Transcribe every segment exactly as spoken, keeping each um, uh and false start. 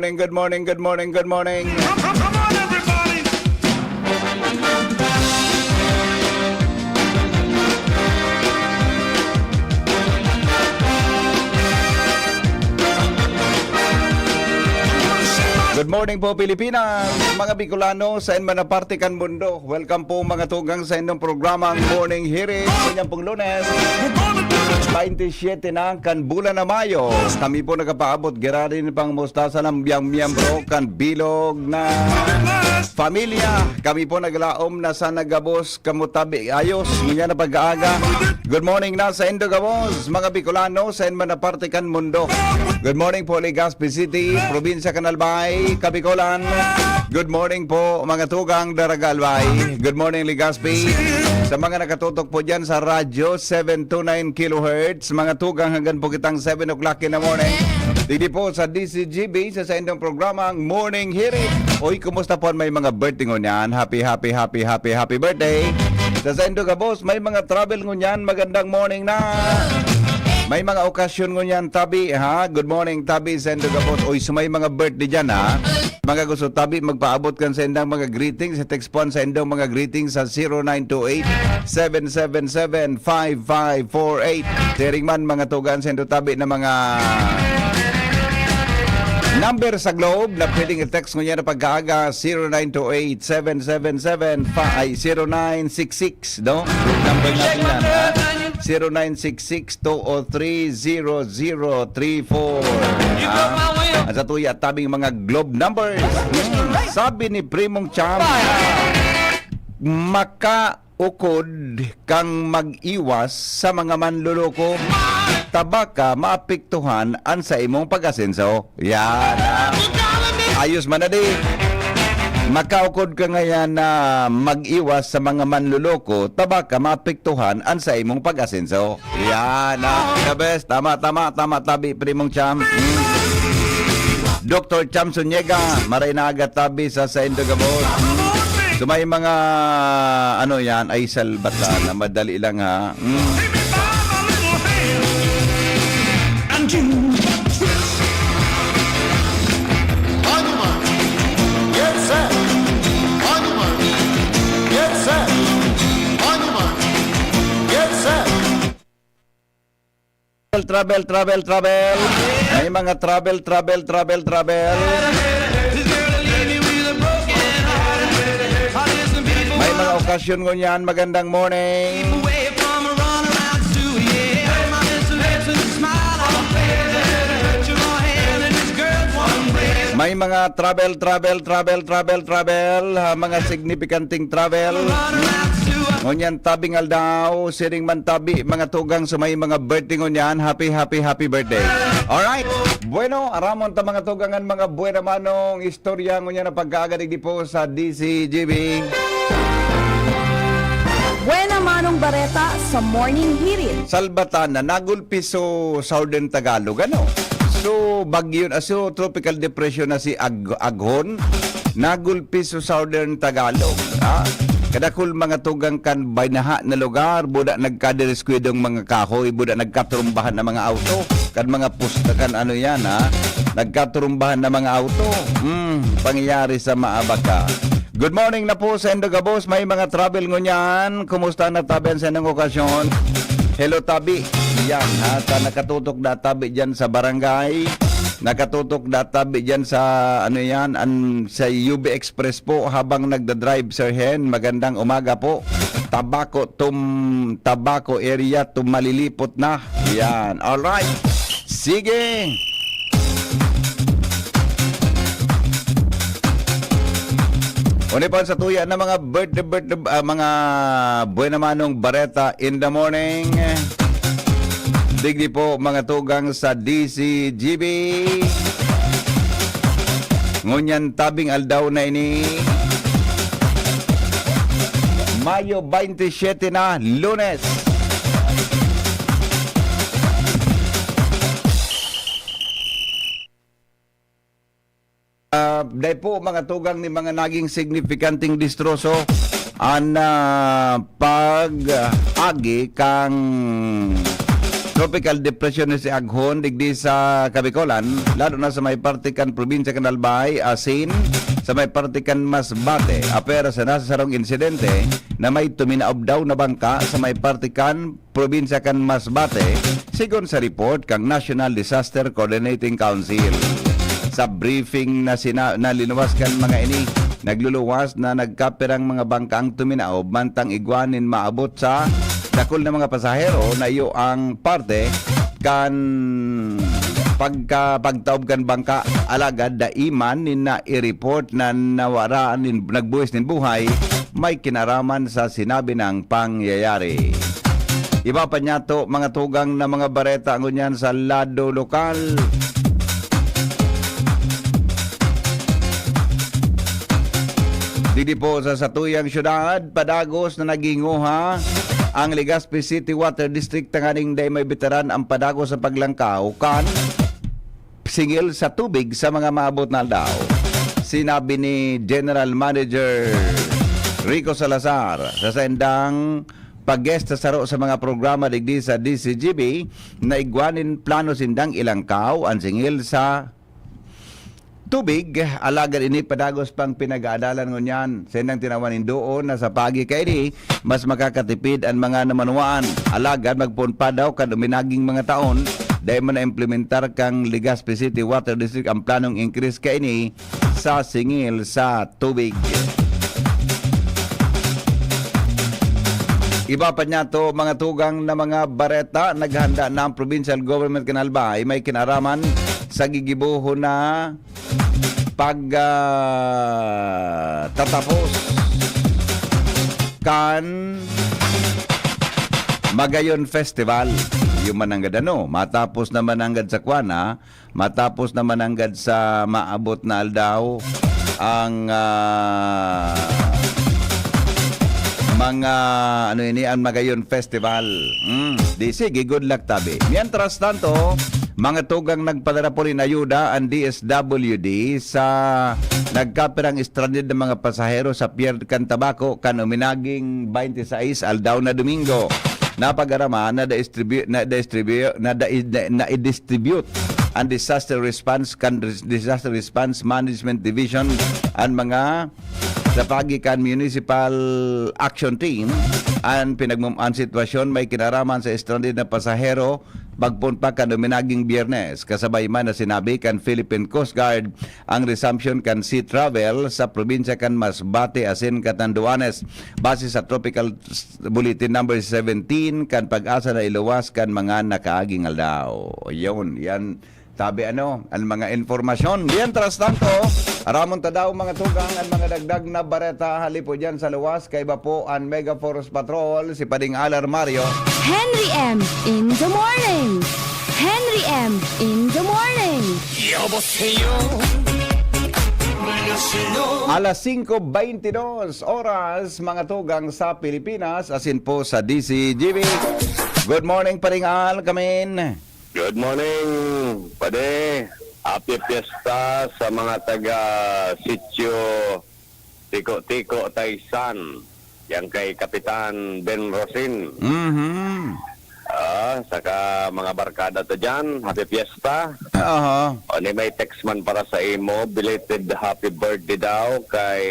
morning, good morning, good morning, good morning. Come, come, come on, everybody! Good morning po, Pilipinas! Mga Bicolano, saen man na parte kan mundo, welcome po, mga tugang, sa inyong programang Morning Hirit. Ngayong pong Lunes, twenty-seven na kan bulan na Mayo. Kami po nagpapaabot, giraray pang mustasa na miyang miyembro kan bilog na pamilya. Kami po naglaom na sana gabos kamo tabi ayos. Ngunyan na pag-aaga. Good morning na saindo gabos, mga Bicolano, saen man na parte kan mundo. Good morning po, Legazpi City, probinsya kan Albay, Kabikolan. Good morning po, mga tugang, Daraga Albay. Good morning, Legazpi. Sa mga nakatutok po dyan sa Radyo seven two nine kilohertz, mga tugang, hanggang po kitang seven o'clock in the morning. Digdi po sa D C G B, sa saindong programang Morning Hirit. Oy, kumusta po an may mga birthday ngunyan? Happy, happy, happy, happy, happy birthday. Sa saindo gabos, may mga travel ngunyan. Magandang morning na. May mga okasyon ngunyan, tabi, ha? Good morning, tabi, saindo gabos. Oy, so may mga birthday dyan, ha? Mga gusto, tabi, magpaabot kan saindang mga greetings. I-text po an saindong mga greetings sa zero nine two eight, seven seven seven, five five four eight. Siring man, mga tugang, saindo tabi na mga number sa Globe na pwedeng i-text ngunyan na pag-aaga, zero nine two eight, seven seven seven, pa-, ay, zero nine six six, no? Number natin yan, ha? Zero nine six six two oh three zero zero three four. Ha? Ang sa tuya, tabing mga Globe numbers. Hmm. Sabi ni Primong Cham, maka ukod kang mag-iwas sa mga manloloko, tabaka maapektuhan an sa imong pag-asenso. Yan, ah. Ayos man na di. Makaukod ka ngayan na mag-iwas sa mga manloloko, tabaka maapektuhan an sa imong pag-asenso. Yan, ah, the best. Tama, tama, tama, tabi, Primong Cham. Mm. Doktor Cham Sunyega, maray na aga tabi sa saindo gabos. Mm. So, may mga, ano yan, ay salbata na madali lang, ha? Mm. On your mark. Get set. On your mark. Get set. On your mark. Get set. Travel, travel, travel, travel. May mga travel, travel, travel, travel. May mga okasyon ngunyan. Magandang morning. May mga travel, travel, travel, travel, travel, ha, mga signifikanting travel. Ngunyan, tabing aldaw, siring man tabi, mga tugang sa may mga birthday ngunyan. Happy, happy, happy birthday. Alright. Bueno, aramon ta, mga tugang, an mga buena manong istorya ngunyan na pagkaaga digdi po sa D C G B. Buena manong bareta sa Morning Hirit. Salbatan na nagulpi so Southern Tagalog, ano? So, bagyo na, so, tropical depression na si Ag-, Aghon. Nagulpi so Southern Tagalog, ha? Kadakul mga tugang kan baynaha na lugar, buda nagkadiriskwidong mga kahoy, buda nagkatrumbahan na mga auto, kan mga pusta, kan ano yan, ha? Nagkatrumbahan na mga auto. Hmm, pangyayari sa Maabaca. Good morning na po sa indo gabos. May mga travel ngunyan. Kumusta na tabi an sa inyong okasyon? Hello, tabi. Yan, ha? Sa nakatutok na tabi dyan sa barangay. Nakatutok na tabi dyan sa, ano yan, an, sa U B Express po habang nagda-drive, Sir Hen. Magandang umaga po. Tabaco, tum-, Tabaco area, tumalilipot na. Yan. Alright. Sige. Uni pa sa tuya na mga birthday, birthday, ah, mga buena manong bareta in the morning. Digdi po, mga tugang sa D C G B. Ngunyan tabing aldaw na ini. Mayo twenty-seven na, Lunes. Ah, dai po, mga tugang, ni mga naging signifikanteng distroso. an, ah, pag-agi kan Tropical Depression ni si Aghon digdi sa Kabikolan, lalo na sa may parte kan probinsya kan Albay, asin sa may parte kan Masbate. Apwera sana sa sarong insidente na may tuminaob daw na bangka sa may parte kan probinsya kan Masbate, sigon sa report kan National Disaster Coordinating Council. Sa briefing na sina-, na linuwas kan mga ini, nagluluwas na nagkapirang mga bangka ang tuminaob, mantang igwa nin maabot sa dakul na mga pasahero na iyo ang parte kan pagka-, pagtaob kan bangka, alagad dai man nin na-report na nawara nin, nagbuhis nin buhay may kinaraman sa sinabi nang pangyayari. Iba pa niyato, mga tugang na mga bareta ngunyan sa lado lokal. Digdi po sa satuyang syudad, padagos na naghinguha ang Legazpi City Water District tanganing dai maibitaran ang padagos sa paglangkaw kan singil sa tubig sa mga maabot na aldaw. Sinabi ni General Manager Rico Salazar sa saindang pag-guest sa saro sa mga programa digdi sa D C G B na igwa nin plano sindang ilangkaw an singil sa tubig, alagad ini padagos pang pinag-aadalan ngunyan. Saindang tinawan nin duon na sa paagi kaini, mas makakatipid an mga namanwaan. Alagad magpoon pa daw kan uminaging mga taon, dai man na-implementar kan Legazpi City Water District ang planong increase kaini sa singil sa tubig. Iba pa niyato, mga tugang na mga bareta, naghanda na ang provincial government kan Albay may kinaraman sa gigibohon na pag, ah, tatapos kan Magayon Festival. Yung mananggad ano, matapos naman nanggad sa kwana, matapos naman nanggad sa maabot na aldaw, ang, ah, mga, ano ini, ang Magayon Festival. Hmm, di sige, good luck, tabi. Mientras tanto, mga tugang nagpadara po nin ayuda ang D S W D sa nagkapirang stranded na mga pasahero sa Pier kan Tabaco kan uminaging twenty-sais, aldaw na Domingo. Napag-araman na distribu-, na distribu-, na dai-, na, na i-distribute ang disaster response kan res-, Disaster Response Management Division an mga sa paagi kan Municipal Action Team. An pinagmum-, an sitwasyon may kinaraman sa stranded na pasahero pagpoon pa kan uminaging Biyernes, kasabay man na sinabi kan Philippine Coast Guard ang resumption kan sea travel sa probinsya kan Masbate asin Catanduanes. Base sa Tropical Bulletin Number seventeen kan PAGASA na iluwas kan mga nakaaging aldaw. Yun, yan. Tabi ano, ang mga impormasyon. Mientras tanto, aramon ta daw, mga tugang, ang mga dagdag na bareta hali po dyan sa luwas. Kaiba po ang Mega Force Patrol, si Pading Alar Mario. Henry M in the morning. Henry M in the morning. 여보세요. 안녕하세요. Alas singko beintidos oras, mga tugang, sa Pilipinas, asin po sa D C G B. Good morning, Pading Al, kamin. Good morning, padi. Happy Fiesta sa mga taga Sitio Tiko-Tiko, Taysan. Yan kay Kapitan Ben Rosin. Mhm. Ah, saka mga barkada ta dyan, Happy Fiesta. Aha. O ni may text man para sa imo, belated happy birthday daw kay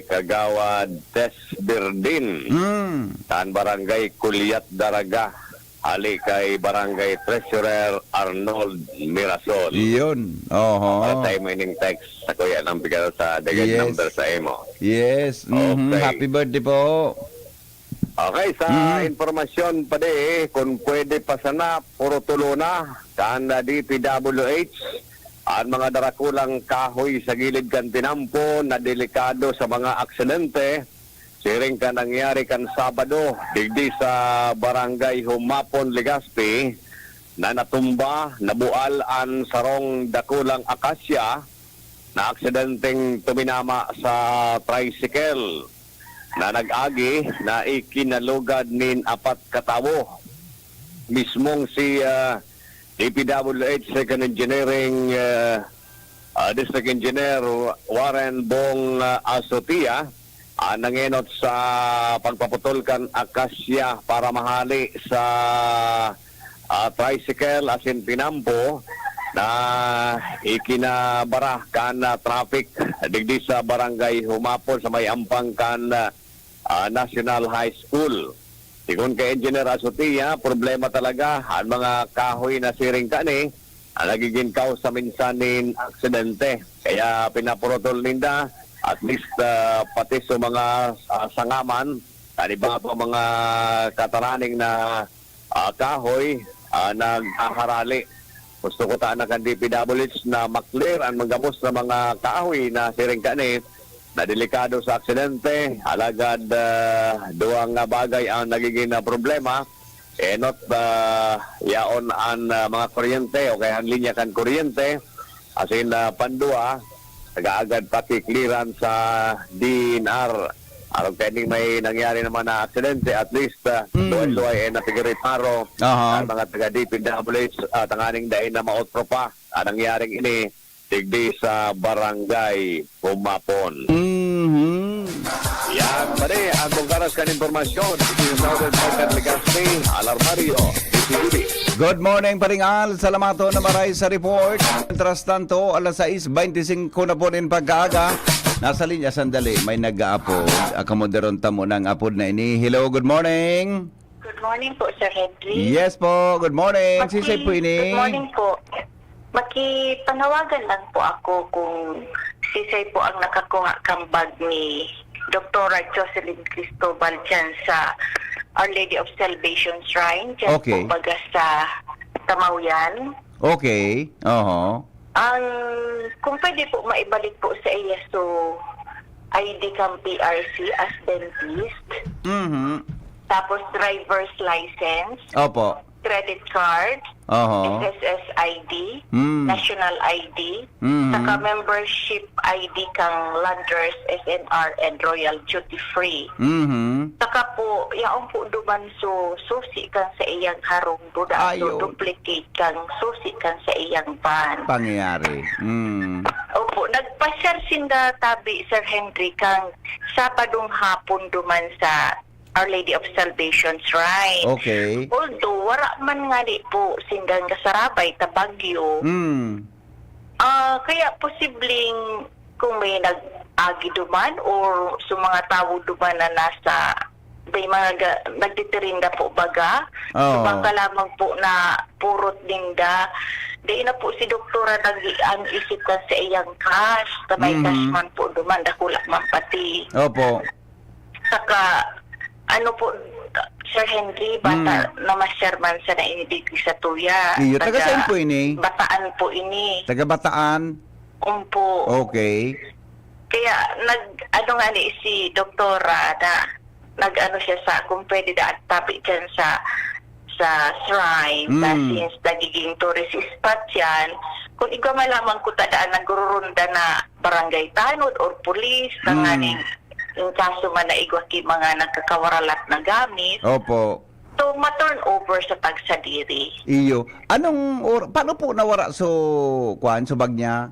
Kagawad Tess Birdin. Mm. Tan Barangay Kulyat Daraga. Hali kay Barangay Treasurer Arnold Mirason. Iyon. Oho. Para sa imo ining text, sa kuya nang bigyan sa dagan Yes. number sa imo. Yes. Mhm. Okay. Happy birthday po. Okay, sa Mhm. impormasyon, padi, kung pwede pa sana, puro tulo na. Kan D P W H, ang mga darakulang kahoy sa gilid kan tinampo na delikado sa mga aksidente, siring kan nangyari kan Sabado, digdi sa Barangay Humapon, Legazpi, na natumba, nabual an sarong dakulang akasya na aksidenteng tuminama sa tricycle na nag-agi na ikinalugad nin apat ka tawo. Mismong si, ah, D P W H Second Engineering, ah, ah, District Engineer Warren Bong, ah, Asotia, ah, nangenot sa pagpaputol kan akasya para mahali sa, ah, tricycle asin tinampo na ikinabara kan, ah, traffic digdi sa Barangay Humapon sa may ampang kan, ah, National High School. Sigon kay Engineer Azotea, problema talaga an mga kahoy na siring kani na nagigin kausa minsan nin aksidente. Kaya pinapurutol ninda, at least, ah, pati sa mga, ah, sangaman, kan iba pa mga kataraning na, ah, kahoy, ah, naghaharali. Gusto ko ta na kan D P W H na ma-clear an gabos na mga kahoy na siring kani na delikado sa aksidente. Alagad, ah, duwang bagay ang nagigin, ah, problema. Enot, ah, yaon an, ah, mga kuryente o kaya an linya kan kuryente. Asin, ah, pandua, nag-aagad pa ki-clearance sa D N R. Arog kaini may nangyari naman na aksidente, at least, ah, Mm. luway-luway, eh, napigiriparo Aha. ang mga taga D P W H, ah, tanganing dai na maotro pa ang nangyaring ini digdi sa Barangay Humapon. Mhm. Yan, pare, ang bungkaras kan impormasyon. Ito yung Southern Market Legazpi, Alarmario, D P G B. Good morning, Paring Al. Salamaton na maray sa report. Mientras tanto, alas sais beintisinko na po nin pagkaaga. Nasa linya, sandali, may nag-aapod. Akamoderon tamo ng apod na ini. Hello, good morning. Good morning po, Sir Henry. Yes po, good morning. Sisay po ini? Good morning po. Makipanawagan lang po ako kung sisay po ang nakakuha kan bag ni Doktora Jocelyn Cristobal dyan sa Our Lady of Salvation Shrine, dyan Okay. po baga sa Tamaoyan. Okay, oho. Ang, kung pwede po, maibalik po sa iya, so, I D kan P R C as dentist, Mhm. tapos driver's license, Opo. credit card, Oho. S S S I D, Mm. national I D, Mhm. saka membership I D kan Landers, S N R, and Royal Duty Free. Mhm. Saka po, yaon po duman so susi kan sa iyang harong, duda, Ayo. so duplicate kan susi kan sa iyang van. Pangyayari. Mm. Opo, nagpasyar sinda tabi, Sir Henry, kan Sabadong hapon duman sa Our Lady of Salvation Shrine. Okay. Although, wara man ngani po sindang kasarabay ta bagyo. Mm. Ah, kaya posibleng kung may nag-agi duman or sa mga tawo duman na nasa, may mga ga-, nagtitirinda po baga, Oo. so baka lamang po na purot ninda. Di na po si doktora nag-, ang isip kan sa iyang cash, ta may Mhm. cash man po duman, dakula man pati. Opo. Saka, ano po, Sir Henry, bata Mm. na masyar man sa nainig sa tuya. Iyo, taga Taga saan po ini? Bataan po ini. Taga Bataan? Umpo. Okay. Kaya nag, ano nga ni si doktora na nag-ano siya sa kung pwede daan tapi dyan sa, sa shrine, Mm. na since nagiging tourist spot yan, kung igwa man lamang ko ta daan nagruronda na barangay tanod or police, Mm. tanganing in kaso man na igwa ki mga nagkakawaralat na gamit, Opo. so ma-turn over sa tagsadiri. Iyo. Anong or-, paano po nawara so, kwan, so bag niya?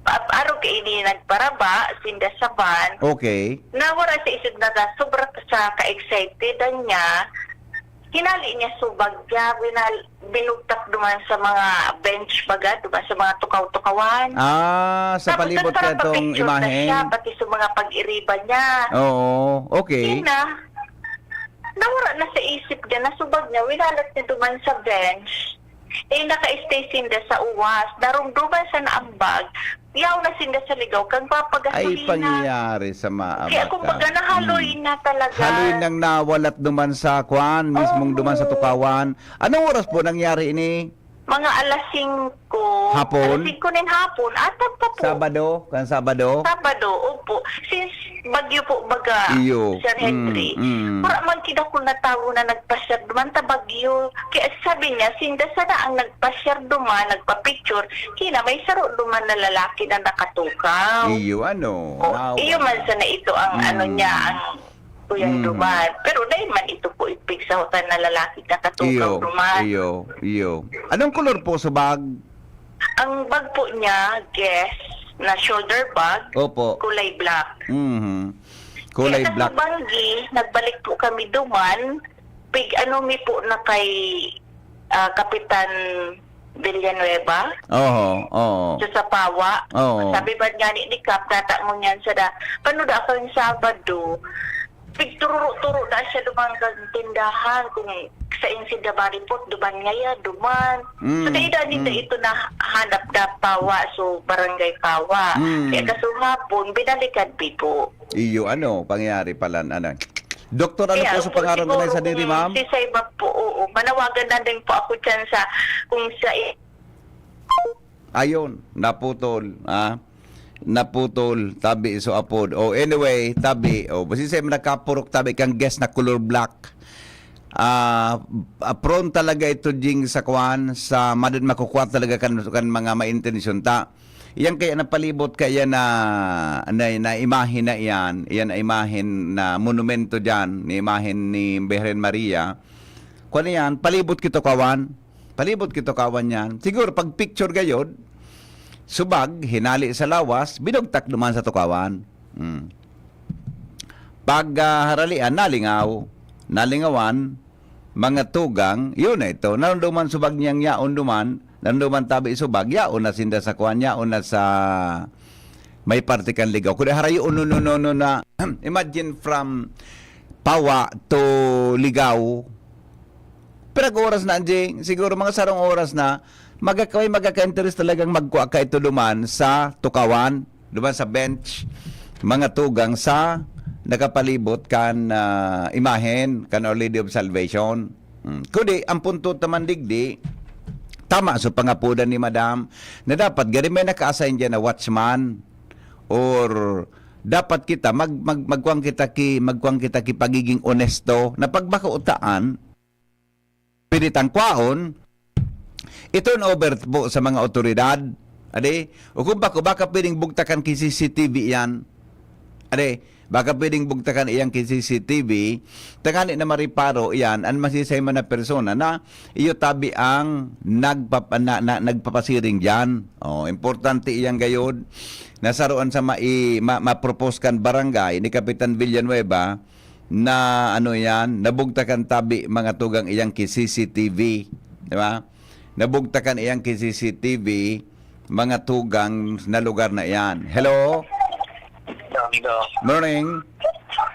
Pa-, arog kaini nagparaba, sinda sa van. Okay. Nawara sa isip na sobra sa ka-excited niya. Hinali niya so bag niya, winal-, binugtak duman sa mga bench baga, duman sa mga tukaw-tukawan. Ah, sa Tapos palibot nagpara-, nitong papicture na imahen? siya, pati sa mga pag-iriba niya. Oo, okay. Yun na. Nawara na sa isip niya, nasubag niya, winalat niya duman sa bench. Eh, naka-stay sinda sa uwas. Narumduman sa naambag, yaw na sinda sa ligaw, kang Ay, papagasolina. pangyayari sa maabak Kaya, kumbaga, ka. nahaloy Mm. na talaga. Haloy nang nawalat duman sa kwan, mismong Oo. duman sa tukawan. Anong oras po nangyari ini? Mga alas singko. Hapon? Alas singko nin hapon. Atag pa po. Sabado? Kan Sabado? Sabado, opo. Since bagyo po, baga, Iyo. Sir Henry, Mm, mm. wala man kidakul na tawo na nagpasyar duman ta bagyo. Kaya sabi niya, sinda sana ang nagpasyar duman, nagpa-picture, kina may saro duman na lalaki na nakatukaw. Iyo, ano? O, Nawa. iyo man sana ito ang, ano Mm. niya, ang kuyang Mm. duman. Pero dahil man ito po, ipigsahotan na lalaki na katukaw Iyo, duman. iyo, iyo. Anong kolor po sa bag? Ang bag po niya, guess, na shoulder bag, Opo. kulay black. Mhm. Kulay Kaya black. Sa Banggi, nagbalik po kami duman. Pig ano mi po na kay ah, Kapitan Villanueva. Oo, oo. Sa Sapawa. Oo. Sabi ba nga ni, ni Kap, tata mo niyan sa da, paano da ako yung Sabado? Pigtururo-turo na siya duman kang tindahan kung sa Insinda Maripot, duman ngaya, duman. Mm, So, kaya dahil mm. ito na hanap na Pawa, so barangay Pawa. Mm. Kaya kasungapon, binalikan pi po. Iyo, ano, pangyayari pala, ano. Doktor, ano Kaya po sa po, pangaran na siguro sa diri, kung ma'am? Si Saiba po, oo. Manawagan na din po ako dyan sa, kung sa i- Ayun, naputol, ah. Naputol, tabi so apod. Oh, anyway, tabi, oh, basi sa mga nakapurok, tabi kang guest na color black. Ah, ah, prone talaga ito, Jing, sa kwan, sa madan makukuha talaga kan, kan mga maintensyon ta. Yan kaya napalibot kaya na, na, na imahe na iyan, iyan na imahen na monumento diyan, ni imahen ni Birhen Maria. Kwan yan, palibot kito kawan. Palibot kito kawan yan. Siguro pag picture gayod, subag, hinali sa lawas, binugtak duman sa tukawan. Hmm. Pag ah, haralian, nalingaw. Nalingawan, mga tugang, yun na ito. Naramdaman subag niyang yaon duman, naramdaman tabi subag, yaon na sinda sa kwan, yaon na sa may parte kan ligaw. Kundi harayo, no, no, no, no, na, imagine from Pawa to Ligaw, pinag-oras na, Anjing. Siguro mga sarong oras na, magaka-, may magaka-interest talagang magkua ka ito duman sa tukawan, duman sa bench, mga tugang sa nakapalibot kan ah, imahen kan Our Lady of Salvation. Hmm. Kundi, ang punto naman digdi, tama sa pangapodan ni Madam, na dapat gari may naka-assign dyan na watchman or dapat kita mag, mag, magkuwang kita ki magkuwang kita ki pagiging onesto na pagbakautaan, pwede tang kwaon, i-turn over po sa mga otoridad. Ade, o kung bako, baka pwedeng bugtakan ki C C T V yan. Ade, baka pwedeng bugtakan iyang ki C C T V, tangani na mariparo iyan an masisay man na persona na iyo tabi ang nagpapa, na, na, nagpapasiring diyan. Oh, importante iyang gayod na saruan sa mai, ma, ma-propose kan barangay ni Kapitan Villanueva na ano yan, nabugtakan tabi mga tugang iyang ki C C T V, di ba? Nabugtakan iyang ki C C T V, mga tugang na lugar na iyan. Hello? Domingo. Morning.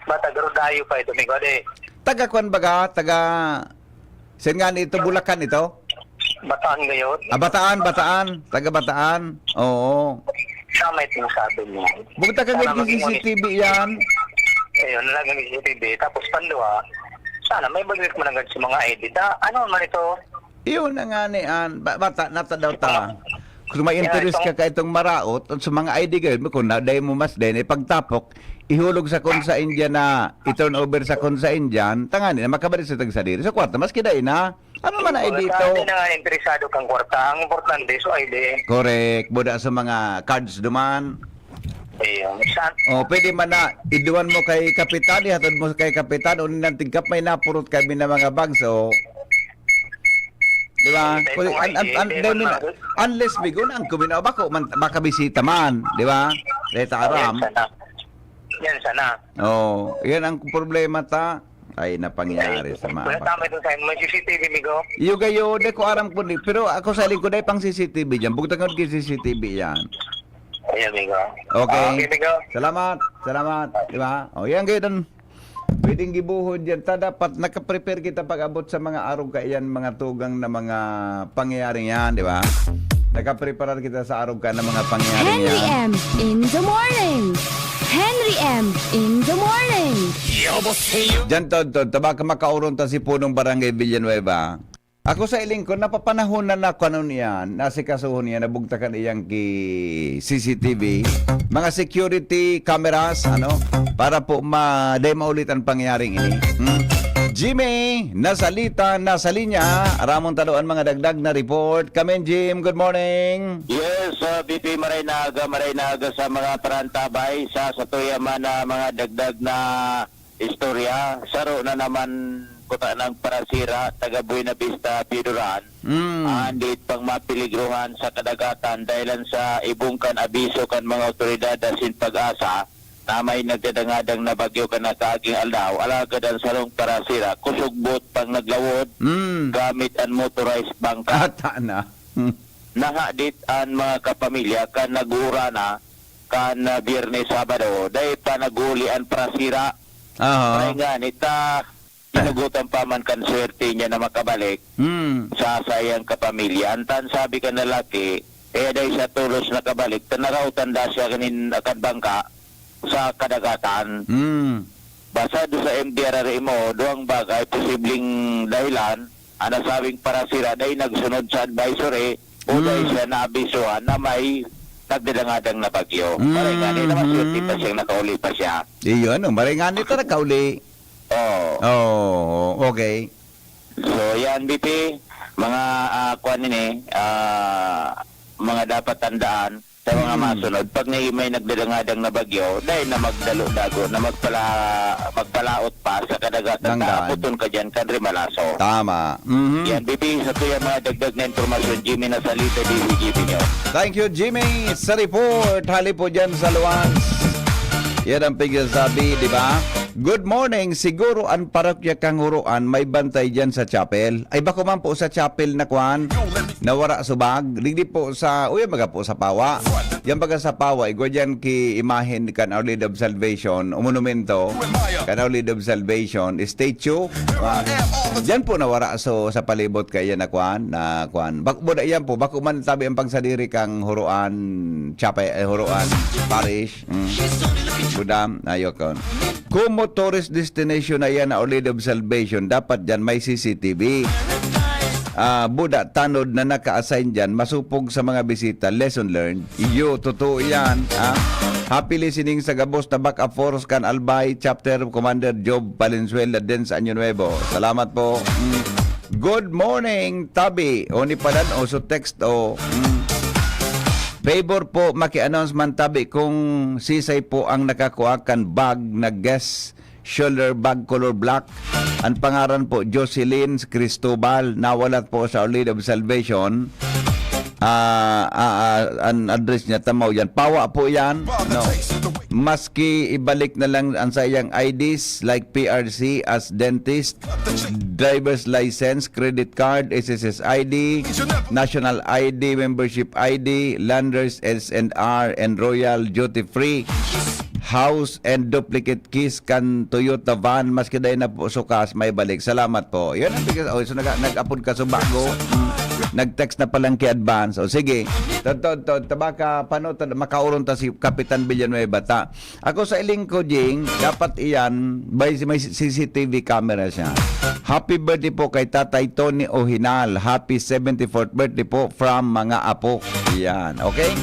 Bata, Garudayo pa ito, Domingo. Ade, Taga kwan baga? Taga saan nga ito? Bulacan ito? Bataan ngayon. Ah, Bataan, Bataan. Taga Bataan. Oo. Tama itong sabi niya. Bugtakan Sana nga maging C C T V yan. Ayun, nalagang C C T V. Tapos panduha, sana may balik managad sa mga I D. Da, ano man ito? Iyon na nga ni an ba, bata nata daw ta. Kung may Yeah, interest itong- ka ka itong maraot at sa mga I D gayud mo, kung na, dahil mo mas din, ipagtapok, ihulog sa kung sa India na i-turn over sa kung sa Indian, tangani na makabalik sa tagsadiri. Sa kwarta, mas kiday na. Ano man ang I D ito? Hindi na nga interesado kang kwarta. Ang importante, so I D. Correct. Buda sa mga cards duman. Ayun. Sa, O, pwede man na, iduan mo kay kapitan, ihatod mo kay kapitan, o nang tigkap may napurot kami na mga bags, o. Di ba? Hindi, Kung, kung an, an, hindi, an, hindi dahil man na, mag- unless bigo na ang kuminaw, bako man, makabisita man, di ba? Dahil ta aram. Yan sana. Yan sana. Oh, yan ang problema ta. Ay, napangyari sa Wala mga tama itong sign. May C C T V, Migo. Yugayo, di ko aram kung di. Pero ako sa lingkod ay pang C C T V dyan. Bugtakan ko yung C C T V yan. Ayan, Migo. Okay. Okay, Migo. Salamat. Salamat. Di ba? O, yan kayo dun. Pwedeng gibuhod yan. Ta, dapat nakaprepare kita pag-abot sa mga arog kaiyan, mga tugang na mga pangyayaring yan, di ba? Nakapreparar kita sa arog ka na mga pangyayaring Henry yan. M in the morning. Henry M in the morning. Diyan, Todd, Todd, tabaka makauron ta si Punong Barangay Villanueva. Ako sa iling ko, napapanahon na na kanon iyan, nasikasuhon niya, nabugtakan iyang ki C C T V, mga security cameras, ano, para po ma, dahil maulit ang pangyayaring ini. Hmm? Jimmy, nasalita, nasa linya, Ramon Taloan, mga dagdag na report. Kamen, Jim, good morning. Yes, uh, B P, maray na aga, maray na aga sa mga tarantabay. Sa satuya man na mga dagdag na istorya, saro na naman kuta ng parasira, taga Buena Vista, Piduran. Mm. Andit pang mapeligruhan sa kadagatan dahilan sa ibong kan abiso kan mga otoridad asin pag-asa na may nagdadangadang na bagyo kan nakaaging aldaw, alagad an sarong parasira, kusugbot pang naglawod, Mm. gamit an motorized bangka. Ata na. Hmm. Nahadit an mga kapamilya kan nag-uurana kan, ah, Biyernes, Sabado, dai pa nag-uli an parasira. Aha. Maray ngani ta, Sinugotan pa man kan swerte niya na makabalik Hmm. sa saiyang kapamilya. Antan sabi kan lalaki, kaya dai siya tolos nakabalik, ta naraotan da siya kanin akan bangka sa kadagatan. Hmm. Basado sa M D R R M O, duwang bagay posibleng dahilan, an nasabing parasira dai nagsunod sa advisory o dai Hmm. siya naabisuhan na may nagdadangadang na bagyo. Maray ngani na maswerte pa Hmm. siyang nakauli pa siya. Iyo, ano, maray ngani ta nakauli. Oo. Oo, okay. So, yan, B P, mga, ah, kwan ini, ah, mga dapat tandaan sa mga Hmm. masunod. Pag may, may nagdadangadang na bagyo, dahil na magdalo-dago, na magpala-, magpalaot pa sa kadagatan, Nanggaan. Daapoton ka dyan, kan Rimalaso. Tama. Mhm. Yan, B P, sa tuya mga dagdag na impormasyon, Jimmy Nasalita, D Z G B News. Thank you, Jimmy, sa report. Hali po dyan sa Luwans. Yan ang pigsasabi, di ba? Good morning. Siguro an parokya kan Huroan may bantay diyan sa chapel. Ay, bako man po sa chapel na kwan, na wara subag. Digdi po sa, uy, baga po sa Pawa. Yan baga sa Pawa, igwa diyan ki imahen kan Our Lady of Salvation, o monumento kan Our Lady of Salvation, statue. Ah, diyan po na wara so, sa palibot kaya na kwan, na kwan. Bak-, buda yan po, bako man tabi ang pagsadiri kang Huroan Chapel, eh, Huroan Parish. Mm. Budam, ayokon. Como tourist destination na yan na Our Lady of Salvation, dapat dyan may C C T V. Ah, buda tanod na naka-assign dyan, masupog sa mga bisita. Lesson learned. Iyo, totoo yan. Ha? Happy listening sa gabos na back up force kan Albay Chapter Commander Job Valenzuela din sa Año Nuevo. Salamat po. Mm. Good morning, Tabi. O ni padan, o so text, o. Mm. Favor po, maki-announce man tabi kung sisay po ang nakakuha kan bag na guest shoulder bag color black. Ang pangaran po, Jocelyn Cristobal, nawalat po sa Our Lady of Salvation. Ah, ah, ah, ang address niya, tamaw yan. Pawa po yan. No? Maski ibalik na lang ang sayang I Ds like P R C as dentist, driver's license, credit card, S S S I D, national I D, membership I D, Landers, S and R, and Royal Duty Free, house and duplicate keys kan Toyota van, maski dai na po sukas, may balik. Salamat po. Yun ang bigas. Oh, so nag-, nag-apod ka sa bago. Mm. Nag-text na palang ki advance. O sige. Tod, tod, tod, tabaka, pano, tod, makauron ta si Kapitan Villanueva ta. Ako sa iling ko, Jing, dapat iyan, may, may C C T V camera siya. Happy birthday po kay Tatay Tony Ohinal. Happy seventy-fourth birthday po from mga apo. Yan, okay?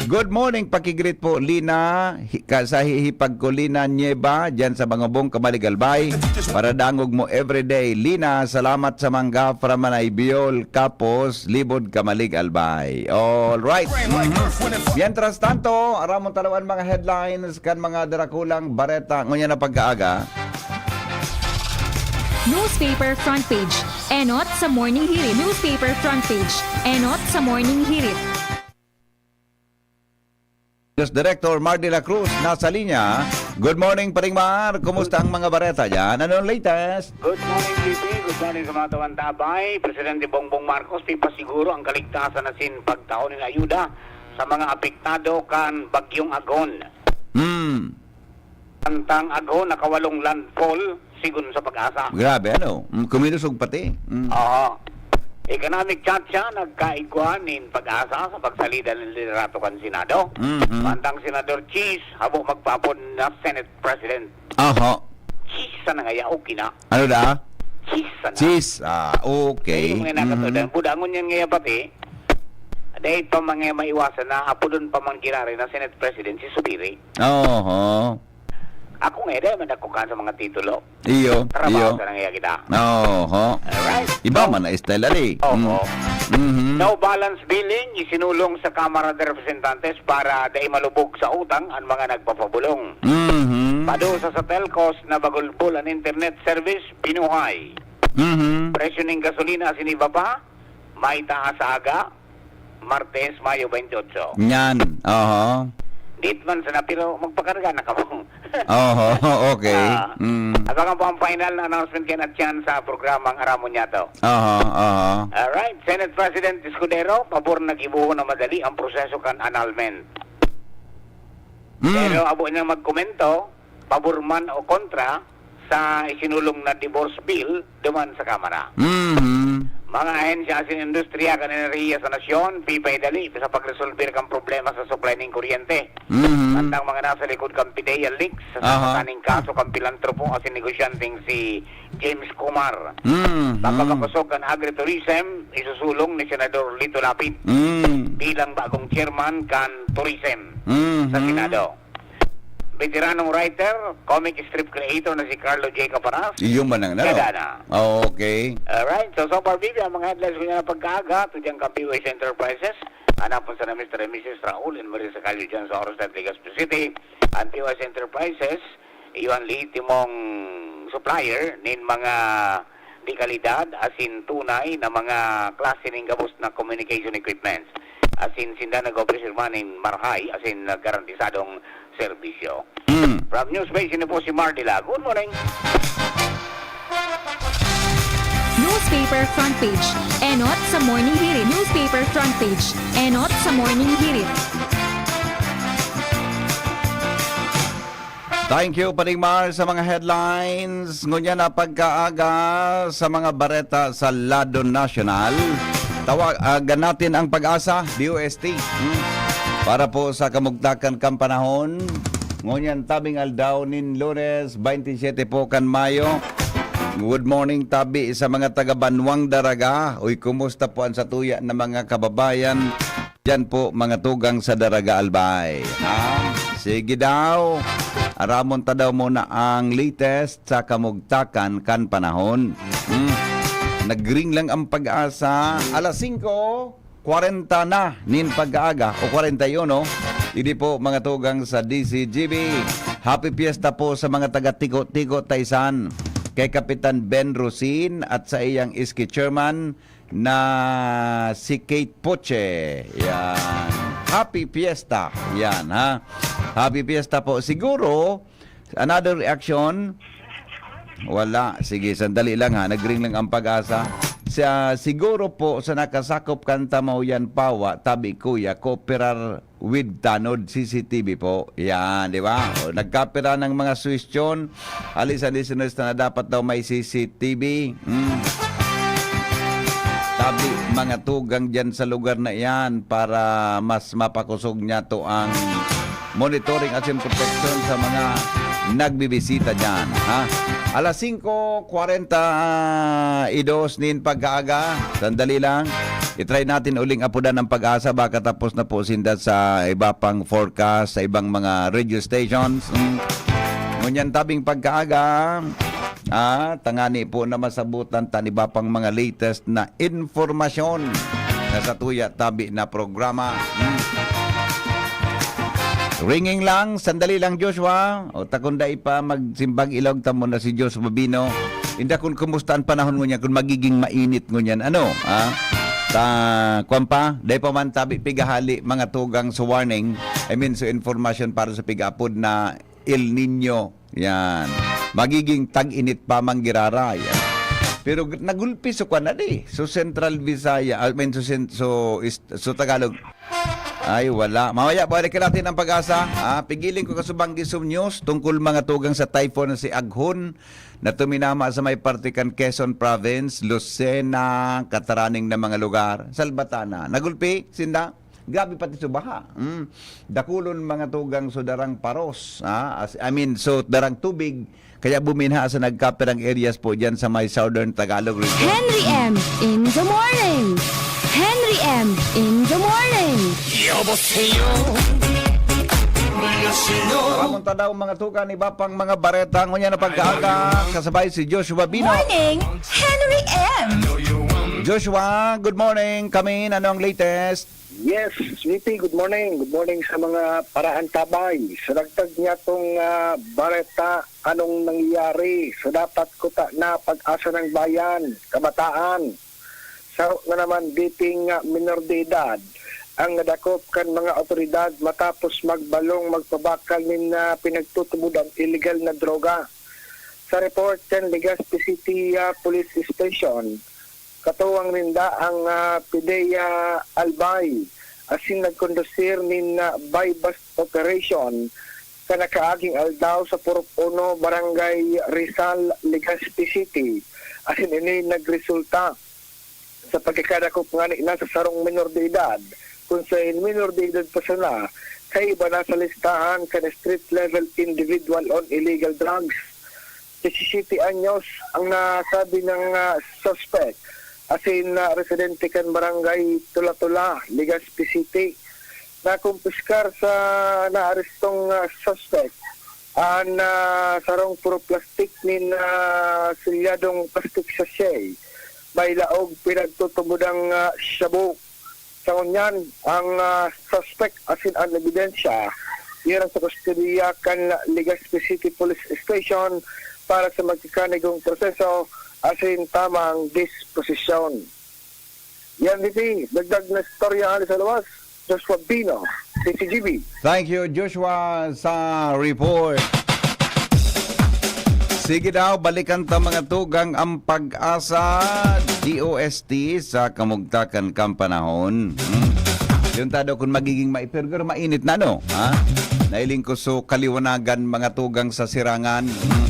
Good morning, pakigreet po, Lina, hi-, ka, sa hihipag ko, Lina Nieva, dyan sa Bangabong, Kamaligalbay. Para dangog mo everyday. Lina, salamat sa mangga from Manay Biol, Kapos, Libod, Kamaligalbay. All right. Mhm. Mientras tanto, aramon talawan mga headlines kan mga darakulang bareta ngunyan na pagkaaga. Newspaper front page. Enot sa Morning Hirit. Newspaper front page. Enot sa Morning Hirit. News Director Mar de la Cruz nasa linya. Good morning, Paring Mar. Kumusta ang mga bareta dyan? Anong latest? Good morning, G P. Good morning sa mga tawan tabay. Presidente Bongbong Marcos, di pa siguro ang kaligtasan asin pagtao nin ayuda sa mga apektado kan Bagyong Agon. Hmm. Antang Agon, nakawalong landfall, sigon sa PAGASA. Grabe, ano? Mm, kumilusog pati. Mm. Oo. Economic chat siya, nagkaigwa nin PAGASA sa pagsalida nin liderato kan Senado. Mhm. Mantang Senador Cheese, habo magpaapod na Senate President. Aha. Cheese sana nga yaog kina. Ano da? Cheese sana. Cheese. Ah, okay. Ay, yung mga nakatod, Mhm. ang budangon yan ngayon pati, dahil pa mga maiwasan na, apodon pa man kirari na Senate President si Subiri. Oho. Ako nga, dahil man ako ka sa mga titulo. Iyo, Trabaho iyo. Sa nang iya kita. Oho. Alright. Iba So, man na style, ali. Oho. Mm. Mhm. No balance billing, isinulong sa Kamara de Representantes para dai malubog sa utang ang mga nagpapabulong. Mhm. Padusa sa telcos na bagulbol ang internet service, binuhay. Mhm. Presyo ning gasolina asin iba pa, may taas sa aga, Martes, Mayo twenty-eight. Yan. Oho. Date man sana, pero magpakarga na kamo. Oho, okay. Ah, Mm. Abangan po ang final na announcement kayan at yan sa programang Aramon Niyato. Oho, oho. Alright, Senate President Escudero, pabor na gibohon na madali ang proseso kan annulment. Mm. Pero abo niyang magkomento, pabor man o kontra, sa isinulong na divorce bill duman sa Kamara. Mhm. Mga ahensya asin industriya kan enerhiya sa nasyon, pipay dali sa pagresolber kan problema sa supply nin kuryente. Mhm. Mantang mga nasa likod kan PDEA leaks sa Aha. sangkataning kaso kan pilantropo asin negosyanteng si James Kumar. Mhm. Pagkabakosog kan agritourism, isusulong ni Senador Lito Lapid Mm. bilang bagong chairman kan tourism Mhm. sa Senado. Veteranong writer, comic strip creator na si Carlo J. Caparas, Iyo man ang ano. Gagana. Okay. Alright, so, so far, Bibi, ang mga headlines ko niya na pagkaaga, to dyan kan P O S Enterprises. Hanapon sa na Mister and Missus Raul and Maria Sacalio dyan sa Oroste, Legazpi City. Ang P O S Enterprises, iyo ang lehitimong supplier nin mga de kalidad, asin tunay na mga klase nin gabos na communication equipments. Asin sinda nag-operasyon man nin marahay, asin garantisadong serbisyo. Mm. From News Base, ini po si Mardila. Good morning. Newspaper front page. Enot sa Morning Hirit. Newspaper front page. Enot sa Morning Hirit. Thank you, Paring Mar, sa mga headlines. Ngunyan na pagkaaga sa mga bareta sa lado nasyonal. Tawagan natin ang Pag-asa, D O S T. Hmm? Para po sa kamugtakan kan panahon. Ngunyan tabing aldaw nin Lunes, twenty-seven po kan Mayo. Good morning, tabi sa mga taga Banwang Daraga. Uy, kumusta po ang satuya na mga kababayan? Diyan po, mga tugang sa Daraga Albay. Ha? Sige daw. Aramon ta daw muna ang latest sa kamugtakan kan panahon. Hmm. Nagring lang ang Pag-asa. Alas singko kwarenta na nin pagkaaga o kwarenta y uno. Idi po, mga tugang sa D C G B. Happy Fiesta po sa mga taga Tico-Tico, Taisan. Kay Kapitan Ben Rosin at sa iyang S K chairman na si Kate Poche. Yan. Happy Fiesta. Yan, ha? Happy Fiesta po. Siguro, another reaction? Wala. Sige, sandali lang, ha. Nagring lang ang Pag-asa. Sa, siguro po, sa nakasakop kan Tamaw yan, Pawa, tabi kuya, kooperar with tanod, C C T V po. Yan, di ba? O, nagkapira ng mga suwestyon. Hali sa listeners na dapat daw may C C T V. Hmm. Tabi, mga tugang dyan sa lugar na iyan para mas mapakosog niya to ang monitoring at yung protection sa mga nagbibisita dyan. Ha? Alas singko kwarenta y dos nin pagkaaga. Sandali lang. I-try natin uling apudan ang Pag-asa. Baka tapos na po sinda sa iba pang forecast, sa ibang mga radio stations. Mm. Ngunyan tabing pagkaaga, ah, tangani po na masabutan ta iba pang mga latest na informasyon na sa tuya tabi na programa. Mm. Ringing lang, sandali lang, Joshua. O, ta kun dai pa magsimbag ilog ta muna si Joshua Bino. Inda kun kumusta ang panahon ngunyan, kun magiging mainit ngunyan. Ano? Ha? Ta, kwan pa, dai pa man tabi pigahali mga tugang sa warning. I mean, sa information para sa pig-apod na El Nino. Yan. Magiging tag-init pa man giraray. Pero g-, nagulpi so kwan na di. So Central Visaya, I mean, so, Cen-, so, East, so Tagalog. Ay, wala. Mamaya, balikan natin ang Pag-asa. Ah, pigiling ko kasubang gisom news tungkol mga tugang sa typhoon na si Aghon na tuminama sa may parte kan Quezon Province, Lucena, kataraning na mga lugar. Salbatana. Nagulpi, sinda? Grabe pati so baha. Mm. Dakulon mga tugang so darang paros. Ah, as, I mean, so darang tubig. Kaya buminha sa nagkapirang areas po dyan sa may Southern Tagalog Region. Henry M in the morning. Henry M in the morning. 여보세요. 안녕하세요. Ramon ta daw mga tugang, iba pang mga bareta. Ngunyan na pagkaaga, kasabay si Joshua Bino. Morning, Henry M. Joshua, good morning. Kamin, ano ang latest? Yes, Sweetie, good morning. Good morning sa mga paraantabay. Sa dagdag niya tong ah, bareta, anong nangyayari? So dapat kuta na Pag-asa ng Bayan, kabataan. Sa na naman dating ah, minor de edad. ang nadakop kan mga awtoridad matapos magbalong magpabakal nin, ah, pinagtutubod ang illegal na droga. Sa report kan Legazpi City, ah, Police Station, katuwang ninda ang, ah, Pidea Albay, asin nagkondusir nin, ah, buy-bust operation kan nakaaging aldaw sa Purok Uno, Barangay Rizal, Legazpi City, asin ini nagresulta sa pagkakadakop ngani na sa sarong menor de edad, kun saen menor de edad pa sana, kaiba na sa listahan kan Street Level Individual on Illegal Drugs. Disisiyete anyos ang nasabi ng, ah, suspect, asin, ah, residente kan Barangay Tula-Tula, Legazpi City. Nakumpiskar sa naarestong, ah, suspect an, ah, sarong puro plastik nin, ah, selyadong plastic sachet. May laog pinagtutubod ang, ah, shabu. Sa ngunyan, ang, ah, suspect asin an ebidensya iyan sa kustodiya kan Legazpi City Police Station para sa magkakanigong proseso asin tamang disposisyon. Yan, D P, dagdag na istorya hali sa luwas, Joshua Bino, D C G B. Thank you, Joshua, sa report. Sige daw, balikan ta mga tugang ang Pag-asa, D O S T, sa kamugtakan kan panahon. Hmm. Yun ta daw kung magiging mai-, pero mainit na, no? Ha? Nailing ko so kaliwanagan, mga tugang sa Sirangan. Hmm.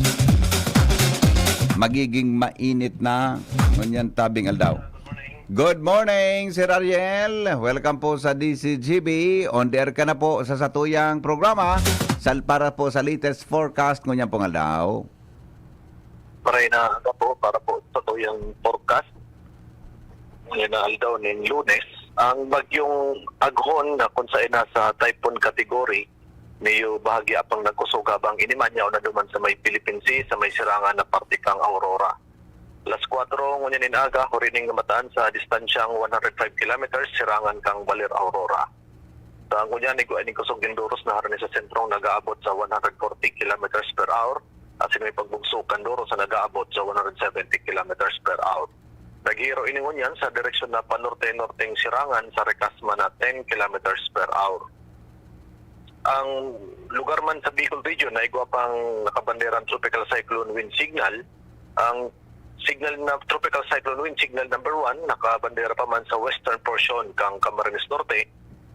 Magiging mainit na. Ngunyan tabing aldaw. Good morning, Sir Ariel. Welcome po sa D C G B. On the air ka na po sa satuyang programa. Sal-, para po sa latest forecast ngunyan pong aldaw. Maray na aga po para po sa tuyang forecast. Ngayon na aldaw nin Lunes, ang bagyong Aghon na kung saen nasa typhoon category, medyo bahagya pang nagkusog habang ini man yaon na duman sa may Philippine Sea, sa may Sirangan na parte kang Aurora. Alas kwatro ngunyan nin aga, hurining namataan sa distansyang one hundred five kilometers, Sirangan kang Baler, Aurora. Sa ngunyan, igwa ning kusog nin doros na harani sa sentrong nag-aabot sa one hundred forty kilometers per hour, asin may pagbugso kan doros na nag-aabot sa one hundred seventy kilometers per hour. Naghihiro ini ngunyan sa direksyon na panorte-norteng Sirangan sa rekas man na ten kilometers per hour. Ang lugar man sa Bicol Region na igwa pang nakabanderang Tropical Cyclone Wind Signal, ang signal na Tropical Cyclone Wind Signal number one, nakabandera pa man sa western portion kang Camarines Norte,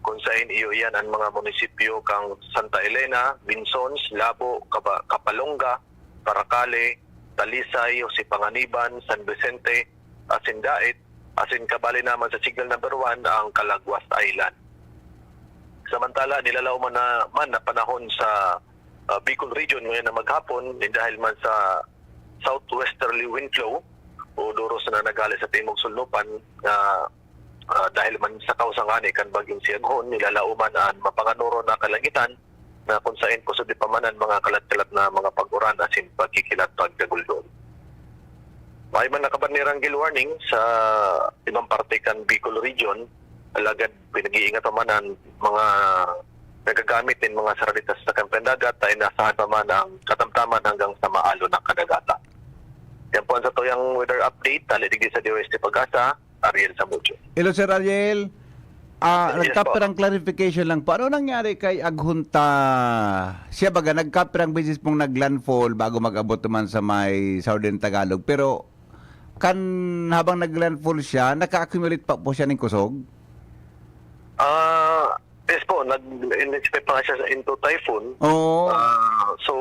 kung saen iyo iyan ang mga munisipyo kang Santa Elena, Binzons, Labo, Caba-, Capalonga, Paracale, Talisay, Jose Panganiban, San Vicente, asin Daet, asin kabali naman sa signal number one ang Calaguas Island. Samantala, nilalaom man na, man na panahon sa, ah, Bicol Region ngayon na maghapon, eh, dahil man sa southwesterly wind flow o doros na naghale sa timog sulnupan na, ah, dahil man sa kausa ngani kan bagyong Siaghon, nilalaoman an mapanganuron na kalangitan na kung saen kusog di pa man an mga kalat-kalat na mga pag-uran asin pagkikilat pagkaguldon. May man nakabanderang gale warning sa ibang parte kan Bicol Region, alagad pinag-iingat pa man an mga nagagamit nin mga saraditas sa kan dagat, ta inaasahan pa man ang katamtaman hanggang sa maalon na kadagatan. Yan po ang satuyang weather update, hali digdi sa D O S T Pag-asa, Ariel Samudio. Hello, Sir Ariel. Ah, Yes po. Nagkapirang clarification lang po. Ano nangyari kay Aghon ta? Siya baga, nagkapirang beses pong naglandfall bago mag-abot naman sa may Southern Tagalog. Pero kan habang naglandfall siya, naka-accumulate pa po siya ning kusog? Ah, yes po, nag-, in-expect pa nga siya into typhoon. Oo. Ah, so,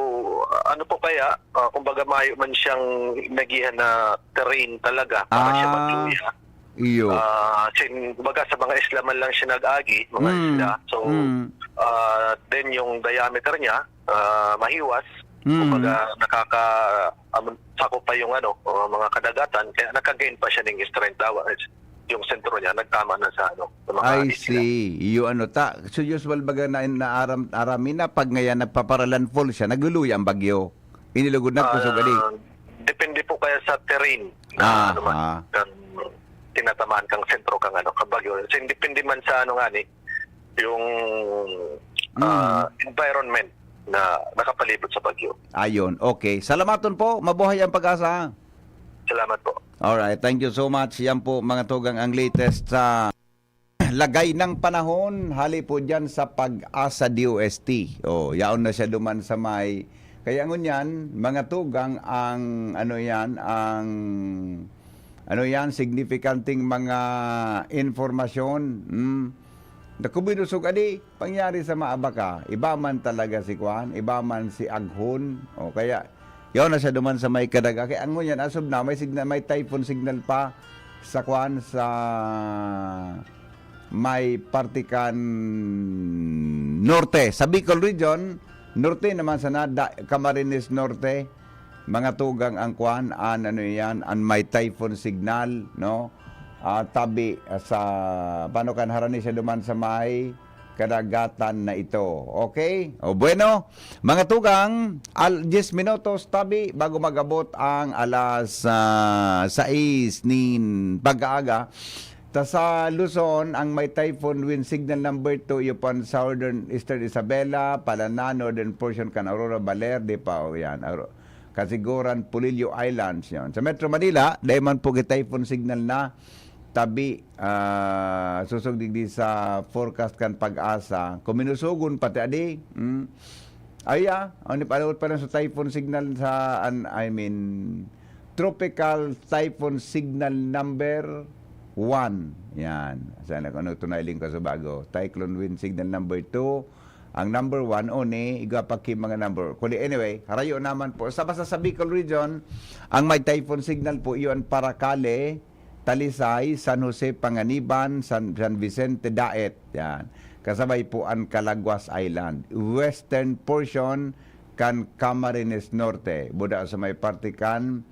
ano po kaya, ah, kumbaga mayo man siyang nagihan na terrain talaga para siya Ah, magluya. Iyo. Ah, sin-, kumbaga sa mga isla man lang siya nag-agi, mga Mm, isla. So, mm. ah, then yung diameter niya, ah, mahiwas. Mm. Kumbaga, nakaka-, um, sakop pa yung ano, uh, mga kadagatan, kaya nagka-gain pa siya ng strength. Dawa, yung sentro niya, nagtama na sa ano, sa mga I isla. See. Iyo ano ta, so usual baga na, na aram, arami na, pag ngayon nagpaparalandfall siya, nagluluya ang bagyo. Inilugod na, kusog ali. Ah, depende po kaya sa terrain na Ah, ano man, ah. kang tinatamaan kang sentro kang ano, kang bagyo. So, depende man sa ano nga ni, yung, Mm. ah, environment na nakapalibot sa bagyo. Ayun, okay. Salamaton po. Mabuhay ang Pag-asa. Salamat po. Alright, thank you so much. Yan po, mga tugang, ang latest sa Lagay ng panahon, hali po dyan sa Pag-asa D O S T. Oh, yaon na siya duman sa may, kaya ngunyan, mga tugang ang, ano yan, ang, ano yan, signifikanting mga informasyon. Hmm. Naku, binusog, adi, pangyari sa maabaka. Iba man talaga si Kwan, iba man si Aghon. O kaya, yaon na siya duman sa may Caraga. Kaya ngunyan, as of now, may signal, may typhoon signal pa sa Kwan, sa may parte kan norte. Sa Bicol Region, norte naman sana, da-, Camarines Norte, mga tugang ang Kwan, an ano yan, an may typhoon signal, no? Ah, tabi, ah, sa, paano kan harani siya duman sa may kadagatan na ito. Okay? O bueno, mga tugang, al-, diyes minutos tabi bago mag-abot ang alas, ah, sais nin pag-aaga. Ta sa Luzon, ang may typhoon wind signal number two, iyo pan southern eastern Isabela, Palanan, northern portion kan Aurora, Baler, di pa, o yan, Auro-, Casiguran, Polillo Islands, yon. Sa Metro Manila, dai man po gi typhoon signal na tabi, ah, susog digdi sa forecast kan Pag-asa. Kung minusugon, pati adi, mm, ay, ah, ano pa, ano pa lang sa typhoon signal sa, an-, I mean, tropical typhoon signal number one. Yan. Sana kung ano ito na iling ko sa bago. Cyclone wind signal number two. Ang number one, o ni, igwa pa ki mga number. Kundi anyway, harayo naman po. Sa basta sa Bicol Region, ang may typhoon signal po, iyon Paracale, Talisay, San Jose, Panganiban, San, San Vicente, Daet. Yan. Kasabay po ang Calaguas Island. Western portion kan Camarines Norte. Buda sa may parte kan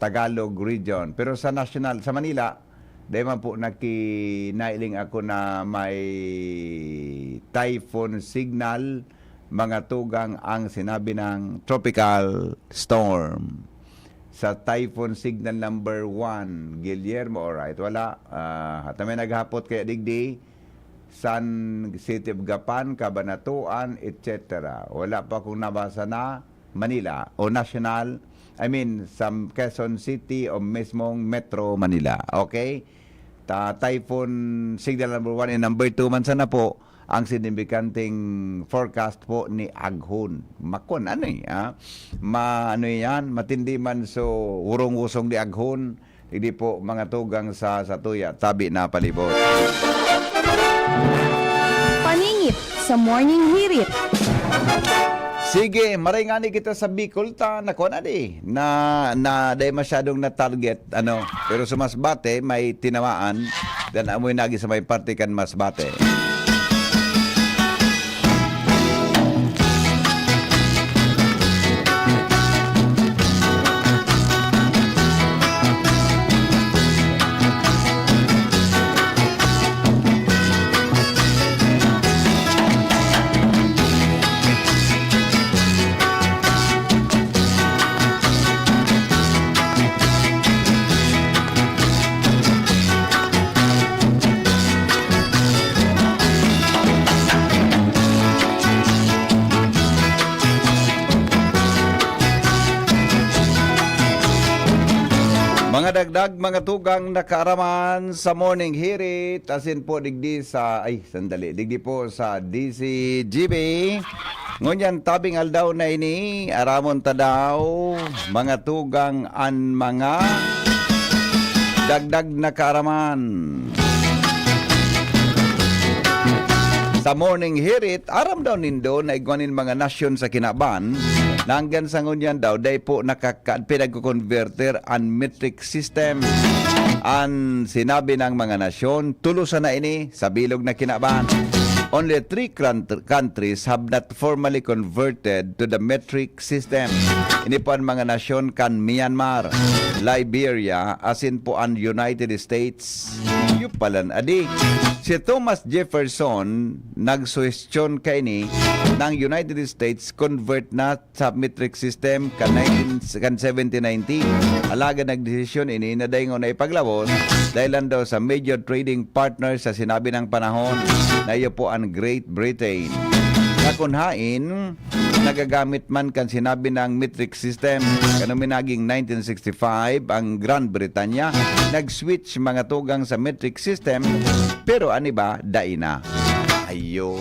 Tagalog Region. Pero sa national, sa Manila, dai man po nakinailing ako na may typhoon signal, mga tugang, ang sinabi ng tropical storm. Sa typhoon signal number one, Guillermo, alright, wala. Ah, hata may naghapot kaya digdi, San City of Gapan, Cabanatuan, et cetera. Wala pa akong nabasa na Manila o national, I mean, sa Quezon City o mismong Metro Manila. Okay? Ta, typhoon signal number one and number two man sana po ang sinibikanteng forecast po ni Aghon. Makon, ano eh, ah? Ma, ano yan? Matindi man so urong-usong ni Aghon. Hindi po mga tugang sa, sa tuya, tabi na palibot. Paningit sa Morning Hirit. Sige, maray ngani kita sa Bicol ta, nakuha na di, na, na dahil masyadong na-target, ano, pero sa Masbate, may tinamaan, dan amoy nagi sa may parte kan Masbate. Mga dagdag, mga tugang na kaaraman sa Morning Hirit, asin po digdi sa, ay, sandali, digdi po sa D C G B. Ngunyan, tabing aldaw na ini, aramon ta daw, mga tugang, an mga dagdag na kaaraman. Sa Morning Hirit, aram daw nindo na igwa nin mga nasyon sa kinaban, na hanggang sa ngunyan daw, dai po nakaka-, pinagko-converter an metric system. An sinabi ng mga nasyon, tulo sana ini sa bilog na kinaban. Only three cran-, countries have not formally converted to the metric system. Ini po an mga nasyon kan Myanmar, Liberia, asin po an United States. Iyo palan adi. Si Thomas Jefferson nagsuhestyon kaini na an United States convert na sa metric system kan nineteen, kan seventeen ninety. Alagad nagdesisyon ini na daingon na ipaglabos dahil lang daw sa major trading partner sa sinabi ng panahon na iyo po an Great Britain. Sa kun hain, nagagamit man kan sinabi na metric system. Kan uminaging nineteen sixty-five ang Grand Britanya, nag-switch mga tugang sa metric system, pero an iba, dai na. Ayo.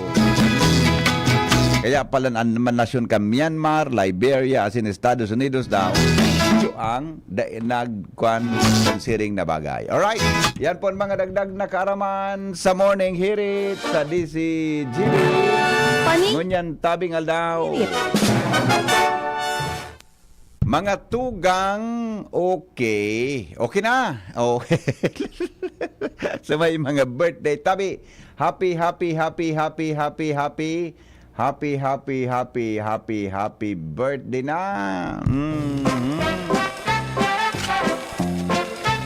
Kaya pala an mga nasyon kan Myanmar, Liberia, asin Estados Unidos daw, ito ang dai nagkuan kan siring na bagay. Alright? Yan po ang mga dagdag na kaaraman sa Morning Hirit sa D Z G B. Pani- Ngunyan, tabing aldaw. Hirit. Mga tugang, okay. Okay na. Okay. So, may mga birthday. Tabi, happy, happy, happy, happy, happy, happy, happy, happy, happy, happy, happy birthday na. Mhm.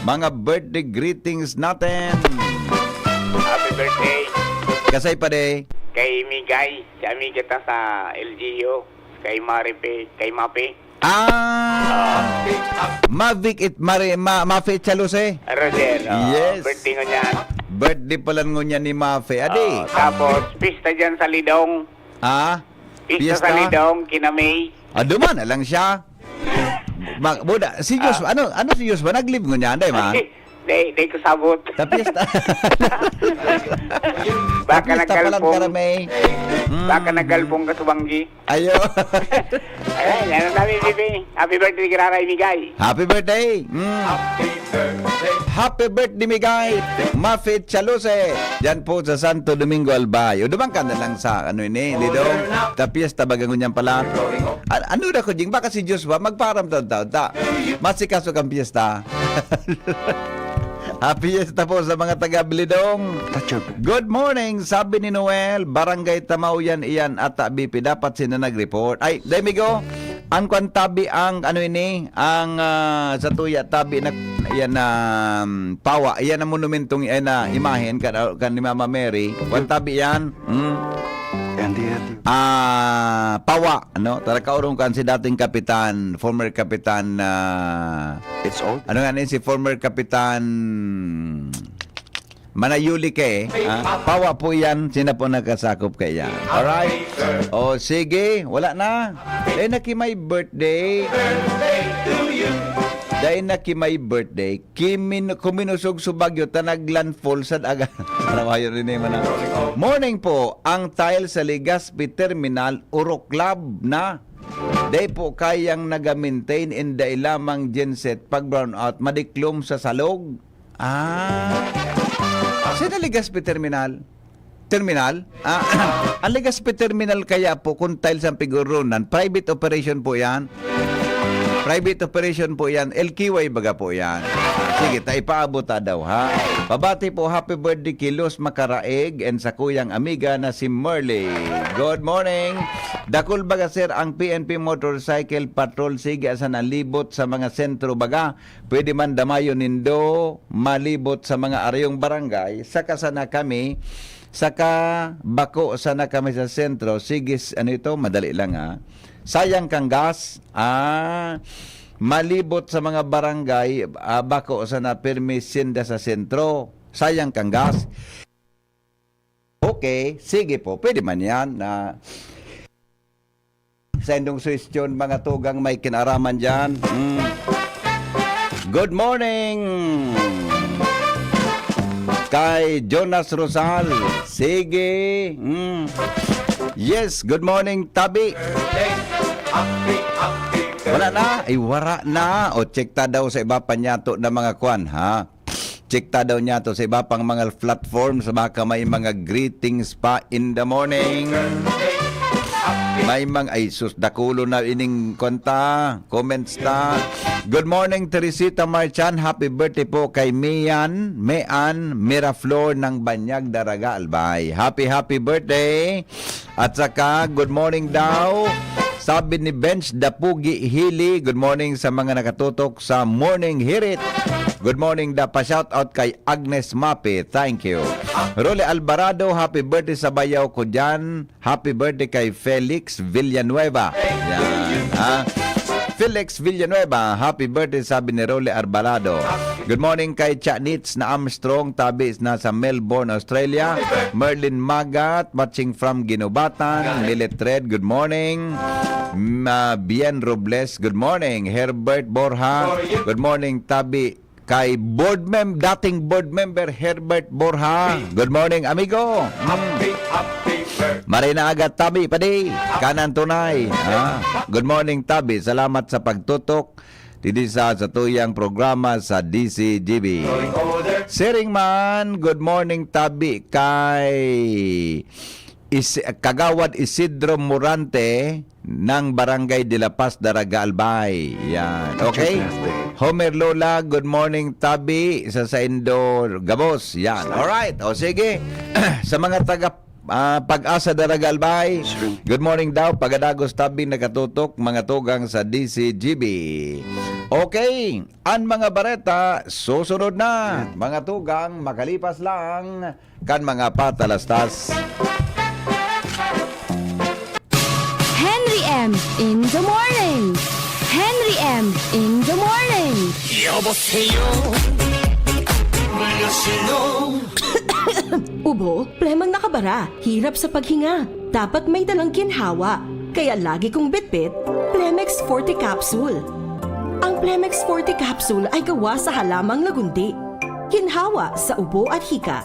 Mga birthday greetings natin. Happy birthday. Kasay pa de? Kay Migay, si amiga ta sa L G U. Kay Maripe, kay Mape. Ah! Mavic it Mari-, Ma-, Mafi Chalose. Roger, oh, Yes. Birthday ngunyan. Birthday pala ngunyan ni Mafi. Adi. Oh, tapos, pista dyan sa Lidong. Ah? Pista sa Pista? Lidong, kina May. Ah, duman na lang siya. Ma-, buda, si Ah. Joshua, ano, ano si Joshua? Nag-leave ngunyan, day man? Di, di ko sabot. Sa piyesta. Baka Sa piyesta pa lang nagkalpong. Karami. Mm. Baka nagkalpong ka sa banggi. Ayo. Ayan, yan ang sabi, Bibi. Happy birthday, Kiraray Migay. Happy birthday. Mm. Happy birthday, Migay. Mafit Chaluse. Diyan po sa Santo Domingo, Albay. O, dumang ka na lang sa, ano ini, Lidong. Ta piyesta baga ngunyan pala. A-, ano na ko, Jing? Baka si Joshua, magparam taon-taon ta. Masikaso kang piyesta. Happy fiesta po sa mga taga Bilidong. Good morning, sabi ni Noel, Barangay Tamao yan, iyan ata B P. Dapat sila nag-report. Ay, dai migo, ang kwan tabi, ang ano ini, ang, ah, sa tuya tabi na, yan na, um, pawa, yan ang monumentong, yan na imahen kan, kan ni Mama Mary. Kwan tabi yan. Hmm. Ah, pawa, ano? Tara, kaurong kan si dating kapitan, former kapitan, ah, It's all ano nga ni si former kapitan Manayuli ka eh. Ah, pawa po yan. Sina po nakasakop kaya? Alright. O, sige. Wala na. Dahil na ki my birthday. Dahil na ki my birthday. Kimin-, kuminusog sa Baguio, ta nag-landfall sa dagat. Trabaho yun rin naman na. Morning po. Ang tile sa Legazpi Terminal, uroklab na. Dai po kayang naga-maintain, inda lamang genset pag brownout, madiklom sa salog. Ah. Saan ang Legazpi Terminal? Terminal? Ah, ang Legazpi Terminal kaya po, kung tiles ang pigurunan, private operation po yan. Private operation po yan. L Q Y baga po yan. Sige, ta ipaabot ta daw, ha? Pabati po, happy birthday ki Luz Macaraig and sa kuyang amiga na si Merly. Good morning. Dakul baga, sir, ang P N P Motorcycle Patrol. Sige, asan ang libot sa mga sentro baga? Pwede man damayon nindo malibot sa mga arayong barangay, saka sana kami, saka bako sana kami sa sentro. Sige, s-, ano ito? Madali lang, ha. Sayang kang gas. Ah, malibot sa mga barangay, ah, bako sana pirmi sinda sa sentro. Sayang kang gas. Okay, sige po. Pwede man yan na sa indong suhestyon, mga tugang may kinaraman dyan. Mm. Good morning kay Jonas Rosal. Sige. Mm. Yes, good morning, tabi. Wala na? Ay, wara na. O, check ta daw sa iba pa niyato na mga kwan, ha? Check ta daw niyato sa iba pang mga platforms, baka may mga greetings pa in the morning. May mga, ay sus, dakulo na ining kwanta, comments ta. Good morning, Teresita Marchan. Happy birthday po kay Mian, Mean Miraflor ng Banyag, Daraga, Albay. Happy, happy birthday. At saka, good morning daw. Sabi ni Bench Dapugi Hili, good morning sa mga nakatutok sa Morning Hirit. Good morning da, pa-shoutout kay Agnes Mape. Thank you. Rolly Alvarado, happy birthday sa bayaw ko dyan. Happy birthday kay Felix Villanueva. Yan, ha? Felix Villanueva, happy birthday, sabi ni Rolly Arbalado. Good morning kay Cha Nits na Armstrong, tabi na sa Melbourne, Australia. Merlin Magat, watching from Guinobatan. Milet Red, good morning. Ma Bien Robles, good morning. Herbert Borja, good morning, tabi kay board mem-, dating board member Herbert Borja. Good morning, amigo. Mm. Happy, happy birthday. Maray na aga, tabi, padi. Kanan tunay. Ah, good morning, tabi. Salamat sa pagtutok didi sa satuyang programa sa D C G B. Siring man, good morning, tabi, kay Is-, Kagawad Isidro Morante ng Barangay de la Paz, Daraga, Albay. Yan. Okay? Homer Lola, good morning, tabi sa saindo gabos. Yan. Alright. O sige. Sa mga taga, ah, Pag-asa, Daraga, Albay, good morning daw. Pagadagos, tabi, nakatutok, mga tugang sa D C G B. Okay. An mga bareta, susunod na. Mga tugang, makalipas lang kan mga patalastas. Henry M in the morning. Henry M in the morning. 여보세요. 안녕하세요. Ubo, plemang nakabara, hirap sa paghinga. Dapat may dalang ginhawa. Kaya lagi kong bitbit, Plemex Forte Capsule. Ang Plemex Forte Capsule ay gawa sa halamang lagundi. Ginhawa sa ubo at hika.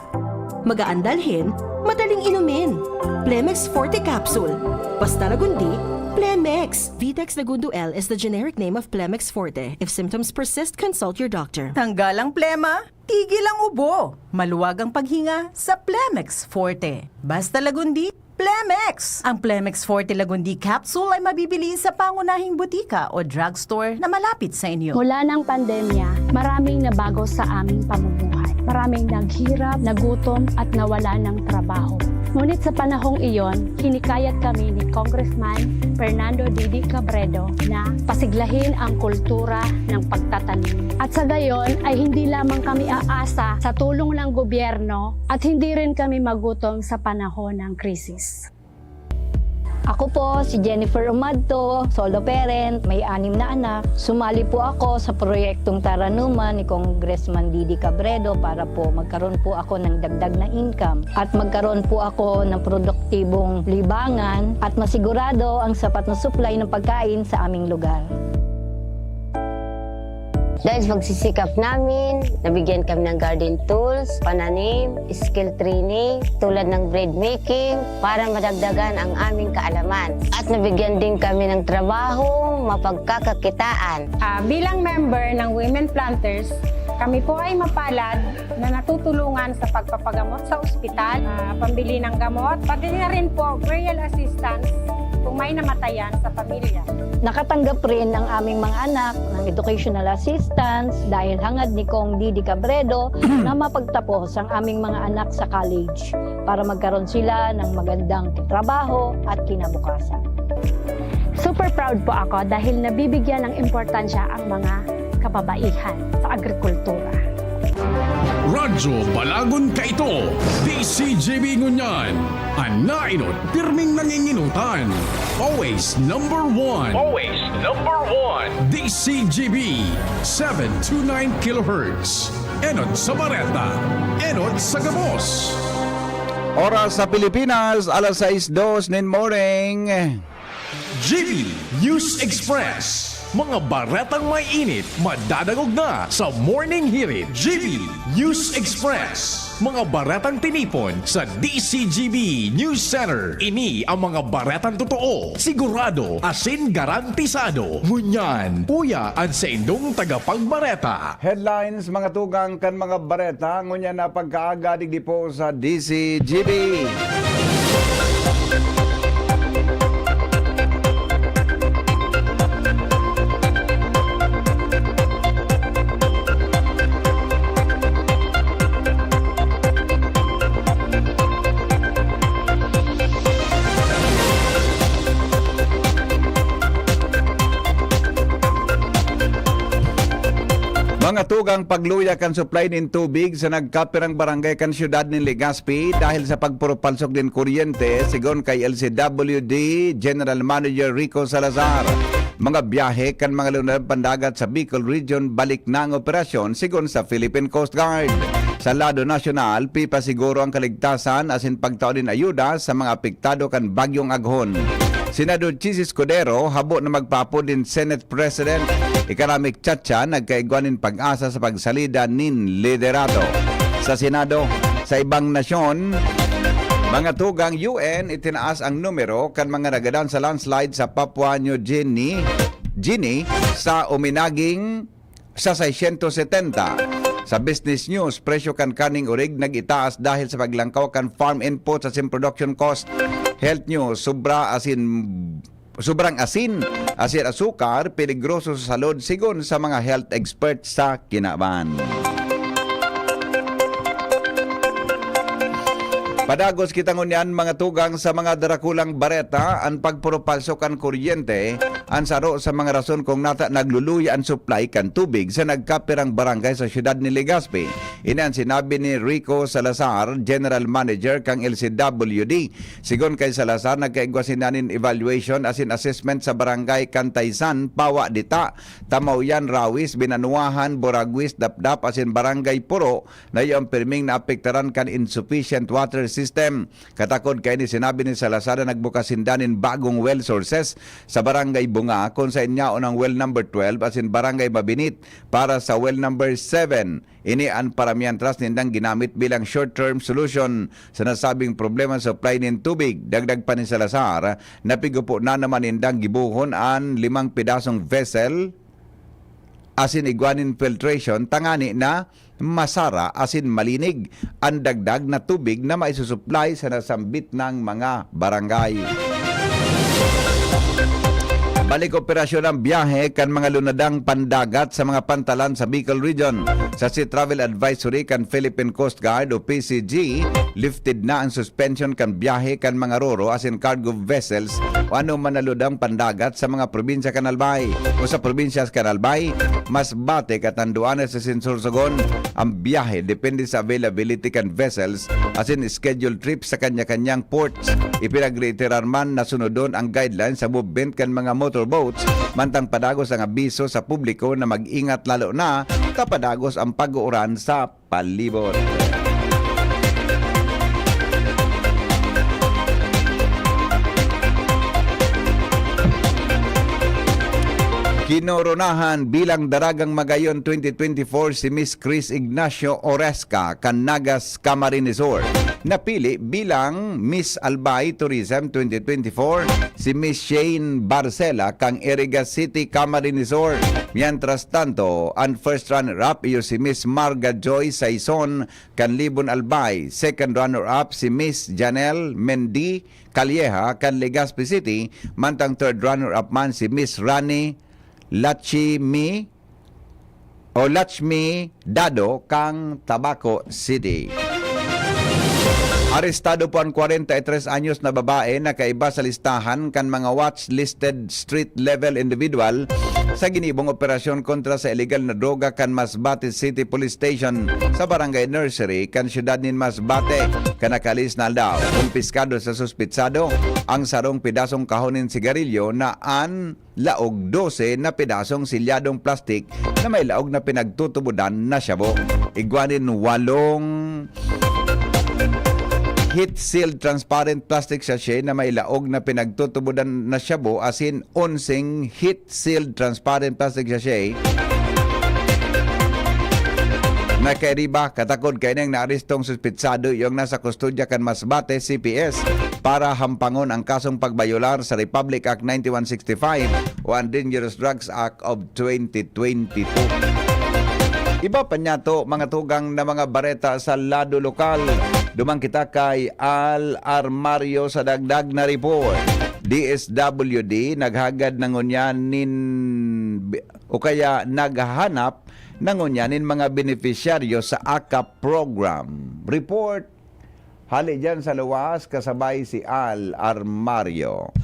Magaan dalhin, madaling inumin. Plemex Forte Capsule. Basta lagundi, Plemex. Vitex Lagundo L is the generic name of Plemex Forte. If symptoms persist, consult your doctor. Tanggal ang plema, tigil ang ubo. Maluwag ang paghinga sa Plemex Forte. Basta lagundi, Plemex! Ang Plemex Forte Lagundi Capsule ay mabibili sa pangunahing butika o drugstore na malapit sa inyo. Mula ng pandemya, maraming nabago sa aming pamumuhay. Maraming naghirap, nagutom at nawala ng trabaho. Ngunit sa panahong iyon, hinikayat kami ni Congressman Fernando Didi Cabredo na pasiglahin ang kultura ng pagtatanim. At sa gayon ay hindi lamang kami aasa sa tulong ng gobyerno at hindi rin kami magutom sa panahon ng krisis. Ako po si Jennifer Umadto, solo parent, may anim na anak. Sumali po ako sa proyektong Taranuman ni Congressman Didi Cabredo para po magkaroon po ako ng dagdag na income at magkaroon po ako ng produktibong libangan at masigurado ang sapat na supply ng pagkain sa aming lugar. Dahil sa pagsisikap namin, nabigyan kami ng garden tools, pananim, skill training, tulad ng bread making, para madagdagan ang aming kaalaman. At nabigyan din kami ng trabaho, mapagkakakitaan. Ah, bilang member ng Women Planters, kami po ay mapalad na natutulungan sa pagpapagamot sa ospital, ah, pambili ng gamot, pati na rin po burial assistance kung may namatayan sa pamilya. Nakatanggap rin ang aming mga anak ng educational assistance dahil hangad ni Cong Didi Cabredo na mapagtapos ang aming mga anak sa college para magkaroon sila ng magandang trabaho at kinabukasan. Super proud po ako dahil nabibigyan ng importansya ang mga kababaihan sa agrikultura. Radyo Balagon Kaito, D C G B Ngunyan, an nainot pirming nanginginutan. Always number one. Always number one. D C G B, seven two nine kilohertz. Enot sa Bareta, enot sa Gabos. Oras sa Pilipinas, alas sais dos nin morning. G B News Express. Mga baretang may init, madadangog na sa Morning Hirit. G B News Express. Mga baretang tinipon sa D C G B News Center. Ini ang mga baretang totoo, sigurado, asin garantisado. Ngunyan, uya an saindong tagapagbareta. Headlines, mga tugang kan mga bareta, ngunyan na pagkaaga digdi po sa D C G B. Mga tugang, pagluya kan supply nin tubig sa nagkapirang barangay kan siyudad nin Legazpi dahil sa pagpurupalsok nin kuryente, sigon kay L C W D General Manager Rico Salazar. mga biyahe kan mga lunad pandagat sa Bicol Region balik na ang operasyon, sigon sa Philippine Coast Guard. Sa lado nasyonal, pipasiguro ang kaligtasan asin pagtao nin ayuda sa mga apektado kan Bagyong Aghon. Senador Chiz Escudero habo na magpaapod nin Senate President. Economic Chacha nagkaigwa nin pag-asa sa pagsalida nin liderato sa Senado. Sa ibang nasyon, mga tugang, U N itinaas ang numero kan mga nagadan sa landslide sa Papua New Guinea, Guinea sa uminaging sa seiscientos setenta. Sa Business News, presyo kan karneng orig nag-itaas dahil sa paglangkaw kan farm inputs asin production cost. Health News, sobra asin sobrang asin asin asukar peligroso sa salud, sigon sa mga health expert sa kinaban. Padagos kita ngunyan, mga tugang, sa mga darakulang bareta. An pagpurupalso kan kuryente, an saro sa mga rason kung nata nagluluya an supply kan tubig sa nagkapirang barangay sa siyudad ni Legazpi. Ini an sinabi ni Rico Salazar, General Manager kan L C W D. Sigon kay Salazar, nagkaigwa sinda nin evaluation asin assessment sa barangay Cantaysan, Pawa, Dita, Tamauyan, Rawis, Binanuahan, Boraguis, Dapdap asin Barangay Puro na iyo ang pirming naapektaran kan insufficient water system. Katakod kaini, sinabi ni Salazar na nagbukas sinda nin bagong well sources sa Barangay Bunga, kun saen yaon ang well number twelve asin Barangay Mabinit para sa well number seven. Ini an paramientras nindang ginamit bilang short-term solution sa nasabing problema sa supply nin tubig. Dagdag pa ni Salazar, napigupo na naman nindang gibohon an limang pedasong vessel asin igwa nin filtration tangani na masara asin malinig an dagdag na tubig na maisusuplay sa nasambit nang mga barangay. Balik operasyon ang biyahe kan mga lunadang pandagat sa mga pantalan sa Bicol Region. Sa Sea Travel Advisory kan Philippine Coast Guard o P C G, lifted na ang suspension kan biyahe kan mga roro asin cargo vessels o ano man na lunadang pandagat sa mga probinsya kan Albay o sa probinsya kan Albay, Masbate, Catanduanes asin Sorsogon. Ang biyahe depende sa availability kan vessels asin schedule trips sa kanya-kanyang ports. Ipinagreiterar man na sunodon ang guidelines sa movement kan mga motorboats, mantang padagos ang abiso sa publiko na mag-ingat, lalo na ta padagos ang pag-uuran sa palibot. Kinoronahan bilang Daragang Magayon twenty twenty-four si Miss Chris Ignacio Oresca kan Nagas, Camarines Sur. Napili bilang Miss Albay Tourism twenty twenty-four si Miss Shane Barcela kan Iriga City, Camarines Sur. Mientras tanto, an first runner-up iyo si Miss Marga Joy Saison kan Libon, Albay. Second runner-up si Miss Janelle Mendy Calleja kan Legazpi City, mantang third runner-up man si Miss Rani Lachimi o Lachmi Dado kan Tabaco City. Arestado po an kwarenta y tres anyos na babae na kaiba sa listahan kan mga watch listed street-level individual sa ginibong operasyon kontra sa iligal na droga kan Masbate City Police Station sa Barangay Nursery kan siyudad nin Masbate. Kan nakaalis na aldaw, kumpiskado sa suspitsado ang sarong pedasong kahon nin sigarilyo na an laog dose na pedasong selyadong plastik na may laog na pinagtutubodan na shabu. Igwa nin walong heat-sealed transparent plastic sachet na may laog na pinagtutubodan na shabu asin onseng heat-sealed transparent plastic sachet. Nakairiba, katakod kaini ang naarestong suspitsado, iyong nasa kustodya kan Masbate C P S para hampangon ang kasong pagbayolar sa Republic Act ninety-one sixty-five o ang Dangerous Drugs Act of twenty twenty-two. Iba pa niya to, mga tugang na mga bareta sa lado lokal. Duman kita kay Al Armario sa dagdag na report. D S W D naghagad na ngunyan nin, o kaya naghahanap na ngunyan nin mga benepisyaryo sa akap program. Report hali diyan sa luwas, kasabay si Al Armario.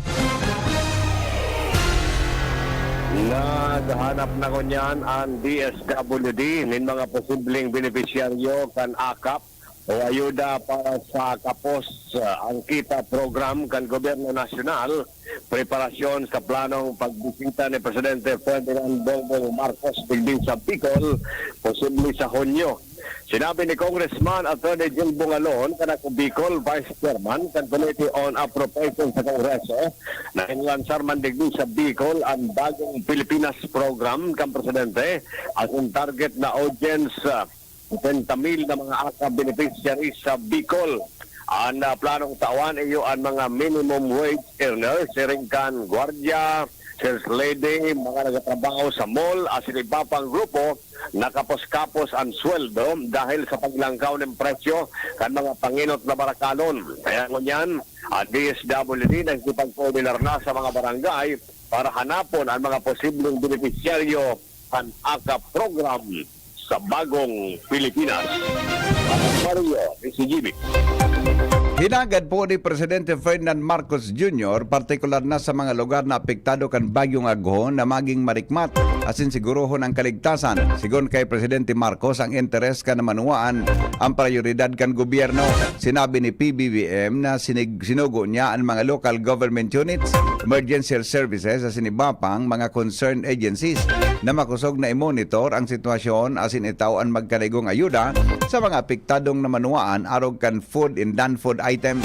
Naghanap na ngunyan an D S W D nin mga posibleng benepisyaryo kan akap o ayuda para sa kapos, ah, ang KITA program kan gobyerno nasyonal, preparasyon sa planong pagbisita ni Presidente Ferdinand Bongbong Marcos digdi sa Bicol, posible sa Hunyo. Sinabi ni Congressman Attorney Jim Bongalon, kan Ako Bicol, Vice Chairman kan Committee on Appropriations sa Kongreso, na inlansar man digdi sa Bicol ang Bagong Pilipinas Program kan Presidente, asin target na audience, ah, setenta mil na mga AKAP beneficiaries sa Bicol. An, ah, planong tawan iyo an mga minimum wage earners, siring kan gwardiya, sales lady, mga nagtatrabaho sa mall, asin iba pang grupo, nakapos-kapos an sweldo dahil sa paglangkaw nin presyo kan mga pangenot na barakalon. Kaya ngunyan, an D S W D nakikipagkoordinar na sa mga barangay para hanapon an mga posibleng benepisyaryo kan AKAP program sa Bagong Pilipinas. Mario, si Jimmy. Hinagad po ni Presidente Ferdinand Marcos Junior, partikular na sa mga lugar na apektado kan Bagyong Aghon, na maging marikmat asin sigurohon ang kaligtasan. Sigon kay Presidente Marcos, ang interes kan manuwaan ang prayoridad kan gobyerno. Sinabi ni P B B M na sinig-, sinugo niya an mga local government units, emergency services asin iba pang mga concerned agencies na makosog na i-monitor ang sitwasyon asin itao an magkanigong ayuda sa mga apektadong namanwaan arog kan food and non-food items.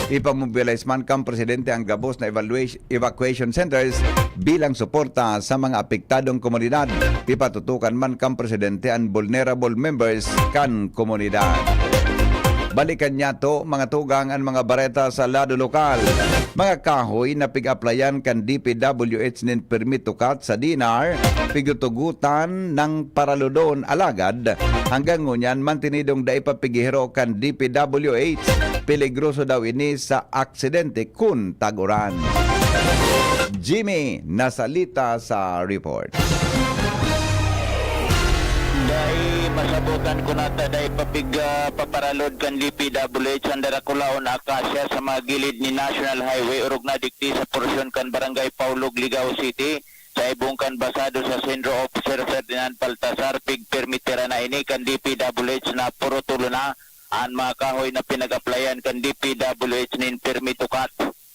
Ipamobilize man kan presidente ang gabos na evaluation, evacuation centers bilang suporta sa mga apektadong komunidad. Ipatutukan man kan presidente an vulnerable members kan komunidad. Balikan niyato, mga tugang, an mga bareta sa lado lokal. Mga kahoy na pig-aplayan kan D P W H nin permit to cut sa D E N R, pigtutugotan nang paralodon, alagad hanggang ngunyan mantinidong dai pa pighihiro kan D P W H. Peligroso daw ini sa aksidente kun tag-uran. Jimmy Nasalita sa report. Dai masabotan kun ata dai papig-, ah, paparalod kan D P W H an darakulaon na akasya sa mga gilid ni National Highway orog na digdi sa porsyon kan Barangay Paulog, Ligao City, sa ibong kan basado sa Sendro Officer Ferdinand Baltasar. Pigpermitira na ini kan D P W H na puro tulo na an mga kahoy na pinag-aplayan kan D P W H nin permit to cut.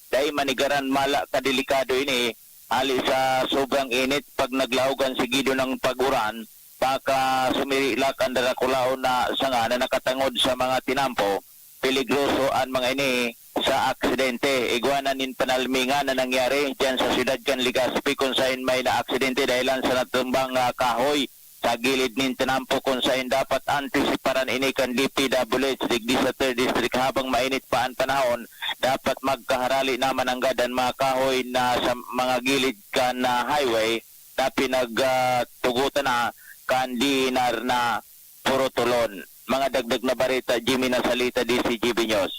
Dai manigaran mala kadelikado ini, hali sa sobrang init, pag naglaog an sigido nang pag-uran, baka sumirilak an darakulaon na sanga na nakatangod sa mga tinampo. Peligroso an mga ini sa aksidente. Igwa na nin panalmingan na nangyari diyan sa siyudad kan Legazpi, kun saen may naaksidente dahilan sa natumbang, ah, kahoy sa gilid nin tinampo, kun saen dapat antisiparan ini kan D P W H digdi sa Third District. Habang mainit pa an panahon, dapat magkaharali na mananggad an mga kahoy na sa mga gilid kan, ah, highway na pinag, ah, tugotan na kan D E N R na puro tulon. Mga dagdag na bareta, Jimmy Nasalita, D C G B News.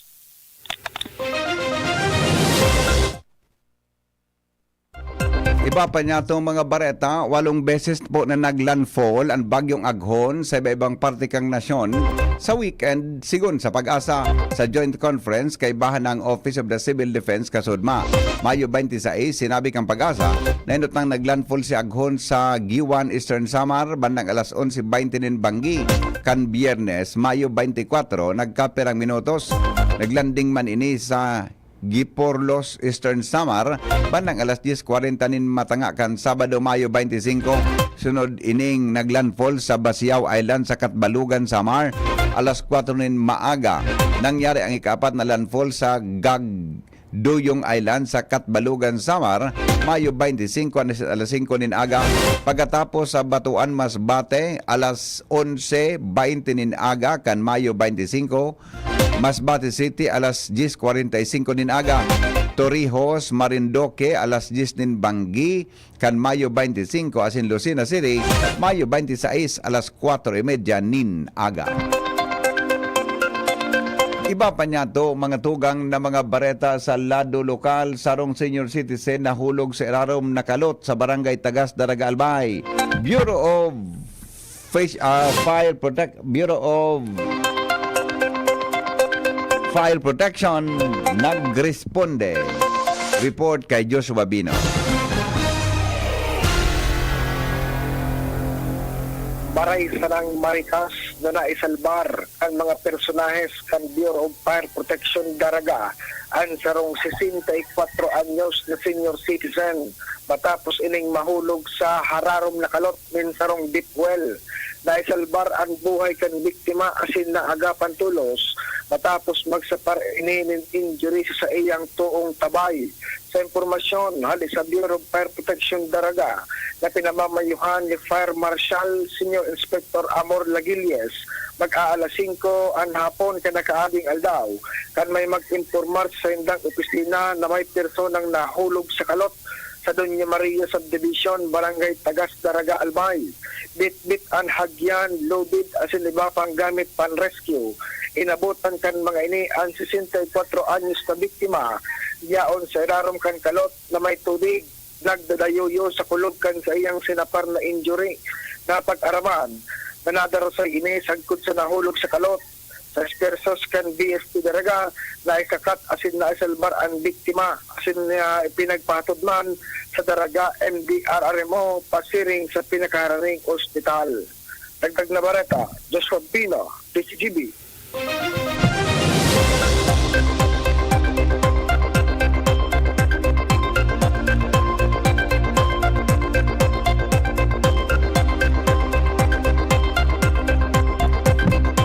Iba pa niya itong mga bareta, walong beses po na naglandfall ang Bagyong Aghon sa iba-ibang parte kang nasyon sa weekend, sigon sa PAGASA. Sa joint conference, kaibahan na ang Office of the Civil Defense kasudma. Mayo twenty-six, sinabi kang PAGASA na enot nang naglandfall si Aghon sa Guiuan, Eastern Samar, bandang alas onse twenty nin banggi. Kan Biyernes, Mayo twenty-four, nagkapirang minutos, naglanding man ini sa Giporlos, Eastern Samar, bandang alas dyes kwarenta nin matanga. Kan Sabado, Mayo twenty-singko, sunod ining naglandfall sa Basiao Island sa Catbalogan, Samar, alas kwatro nin maaga. Nangyari ang ikaapat na landfall sa Gagduyong Island sa Catbalogan, Samar, Mayo twenty-singko, alas, alas singko nin aga. Pagkatapos sa Batuan, Masbate, alas onse twenty nin aga kan Mayo twenty-singko, Masbate City, alas dyes kwarenta y singko nin aga. Torrijos, Marinduque, alas dyes nin banggi kan Mayo twenty-singko, asin Lucena City, Mayo twenty-sais, alas kwatro y media nin aga. Iba pa niya to, mga tugang na mga bareta sa lado lokal, sarong senior citizen nahulog sa irarom na kalot sa Barangay Tagas, Daraga, Albay. Bureau of Fish, ah, Fire Protect-, Bureau of Fire Protection nagresponde. Report kay Joshua Bino. Baray Sarang Maricas, na naisalbar kan mga personahes kan Bureau of Fire Protection Daraga an sarong sesenta y kwatro anyos na senior citizen matapos ining mahulog sa hararom na kalot nin sarong deep well. Naisalbar an buhay kan biktima asin naagapan tolos matapos magsapar ini nin injury sa saiyang toong tabay. Sa impormasyon hale sa Bureau of Fire Protection Daraga na pinamamayuhan ni Fire Marshal Senior Inspector Amor Lagilles, mag-aalas singko an hapon kan nakaaging aldaw, kan may mag-impormar sa saindang opisina na may personang nahulog sa kalot sa Doña Maria Subdivision, Barangay Tagas, Daraga, Albay. Bitbit an hagyan, loaded asin iba pang gamit pan-rescue. Inabotan kan mga ini an sesenta y kwatro anyos na biktima, yaon sa irarom kan kalot na may tubig. Nagdadayuyo sa kulog kan saiyang sinapar na injury. Napag-araman na nadarasay ini sagkod sa nahulog sa kalot. Sa esfuerzos kan B F P Daraga, naikakat asin naisalbar an biktima asin, ah, ipinagpahatod man sa Daraga M D R R M O pasiring sa pinakaharaning ospital. Dagdag na bareta, Joshua Pino, D C G B.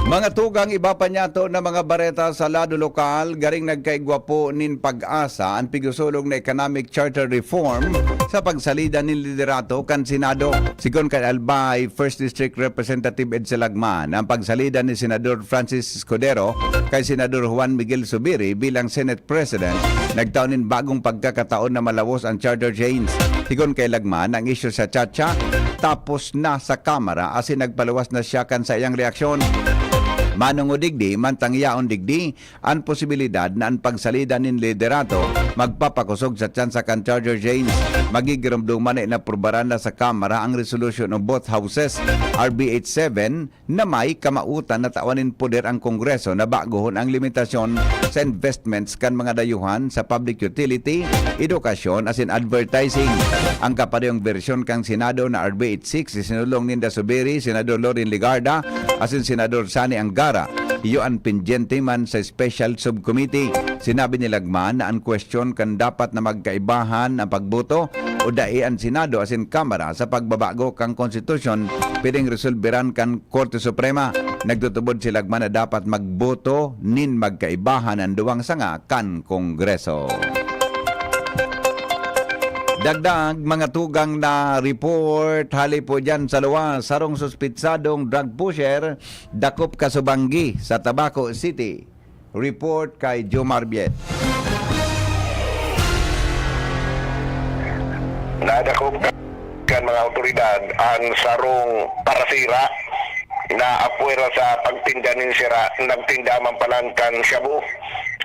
Mga tugang, iba pa niyato na mga bareta sa lado lokal, garing nagkaigwa po nin pag-asa an pigsusulong na economic charter reform sa pagsalida nin liderato kan Senado. Sigon kan Albay First District Representative Edsel Lagman, ang pagsalida ni Senador Francis Escudero kay Senador Juan Miguel Zubiri bilang Senate President nagtao nin bagong pagkakataon na malawos ang charter change. Sigon kay Lagman, ang isyu sa CHACHA tapos na sa Kamara asin nagpaluwas na siya kan saiyang reaksyon. Manongod digdi, mantang yaon digdi, an posibilidad na an pagsalida nin liderato magpapakosog sa tsansa kan charter change. Magigiromdoman na inaprubaran na sa Kamara ang resolution of both houses, R B H seven, na may kamawotan na tawan nin poder ang Kongreso na bagohon ang limitasyon sa investments kan mga dayuhan sa public utility, edukasyon asin advertising. Ang kaparehong bersyon kan Senado na R B H six, isinulong ninda Zubiri, Senador Loren Legarda asin Senador Sonny Angara. Iyo an pendyente man sa special subcommittee. Sinabi ni Lagman na an kwestiyon kan dapat na magkaibahan ang pagboto o dai an Senado asin Kamara sa pagbabago kan konstitusyon pwedeng resolberan kan Korte Suprema. Nagtutubod si Lagman na dapat magboto nin magkaibahan an duwang sanga kan Kongreso. Dagdag, mga tugang na report, hali po dyan sa luwas, sarong suspitsadong drug pusher, dakop kasubanggi sa Tabaco City. Report kay Jomar Biet. Nadakop kan mga awtoridad an sarong parasira na apwera sa pagtinda nin sira, nagtinda man palan kan shabu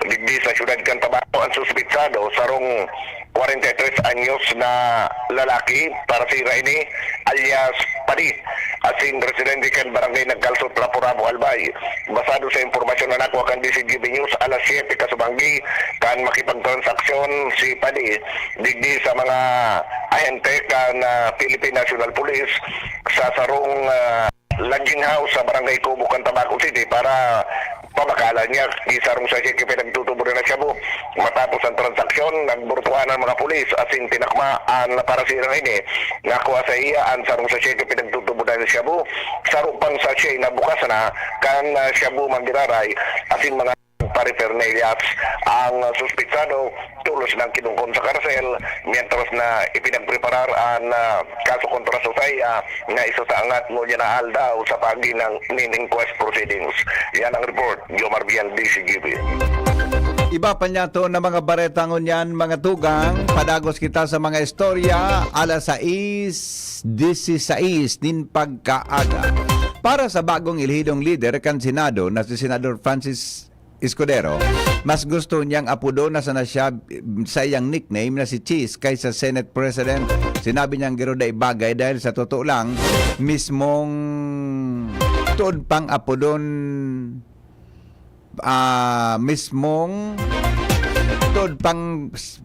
digdi sa siyudad kan Tabaco. Ang suspitsado, sarong kwarenta y tres anyos na lalaki, parasira ini, alias Padi, asin residente kan Barangay Nagkalsot, Rapu-Rapu, Albay. Basado sa impormasyon na nakuha kan D C G B News, alas siyete kasubanggi kan makipagtransaksyon si Padi digdi sa mga ahente kan, ah, Philippine National Police sa sarong, ah, lodging house sa Barangay Kubo kan Tabaco City para pabakalan niya. Isarong sa siya pinagtutubo na shabu. Matapos ang transaksyon, nagburtuhan ang mga pulis asin tinakma an parasirang ini. Nakuha sa iya an sarong sachet na pinagtutubodan na shabu, saro pang sachet na bukas na kan, ah, shabu man giraray, asin mga paraphernalia. Ang, ah, suspitsado, tolos nang kinungkon sa karsel, mientras na ipinagpreparar an, ah, kaso kontra sa saiya na isasaangat ngunyan na aldaw sa paagi ng nin inquest proceedings. Yan ang report, Jomar Biel, D C G B. Iba pa niya to na mga bareta ngunyan, mga tugang. Padagos kita sa mga istorya, alas sais disisais nin pagkaaga. Para sa bagong elehidong lider kan Senado na si Senador Francis Escudero, mas gusto niyang apodon na sana siya, mm, sa iyang nickname na si Cheese kaysa Senate President. Sinabi niyang garo dai bagay dahil sa totoo lang, mismong tuod pang apodon, ah, mismong tuod pang s-,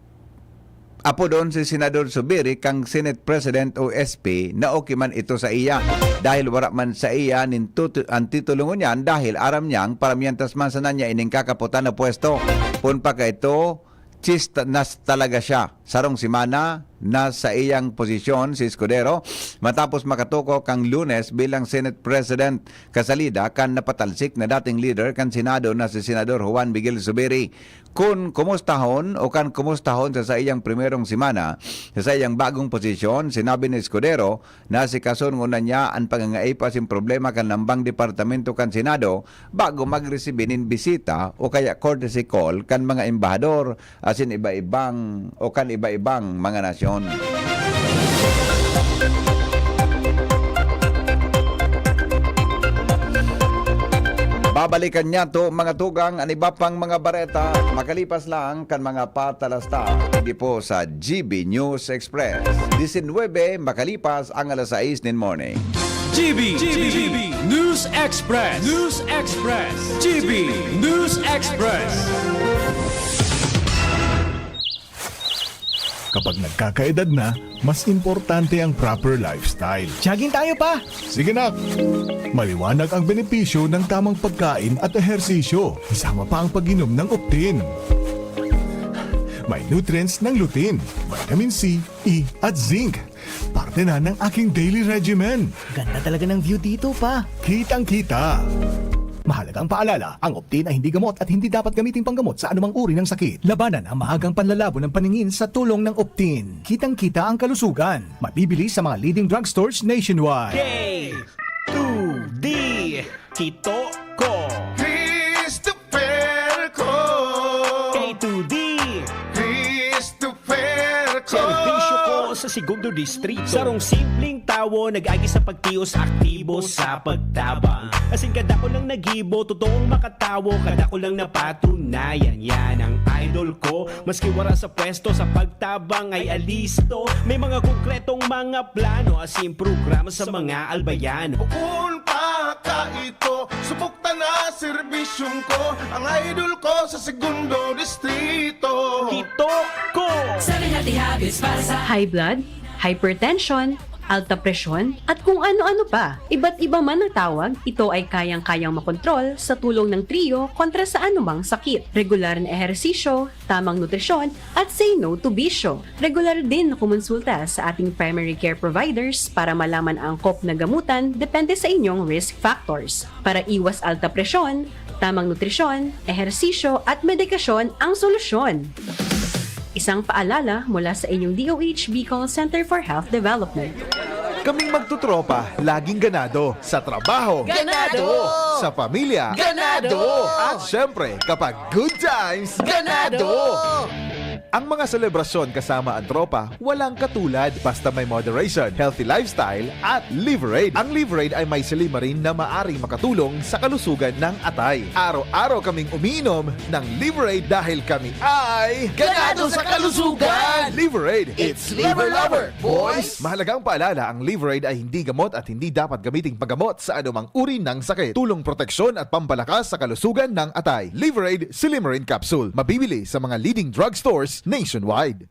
apodon si Senador Zubiri kan Senate President o S P na okay man ito sa iya, dahil wara man sa iya nin tutu-, an titulo ngunyan, dahil aram niyang paramiyantas man sana niya ining kakapotan na pwesto. Pun pa ka ito, chista nas talaga siya. Sarong semana na sa iyang posisyon si Escudero matapos makatuko kang Lunes bilang Senate President, kasalida kan napatalsik na dating lider kan Senado na si Senador Juan Miguel Zubiri. Kun kumustahon o kan kumustahon sa saiyang primerong semana sa saiyang bagong posisyon, sinabi ni Escudero na asikasohon ngona niya an pangangaipo asin problema kan lambang departamento kan Senado bago magresibi nin bisita o kaya courtesy call kan mga embahador asin iba-ibang o kan iba-ibang mga nasyon. Babalikan niyato, mga tugang, an iba pang mga bareta makalipas lang kan mga patalasta. Digdi po sa G B News Express. Disinwebe makalipas ang alas sais nin morning. G B, G B News Express. News Express. G B News Express. Kapag nagkakaedad na, mas importante ang proper lifestyle. Jogging tayo, pa! Sige, nak! Maliwanag ang benepisyo ng tamang pagkain at ehersisyo, kasama pa ang pag-inom ng Optin. May nutrients ng lutein, vitamin C, E, at zinc. Parte na ng aking daily regimen. Ganda talaga ng view dito, pa. Kitang-kita. Mahalagang paalala, ang Optin ay hindi gamot at hindi dapat gamiting panggamot sa anumang uri ng sakit. Labanan ang maagang panlalabo ng paningin sa tulong ng Optin. Kitang-kita ang kalusugan. Mabibili sa mga leading drugstores nationwide. K two D, Kito Ko. Christopher Ko. K two D. Christopher Ko. Serbisyo ko sa Segundo Distrito. Sarong simpleng tawo, nag-agi sa pagtios, aktibo sa pagtabang. Asin kadakul nang nagibo, totoong makatawo, kadakul nang napatunayan. Yan ang idol ko, maski wara sa pwesto, sa pagtabang ay alisto. May mga konkretong mga plano, asin programa sa mga albayan. Bukon pa ka ito, subok ta na serbisyong ko, ang idol ko sa Segundo Distrito. Kito Ko. Seven Healthy Habits para sa high blood, hypertension, alta presyon, at kung ano-ano pa. Iba't iba man ang tawag, ito ay kayang-kayang makontrol sa tulong ng Trio kontra sa anumang sakit. Regular na ehersisyo, tamang nutrisyon, at say no to bisyo. Regular din na kumonsulta sa ating primary care providers para malaman ang angkop na gamutan depende sa inyong risk factors. Para iwas alta presyon, tamang nutrisyon, ehersisyo, at medikasyon ang solusyon. Isang paalala mula sa inyong D O H Bicol Center for Health Development. Kaming magtutropa, laging ganado. Sa trabaho. Ganado! Sa pamilya. Ganado! At syempre, kapag good times, Ganado! Ganado! Ang mga selebrasyon kasama ang tropa, walang katulad. Basta may moderation, healthy lifestyle, at Liverade. Ang Liverade ay may silymarin na maaring makatulong sa kalusugan ng atay. Araw-araw kaming umiinom ng Liverade dahil kami ay Ganado sa kalusugan! Liverade, it's Liver Lover, boys! Mahalagang paalala, ang Liverade ay hindi gamot at hindi dapat gamiting paggamot sa anumang uri ng sakit. Tulong, proteksyon at pampalakas sa kalusugan ng atay. Liverade Silymarin Capsule. Mabibili sa mga leading drugstores nationwide.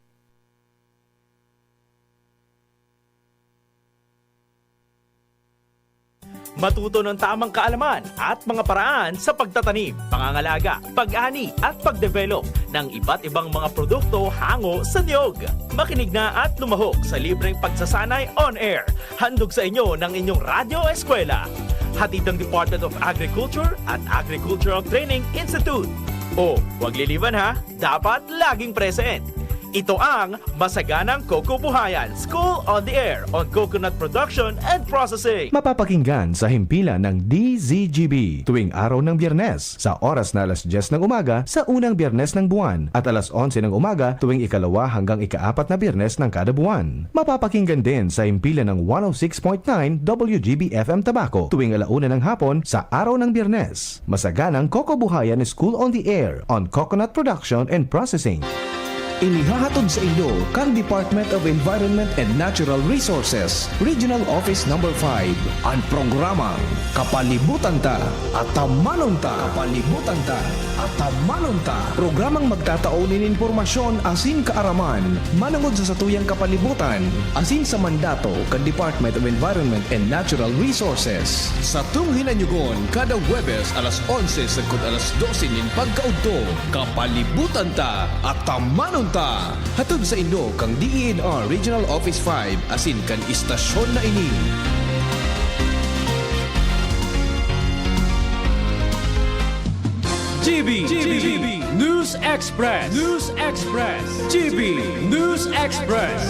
Matuto ng tamang kaalaman at mga paraan sa pagtatanim, pangangalaga, pag-ani at pagdevelop ng iba't ibang mga produkto hango sa niyog. Makinig na at lumahok sa libreng pagsasanay on air. Handog sa inyo ng inyong Radyo Eskwela. Hatid ng Department of Agriculture at Agricultural Training Institute. O, wag liliwan ha, dapat laging present. Ito ang Masaganang Coco Buhayan, School on the Air on Coconut Production and Processing. Mapapakinggan sa himpilan ng D Z G B tuwing araw ng Biyernes, sa oras na alas dyes ng umaga sa unang Biyernes ng buwan at alas onse ng umaga tuwing ikalawa hanggang ikaapat na Biyernes ng kada buwan. Mapapakinggan din sa himpilan ng one oh six point nine W G B F M Tabaco tuwing ala una ng hapon sa araw ng Biyernes. Masaganang Coco Buhayan School on the Air on Coconut Production and Processing. Inihahatod sa inyo kan Department of Environment and Natural Resources, Regional Office Number five, an programang Kapalibutan Ta, Atamanon Ta. Kapalibutan Ta, Atamanon Ta. Programang magtatao nin impormasyon asin kaaraman manongod sa satuyang kapalibutan asin sa mandato kan Department of Environment and Natural Resources. Satong hinanyugon kada Huwebes alas onse sagkod alas dose nin pagkaudto. Kapalibutan Ta, Atamanon Ta. Hatod sa inyo kan D E N R Regional Office five asin kan istasyon na ini. G B, G B, News Express, News Express, G B News Express.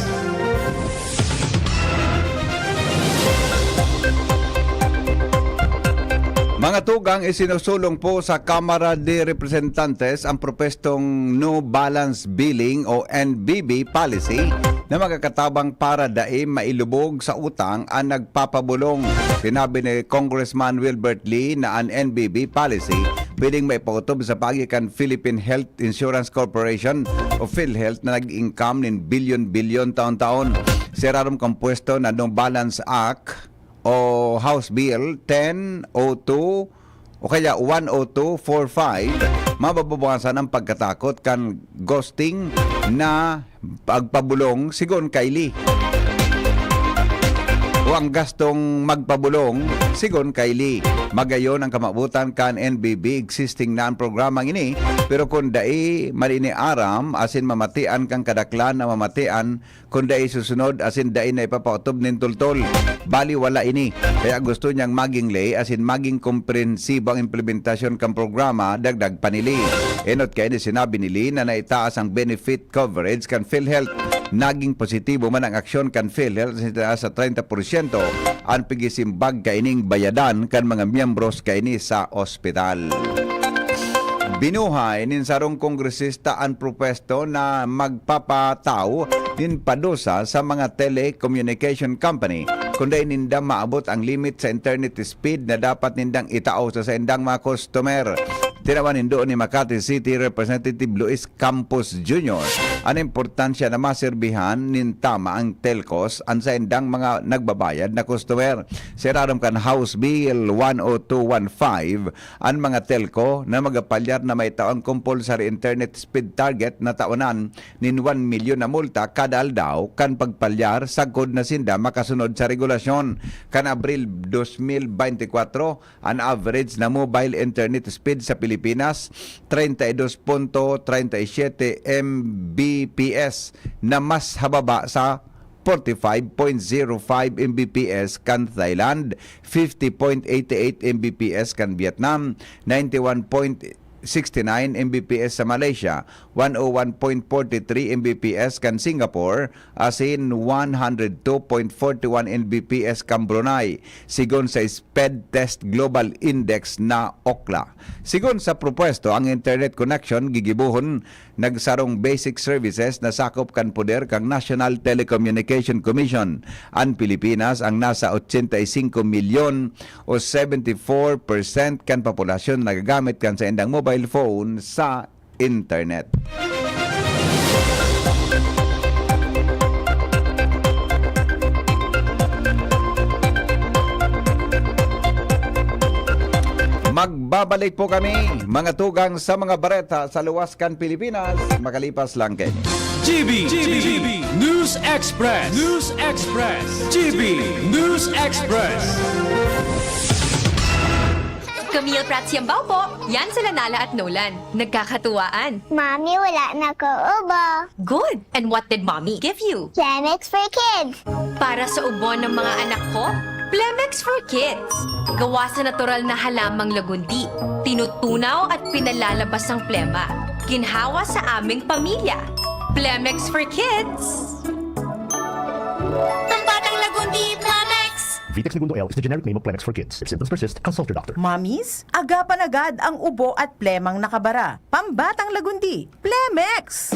Mga tugang, isinusulong po sa Kamara de Representantes ang propestong no balance billing o N B B policy na magkakatabang para dai mailubog sa utang ang nagpapabulong. Sinabi ni Congressman Wilbert Lee na an N B B policy pwedeng maipaotob sa paagi kan Philippine Health Insurance Corporation o PhilHealth na nag-income nin bilyon-bilyon taon-taon. Sirarom kan pwesto na no balance act o House Bill ten oh two o kaya one oh two four five, mababawasan ang pagkatakot kan ghosting na pagpabulong sigon kay Lee. O ang gastong magpabulong sigon kay Lee. Magayon ang kamabutan kan N B B existing na ang programang ini, pero kun dai maliniaram asin mamatian kan kadaklan na mamatian kun dai susunod asin dai na ipapaotob nin tultol. Bali, wala ini. Kaya gusto niyang maging ley asin maging komprehensibo ang implementasyon kan programa, dagdag pa ni Lee. Enot kaini, sinabi ni Lee na naitaas ang benefit coverage kan PhilHealth. Naging positibo man ang aksyon kan PhilHealth sa taas sa treinta porsyento an pigisimbag kaining bayadan kan mga miyembros kaini sa ospital. Binuhay nin sarong kongresista an propwesto na magpapataw nin padusa sa mga telecommunication company kun dai ninda maabot ang limit sa internet speed na dapat nindang itao sa saindang mga customer. Tinawan nindo ni Makati City Representative Luis Campos Junior an importansya na maserbihan nin tama ang telcos an saindang mga nagbabayad na customer. Sa irarom kan House Bill one oh two one five, an mga telco na magapalyar na maitao ang compulsory internet speed target na taonan nin one milyon na multa kada aldaw kan pagpalyar sagkod na sinda makasunod sa regulasyon. Kan Abril dos mil beintikwatro, an average na mobile internet speed sa Pilipinas, treinta y dos punto treinta y siete M B P S, na mas hababa sa forty-five point zero five M B P S kan Thailand, fifty point eighty-eight M B P S kan Vietnam, ninety-one point sixty-nine M B P S sa Malaysia, one oh one point forty-three M B P S kan Singapore, asin one hundred two point forty-one M B P S kan Brunei, sigon sa Speed Test Global Index na Ookla. Sigon sa propwesto, ang internet connection gigibohon nagsarong basic services na sakop kan poder kan National Telecommunication Commission. An Pilipinas ang nasa ochenta y cinco milyon o seventy-four percent kan populasyon nagagamit kan saindang mobile phone sa internet. Magbabalik po kami, mga tugang, sa mga bareta sa luwas kan Pilipinas, makalipas lang kaini. G B, G B, News Express, News Express, G B News Express. Camille Prats Yambao po. Yan sila Nala at Nolan. Nagkakatuwaan. Mami, wala na ko ubo. Good. And what did Mommy give you? Chemex for Kids. Para sa ubo ng mga anak ko, Plemex for Kids. Gawa sa natural na halamang lagundi. Tinutunaw at pinalalabas ang plema. Ginhawa sa aming pamilya. Plemex for Kids. Pambatang lagundi, Plemex! Vitex Negundo L is the generic name of Plemex for Kids. If symptoms persist, consult your doctor. Mommies, agapan agad ang ubo at plemang nakabara. Pambatang lagundi, Plemex!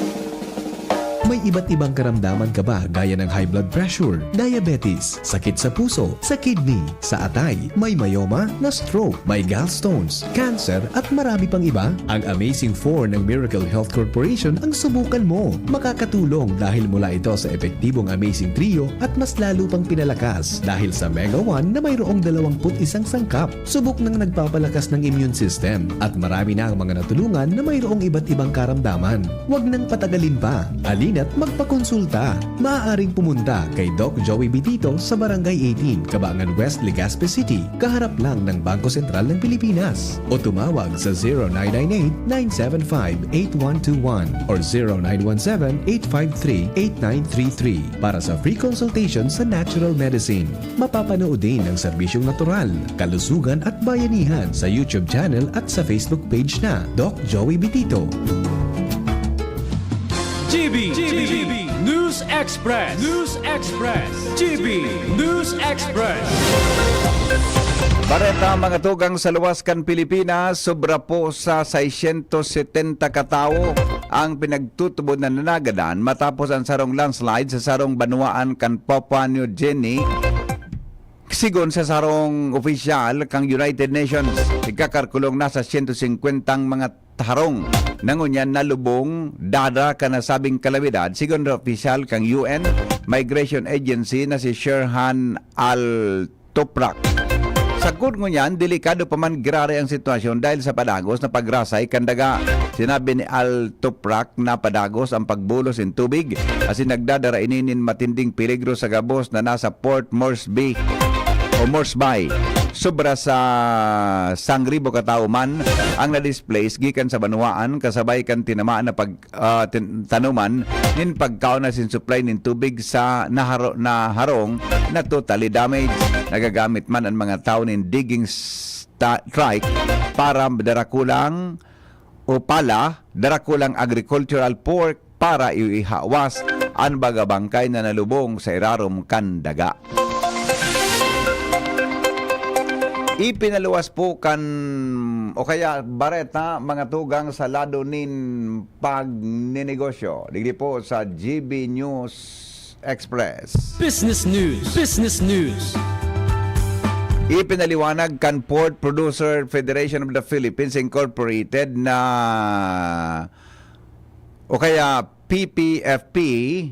May iba't ibang karamdaman ka ba gaya ng high blood pressure, diabetes, sakit sa puso, sa kidney, sa atay, may myoma, na-stroke, may gallstones, cancer at marami pang iba? Ang Amazing four ng Miracle Health Corporation ang subukan mo. Makakatulong dahil mula ito sa epektibong Amazing Trio at mas lalo pang pinalakas dahil sa Mega one na mayroong dalawang put isang sangkap. Subok nang nagpapalakas ng immune system at marami na ang mga natulungan na mayroong iba't ibang karamdaman. Huwag nang patagalin pa. Alina't magpakonsulta. Maaaring pumunta kay Doc Joey Bitito sa Barangay eighteen, Kabangan West, Legazpi City, kaharap lang ng Bangko Sentral ng Pilipinas. O tumawag sa zero nine nine eight, nine seven five, eight one two one or zero nine one seven, eight five three, eight nine three three para sa free consultation sa natural medicine. Mapapanood din ang serbisyong natural, kalusugan at bayanihan sa YouTube channel at sa Facebook page na Doc Joey Bitito. G B, G B, News Express, News Express, G B, News Express. Bareta, mga tugang sa luwas kan Pilipinas, sobra po sa seiscientos setenta ka tawo ang pinagtutubod na nanagadan matapos ang sarong landslide sa sarong banwaan kan Papua New Guinea. Sigon sa sarong opisyal kan United Nations, ikakarkulong na sa siyento singkwentang mga harong na ngunyan nalubong dada kan nasabing kalamidad, sigon sa opisyal kan U N Migration Agency na si Sherhan Al Toprak. Sagkod ngunyan, delikado pa man grabe ang sitwasyon dahil sa padagos na pagrasay kan daga. Sinabi ni Al Toprak na padagos ang pagbulos nin tubig, asin nagdadara ini nin matinding peligro sa gabos na nasa Port Moresby o Moresby. Sobra sa sangribo ka tawo man ang na-displace gikan sa banwaan kasabay kan tinamaan na pag ah, tin- tanuman nin pagkaon asin supply nin tubig sa naharo- na harong na totally damaged. Nagagamit man ang mga tawo nin digging sta- trike para darakulang o pala darakulang agricultural fork para ihawas an baga bangkay na nalubong sa irarom kan daga. Ipinaluwas po kan o kaya bareta mga tugang sa lado nin pagninegosyo. Digdi po sa G B News Express. Business News, Business News. Ipinaliwanag kan Pork Producer Federation of the Philippines Incorporated na o kaya P P F P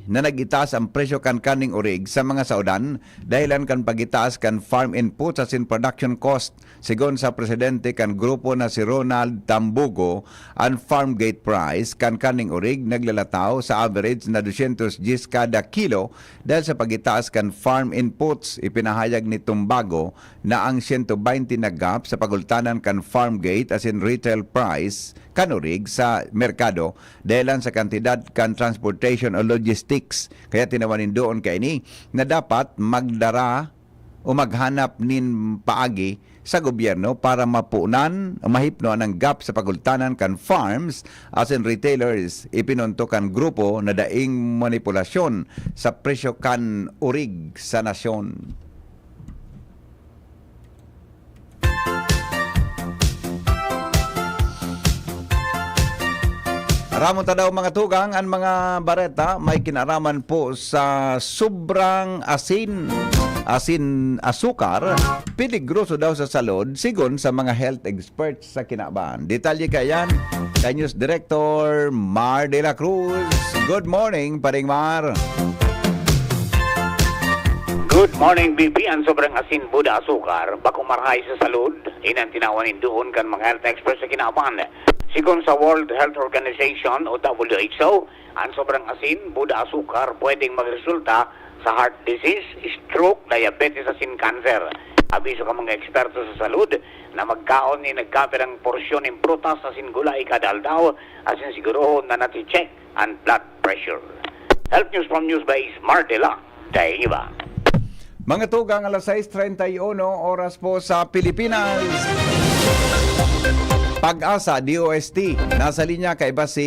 na nag-itaas ang presyo kan karneng orig sa mga saodan dahilan kan pag-itaas kan farm inputs asin production cost. Sigon sa presidente kan grupo na si Ronald Tambugo, an farm gate price kan karneng orig naglalataw sa average na dosyentos dyes kada kilo dahil sa pag-itaas kan farm inputs. Ipinahayag ni Tumbago na ang siyento baynte na gap sa pagultanan kan farm gate asin retail price kan orig sa merkado dahilan sa kantidad kan transportation o logistics. Kaya tinawan nindoon kaini na dapat magdara o maghanap nin paagi sa gobyerno para mapunan o mahipnoan ang gap sa pagultanan kan farms asin retailers. Ipinunto kan grupo na daing manipulasyon sa presyo kan orig sa nasyon. Aramon ta daw, mga tugang, an mga bareta may kinaraman po sa sobrang asin, asin asukar, peligroso daw sa salud, sigon sa mga health experts sa kinaban. Detalye kaiyan kay News Director Mar de la Cruz. Good morning, Paring Mar. Good morning, B P. An sobrang asin, buda asukar, bako marahay sa salud. Ini an tinawan nindoon kan mga health experts sa kinaban. Sigon sa World Health Organization o W H O, an sobrang asin, buda asukar, pwedeng magresulta sa heart disease, stroke, diabetes asin cancer. Abiso kan mga eksperto sa salud na magkaon nin nagkapirang porsyon nin prutas asin gulay kada aldaw asin sigurohon na nati-check an blood pressure. Health News from Newsbase, Mar de la Daingiba. Mga tugang, alas sais treinta y uno oras po sa Pilipinas. Pag-asa, D O S T. Nasa linya kaiba si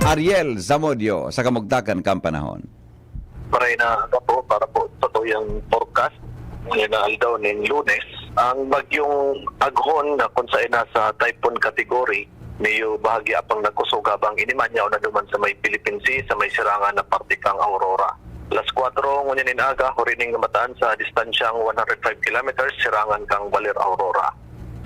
Ariel Zamudio sa kamugtakan kan panahon. Maray na aga po para po sa tuyang forecast. Ngayon na aldaw ning Lunes, ang bagyong Aghon na kung saan nasa typhoon category Medyo bahagya pang nagkusog habang inimanyaw na duman sa may Philippine Sea, sa may sirangan na parte kang Aurora. Alas kwatro ngunyan nin aga, hurining namataan sa distansyang one hundred five kilometers, sirangan kang Baler, Aurora.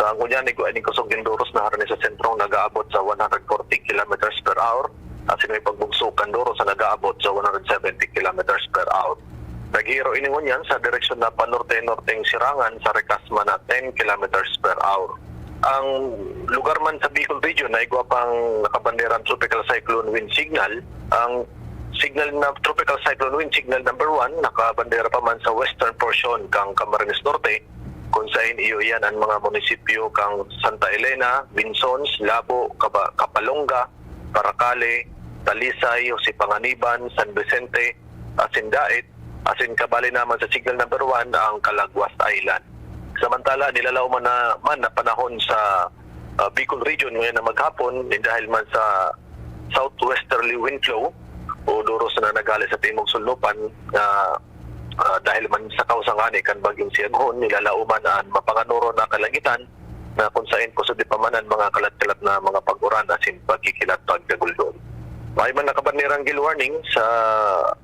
Sa ngunyan, igwa ning kusog nin doros na harani sa sentrong nag-aabot sa one hundred forty kilometers per hour, asin may pagbugso kan doros na nag-aabot sa one hundred seventy kilometers per hour. Naghihiro ini ngunyan sa direksyon na panorte-norteng sirangan sa rikas man na ten kilometers per hour. Ang lugar man sa Bicol Region na igwa pang nakabanderang Tropical Cyclone Wind Signal, ang signal na Tropical Cyclone Wind Signal number one nakabandera pa man sa western portion kang Camarines Norte, kung sain iyo iyan ang mga munisipyo kang Santa Elena, Vinzons, Labo, Caba-, Capalonga, Paracale, Talisay, Jose Panganiban, San Vicente, asin Daet, asin kabali naman sa signal number one ang Calaguas Island. Samantala, nilalaw man na, man na panahon sa, ah, Bicol Region ngayon na maghapon, eh, dahil man sa southwesterly wind flow o doros na naghale sa timog sulnupan na, ah, dahil man sa kausa ngani kan Bagyong Siaghon, nilalaoman an mapanganoro na kalangitan na kung sain kusog pa man an mga kalat-kalat na mga pag-uran asin pagkikilat pagdaguldol. May man nakabanderang gale warning sa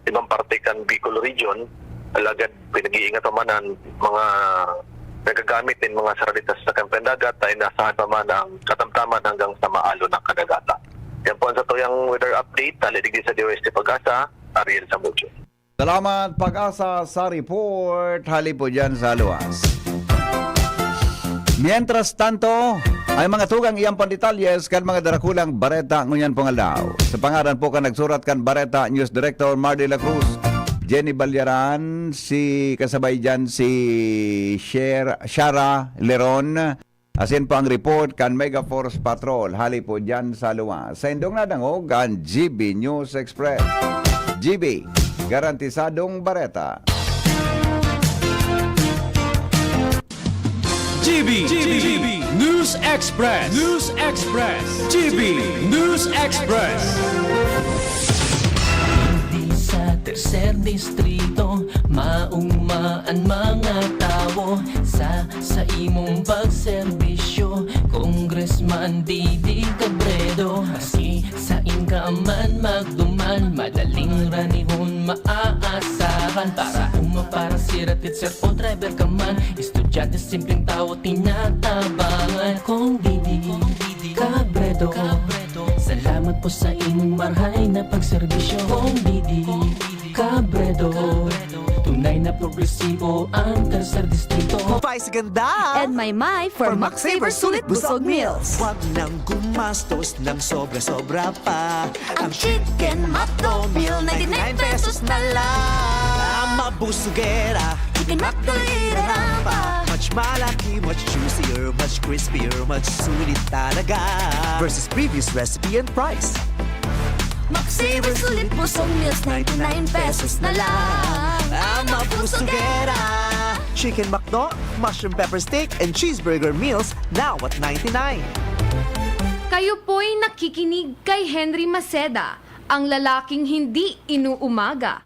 ibang parte kan Bicol Region, alagad pinag-iingat pa man an mga nagagamit nin mga saraditas sa sakyan pandagat, ta inaasahan pa man ang katamtaman hanggang sa maalon na kadagatan. Yan po ang satuyang weather update. Hali digdi sa D O S T Pag-asa, Ariel Samudio. Salamat, Pag-asa, sa report. Hali po dyan sa luwas. Mientras tanto, ang mga tugang iyang pandetalyes kan mga darakulang bareta ngunyan pong aldaw. Sa pangaran po kan nagsurat kan bareta, News Director Mar de la Cruz, Jenny Balyaran, si kasabay dyan si Sher-, Shara Leron, asin po ang report kan Mega Force Patrol. Hali po dyan sa luwas. Sa indong nadangog, ang G B News Express. G B, garantisadong bareta. G B, G B, News Express, News Express, G B News Express. Di sa Tercer Distrito, maugma an mga tawo sa, sa imong pagserbisyo. Congressman Didi Cabredo, maski sain ka man magduman, madaling ranihon maaasahan. Para uma, para sira, teacher o driver ka man, estudyante, simpleng tawo, tinatabangan. Kong Didi Cabredo, salamat po sa imong marhay na pagserbisyo. Kong Didi Cabredo, tunay na progresibo ang Tercer Distrito. Mapay sa ganda! And may may for Max Saver Sulit Busog Meals. Wag nang gumastos ng sobra-sobra pa. Ang Chicken McDo Meal, ninety-nine pesos na lang. Ah, mabusugera. Chicken McDo, irarampa. Much malaki, much juicier, much crispier, much sulit talaga. Versus previous recipe and price. Max Saver Sulit Busog Meals, ninety-nine pesos na lang. Ah, mabusugera. Chicken McDo, mushroom pepper steak, and cheeseburger meals now at ninety-nine. Kayo po'y nakikinig kay Henry Maceda, ang lalaking hindi inuumaga.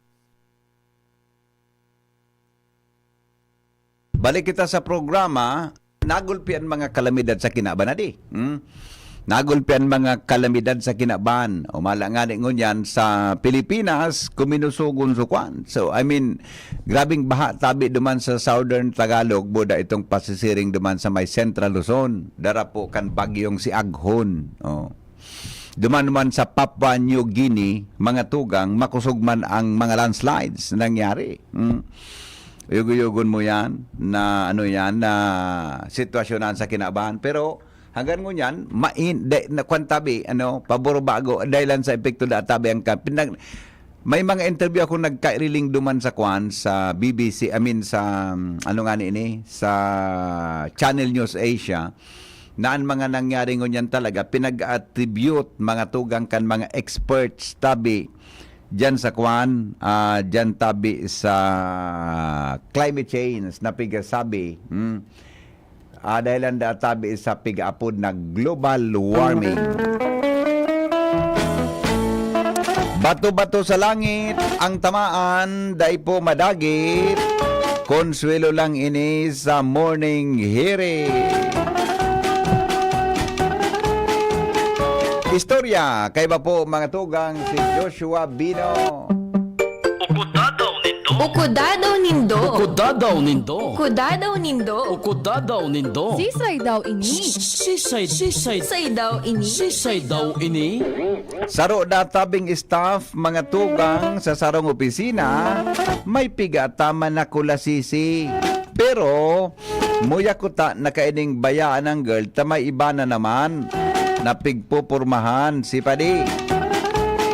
Balik kita sa programa. Nagulpi an mga kalamidad sa kinaban, adi. Hmm? Nagulpi an mga kalamidad sa kinaban. O mala ngani ngunyan sa Pilipinas, kuminusugon sukwan. So, I mean, grabing baha tabi duman sa Southern Tagalog, buda itong pasisiring duman sa may Central Luzon. Dara po kan bagyong Siaghon. Oh. Duman man sa Papua New Guinea, mga tugang, makusog man ang mga landslides na nangyari. Hmm. Uyog-uyogon mo yan, na ano yan, na sitwasyonan sa kinaban. Pero hanggang ngunyan, main-, de-, na, kwan tabi, ano, pabor bago, dahil lang sa epekto da tabi ang ka-, pinag-, may mga interview ako nagkairiling duman sa kwan, sa B B C, I mean, sa, um, ano nga ni ini, sa Channel News Asia, na ang mga nangyari ngunyan talaga, pinag-attribute mga tugang kan mga experts tabi diyan sa kwan, ah, diyan tabi sa climate change na pigasabi. Hmm. Ah, dahil ang da-, tabi sa pigaapod na global warming. Bato-bato sa langit ang tamaan, dai po madagit. Konsuelo lang ini sa morning hearing. Istorya, kaiba po mga tugang si Joshua Bino. Ukudadaw nindo. Ukudadaw nindo. Ukudadaw nindo. Ukudadaw nindo. Ukudadaw nindo. Sisay daw ini? Sisay, sisay. Sisay daw ini? Sisay daw ini? Saro da tabing staff, mga tugang, sa sarong opisina, may pigataman na kulasisi. Pero, muya kuta na kaining bayaan ang girl, ta may iba na naman na pigpupurmahan si Padi.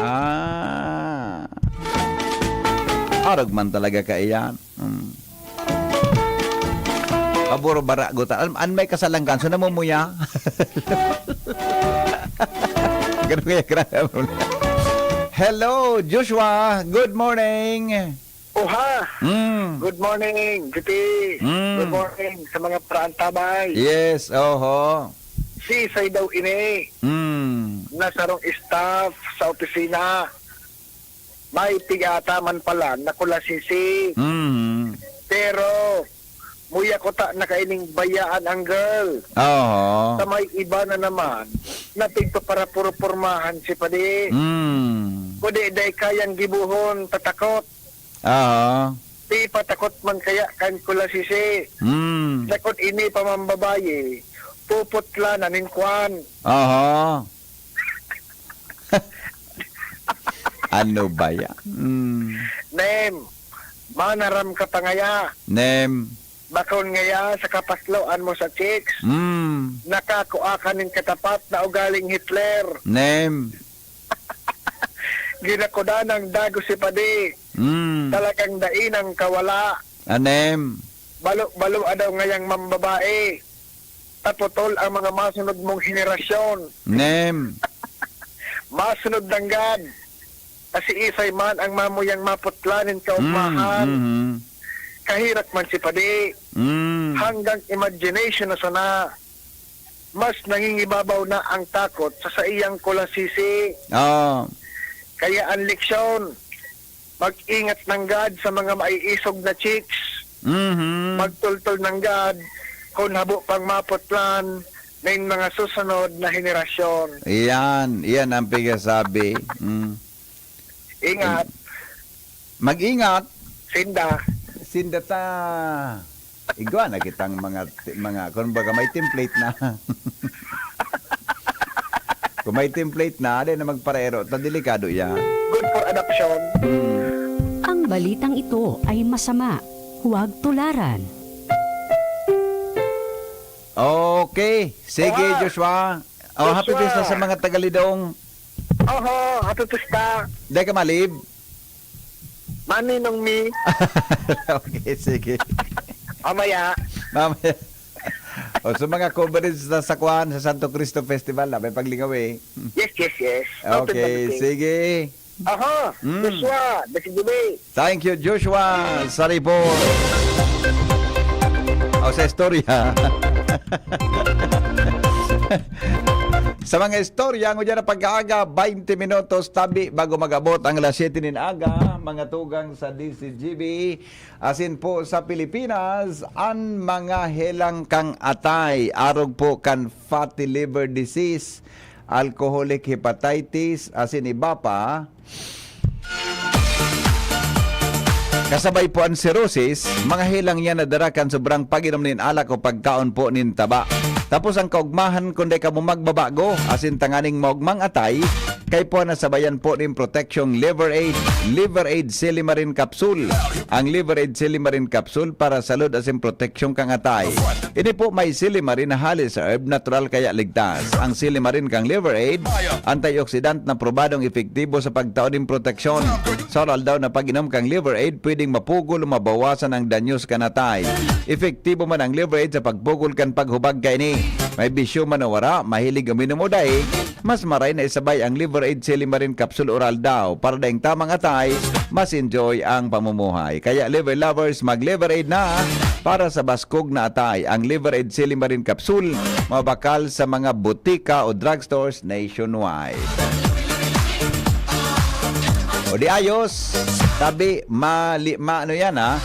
Ah. Arog man talaga kaiyan. Hmm. Paburo bara guta. An, an may kasalangkan, so namumuya. Ganun kaya, grabe. Hello, Joshua. Good morning. Oha! Mm. Good morning, G P. Mm. Good morning sa mga paraantabay. Yes, oho. Sisay daw ini Mm. na sarong staff sa opisina. May pigataman pala na kulasisi. Mm. Pero, muya kuta na kaining bayaan ang girl. Oho. Sa may iba na naman, na pigpaparapurpormahan si Padi. Mm. Kundi dai kayang gibohon, tatakot. Aha. Di patakot man kaya kan kulasisi. Hmm. Sakot ini pa mambabayi, puputla na nin kwan. Aha. Ano ba yan? Hmm. Nem, manaram ka pa ngaya. Nem. Bakon ngaya sa kapasloan mo sa chicks. Hmm. Nakakua ka nin katapat na ugaling Hitler. Nem. Ginakuda ng dagos si Padi. Mm. Talagang dai nang kawala. Anem. Balo-balo adaw ngayang mambabae. Taputol ang mga masunod mong henerasyon. Nem. Masunod nanggad. Kasi isay man ang mamuyang maputla nin kaugmahan. Mm, mhm. Kahirak man si Padi. Mm. Hanggang imagination na sana. Mas nangingibabaw na ang takot sa saiyang kulasisi. Ah. Kaya ang leksyon, mag-ingat nanggad sa mga maiisog na chicks. Mhm. Magtultol nanggad kun habo pang maputlan nin mga susunod na henerasyon. Iyan, iyan ang pigasabi. Mm. Ingat. Mag-ingat. Sinda. Sinda ta. Igwa na kitang mga, mga, kung baga may template na. Kung may template na, di na magparaero. Ta delikado yan. Good for adoption. Hmm. Ang balitang ito ay masama. Huwag tularan. Okay. Sige, Oha. Joshua. Oh, happy Joshua. Fiesta sa mga taga-Lidong. Oho, happy Fiesta. Di ka malib? Maninong mi? Okay, sige. Mamaya. Mamaya. O, sa mga coverage sa Sakuan, sa Santo Cristo Festival, na may paglingaw eh. Yes, yes, yes. Open Okay, everything. Sige. Aha, Mm. Joshua, dasi gabi. Thank you, Joshua Saripon. O, sa istorya. Sa mga istorya, ngunyan na pag-aaga, baynte minutos tabi bago mag-abot ang alas siyete nin aga, mga tugang sa D Z G B. Asin po sa Pilipinas, an mga helang kang atay, arog po kan fatty liver disease, alcoholic hepatitis, asin iba pa. Kasabay po an cirrhosis, mga helang yan na dara kan sobrang pag-inom nin alak o pagkaon po nin taba. Tapos ang kaugmahan, kung di kamo magbabago, asin tanganing maogmang atay, kaipuhan na sabayan po nin proteksyong Liver Aid, Liver Aid Silimarin Capsule. Ang Liver Aid Silimarin Capsule para salud asin proteksyon kan atay. Ini po may silimarin na halis herb, natural kaya ligtas. Ang silimarin kang Liver Aid, antioxidant na probadong epektibo sa pagtao nin proteksyon. Sa oral daw na pag-inom kang Liver Aid, pwedeng mapugol o mabawasan ang danyos kan atay. Epektibo man ang Liver Aid sa pagpugol kan paghubag kaini. May bisyo man o wara, mahilig uminom o dai, mas maray na isabay ang Liver Aid Silimarin Capsule Oral daw para daing tamang atay, mas enjoy ang pamumuhay. Kaya Liver Lovers, mag-Liver Aid na para sa baskog na atay. Ang Liver Aid Silimarin Capsule, mabakal sa mga butika o drugstores nationwide. O di ayos, tabi, mali, ma, ano yan ha?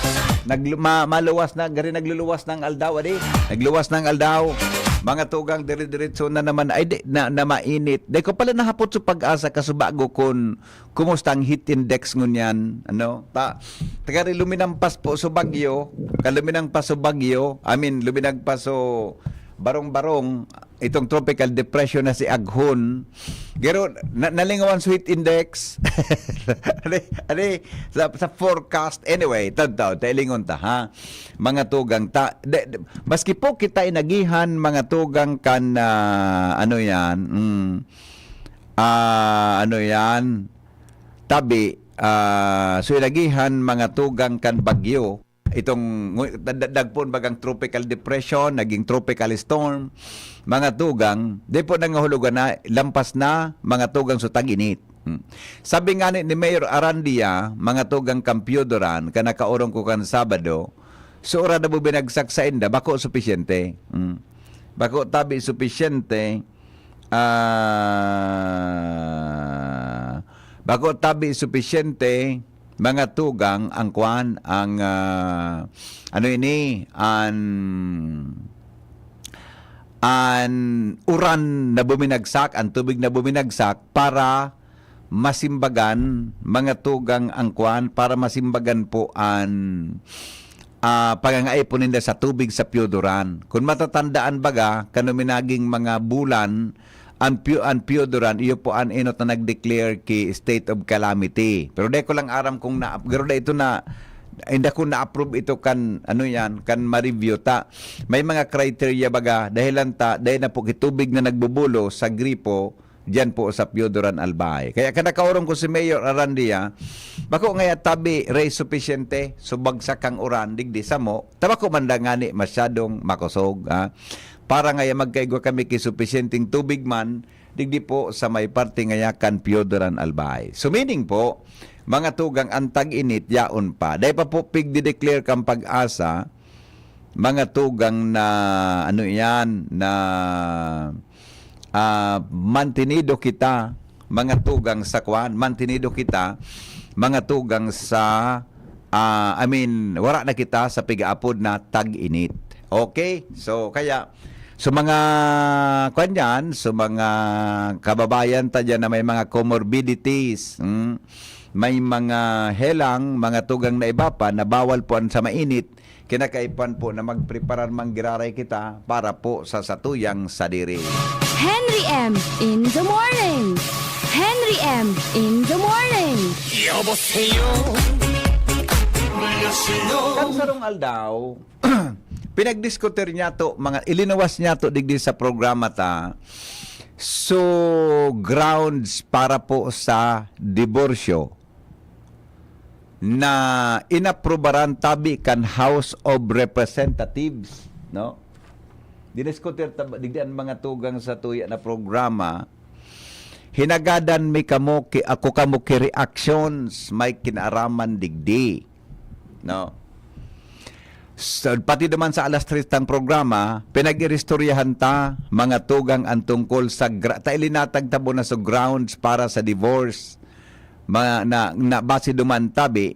Naglu-, ma, maluwas na, gari nagluluwas ng aldaw, adi? Nagluwas ng aldaw. Mga tugang, dire-diretso na naman, ay, di, na, na mainit. Di ko pala nahapot sa PAGASA, kaso bago kun kumusta ang heat index ngunyan, ano? Ta, tagari luminampas po sa bagyo, kaluminang pa sa bagyo, I mean, luminag pa sa barong-barong, itong tropical depression na si Aghon. Pero na, nalingawan sa heat index. Ano, ano, sa, sa forecast. Anyway, tagtaw, tailingon ta, ha? Mga tugang, ta, de, de, maski po kita inagihan, mga tugang, kan, ah, ano yan, mm, ah, ano yan, tabi, ah, so inagihan, mga tugang, kan bagyo, itong ngu-, da-, da-, dagpon bagang tropical depression, naging tropical storm, mga tugang, di po nangahulugan na lampas na, mga tugang, sa tag-init. Hmm. Sabi nga ni, ni Mayor Arandia, mga tugang, kan Pioduran, kan nakaorong ko kan Sabado, so ora na bubinagsak sa inda, bako supisyente. Hmm. Bako tabi supisyente, ah, bako tabi supisyente, mga tugang, ang kwan, ang, ah, ano ini, an, an uran na buminagsak, ang tubig na buminagsak para masimbagan, mga tugang, ang kwan, para masimbagan po an, ah, pangangaipo ninda sa tubig sa Pioduran. Kun matatandaan baga, kano minaging mga bulan, an Pio-, an Pioduran, iyo po an enot na nag-declare ki state of calamity. Pero di ko lang aram kung na, pero di ito na, hindi ko na-approve ito kan, ano yan, kan ma-review ta. May mga criteria baga, dahilan ta, dahil na po kitubig na nagbubulo sa gripo, diyan po sa Pioduran, Albay. Kaya kada kaurong ko si Mayor Arandia, bako ngaya tabi, rey supisyente, subagsak ang uran, digdi samo, tabako man da ngani masyadong makosog, ha? Para ngaya magkaigwa kami ki supisyenteng tubig man, digdi po sa may parte ngaya kan Pioduran, Albay. So meaning po, mga tugang, ang tag-init, yaon pa. Dahil pa po pigdi-declare kang PAGASA, mga tugang, na, ano yan, na, ah, mantenido kita, mga tugang, sa kwan, mantenido kita, mga tugang, sa, ah, I mean, wara na kita sa pigaapod na tag-init. Okay? So, kaya, so mga, kwan yan, so mga kababayan ta dyan na may mga comorbidities, hmm? May mga helang, mga tugang, na iba pa na bawal po an sa mainit, kinakaipuhan po na magpreparar man giraray kita para po sa satuyang sadiri. Henry M in the morning. Henry M in the morning. 여보세요. 안녕하세요. Kan sarong aldaw, pinagdiskutir niyato, mga ilinuwas niyato digdi sa programa ta, so grounds para po sa diborsyo na inaprubaran tabi kan House of Representatives, no? Diniskutir ta ba, digdi an mga tugang sa tuya na programa, hinagadan mi kamo ki, ako kamo ki reactions, may kinaaraman digdi, no? So, pati naman sa alas tres tang programa, pinag-iristoryahan ta, mga tugang, ang tungkol sa gra-, ta ilinatag ta po na sa grounds para sa divorce, ma-, na, na base duman tabi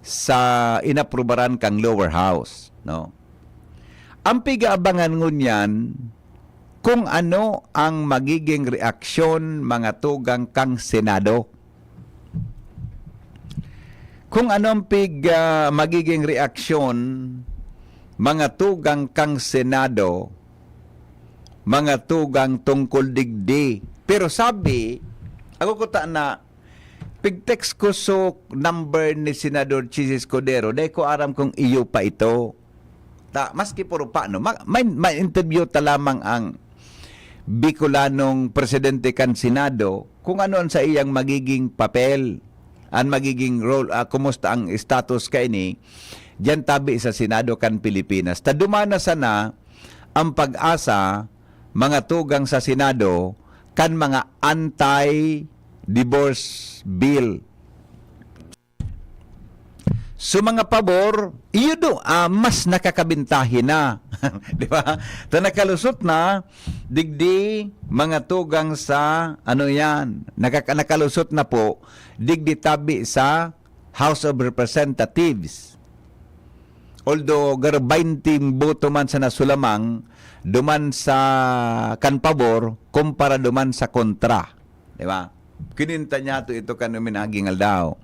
sa inaprubaran kang lower house, no? Ang pigaabangan ngunyan, kung ano ang magiging reaksyon, mga tugang, kang Senado. Kung ano ang pig-, ah, magiging reaksyon, mga tugang, kang Senado, mga tugang, tungkol digdi. Pero sabi, ako kuta na, pig-text ko so number ni Senador Chiz Escudero, dai ko aram kung iyo pa ito. Ta, maski puro pa, no? Ma-, may, may interview ta lamang ang Bicolanong presidente kan Senado kung ano ang sa iyang magiging papel, ang magiging role, ah, kumusta ang status kaini diyan tabi sa Senado kan Pilipinas. Ta duman na sana ang PAGASA, mga tugang, sa Senado kan mga anti-divorce bill. So, mga pabor, iyo do, ah, mas nakakabintahin na. Di ba? Ta nakalusot na, digdi, mga tugang, sa, ano yan, nakaka-, nakalusot na po, digdi tabi sa House of Representatives. Although garo baynte boto man sa nasulamang, duman sa kan pabor, kumpara duman sa kontra. Di ba? Kininta niya to ito kan uminaging aldaw.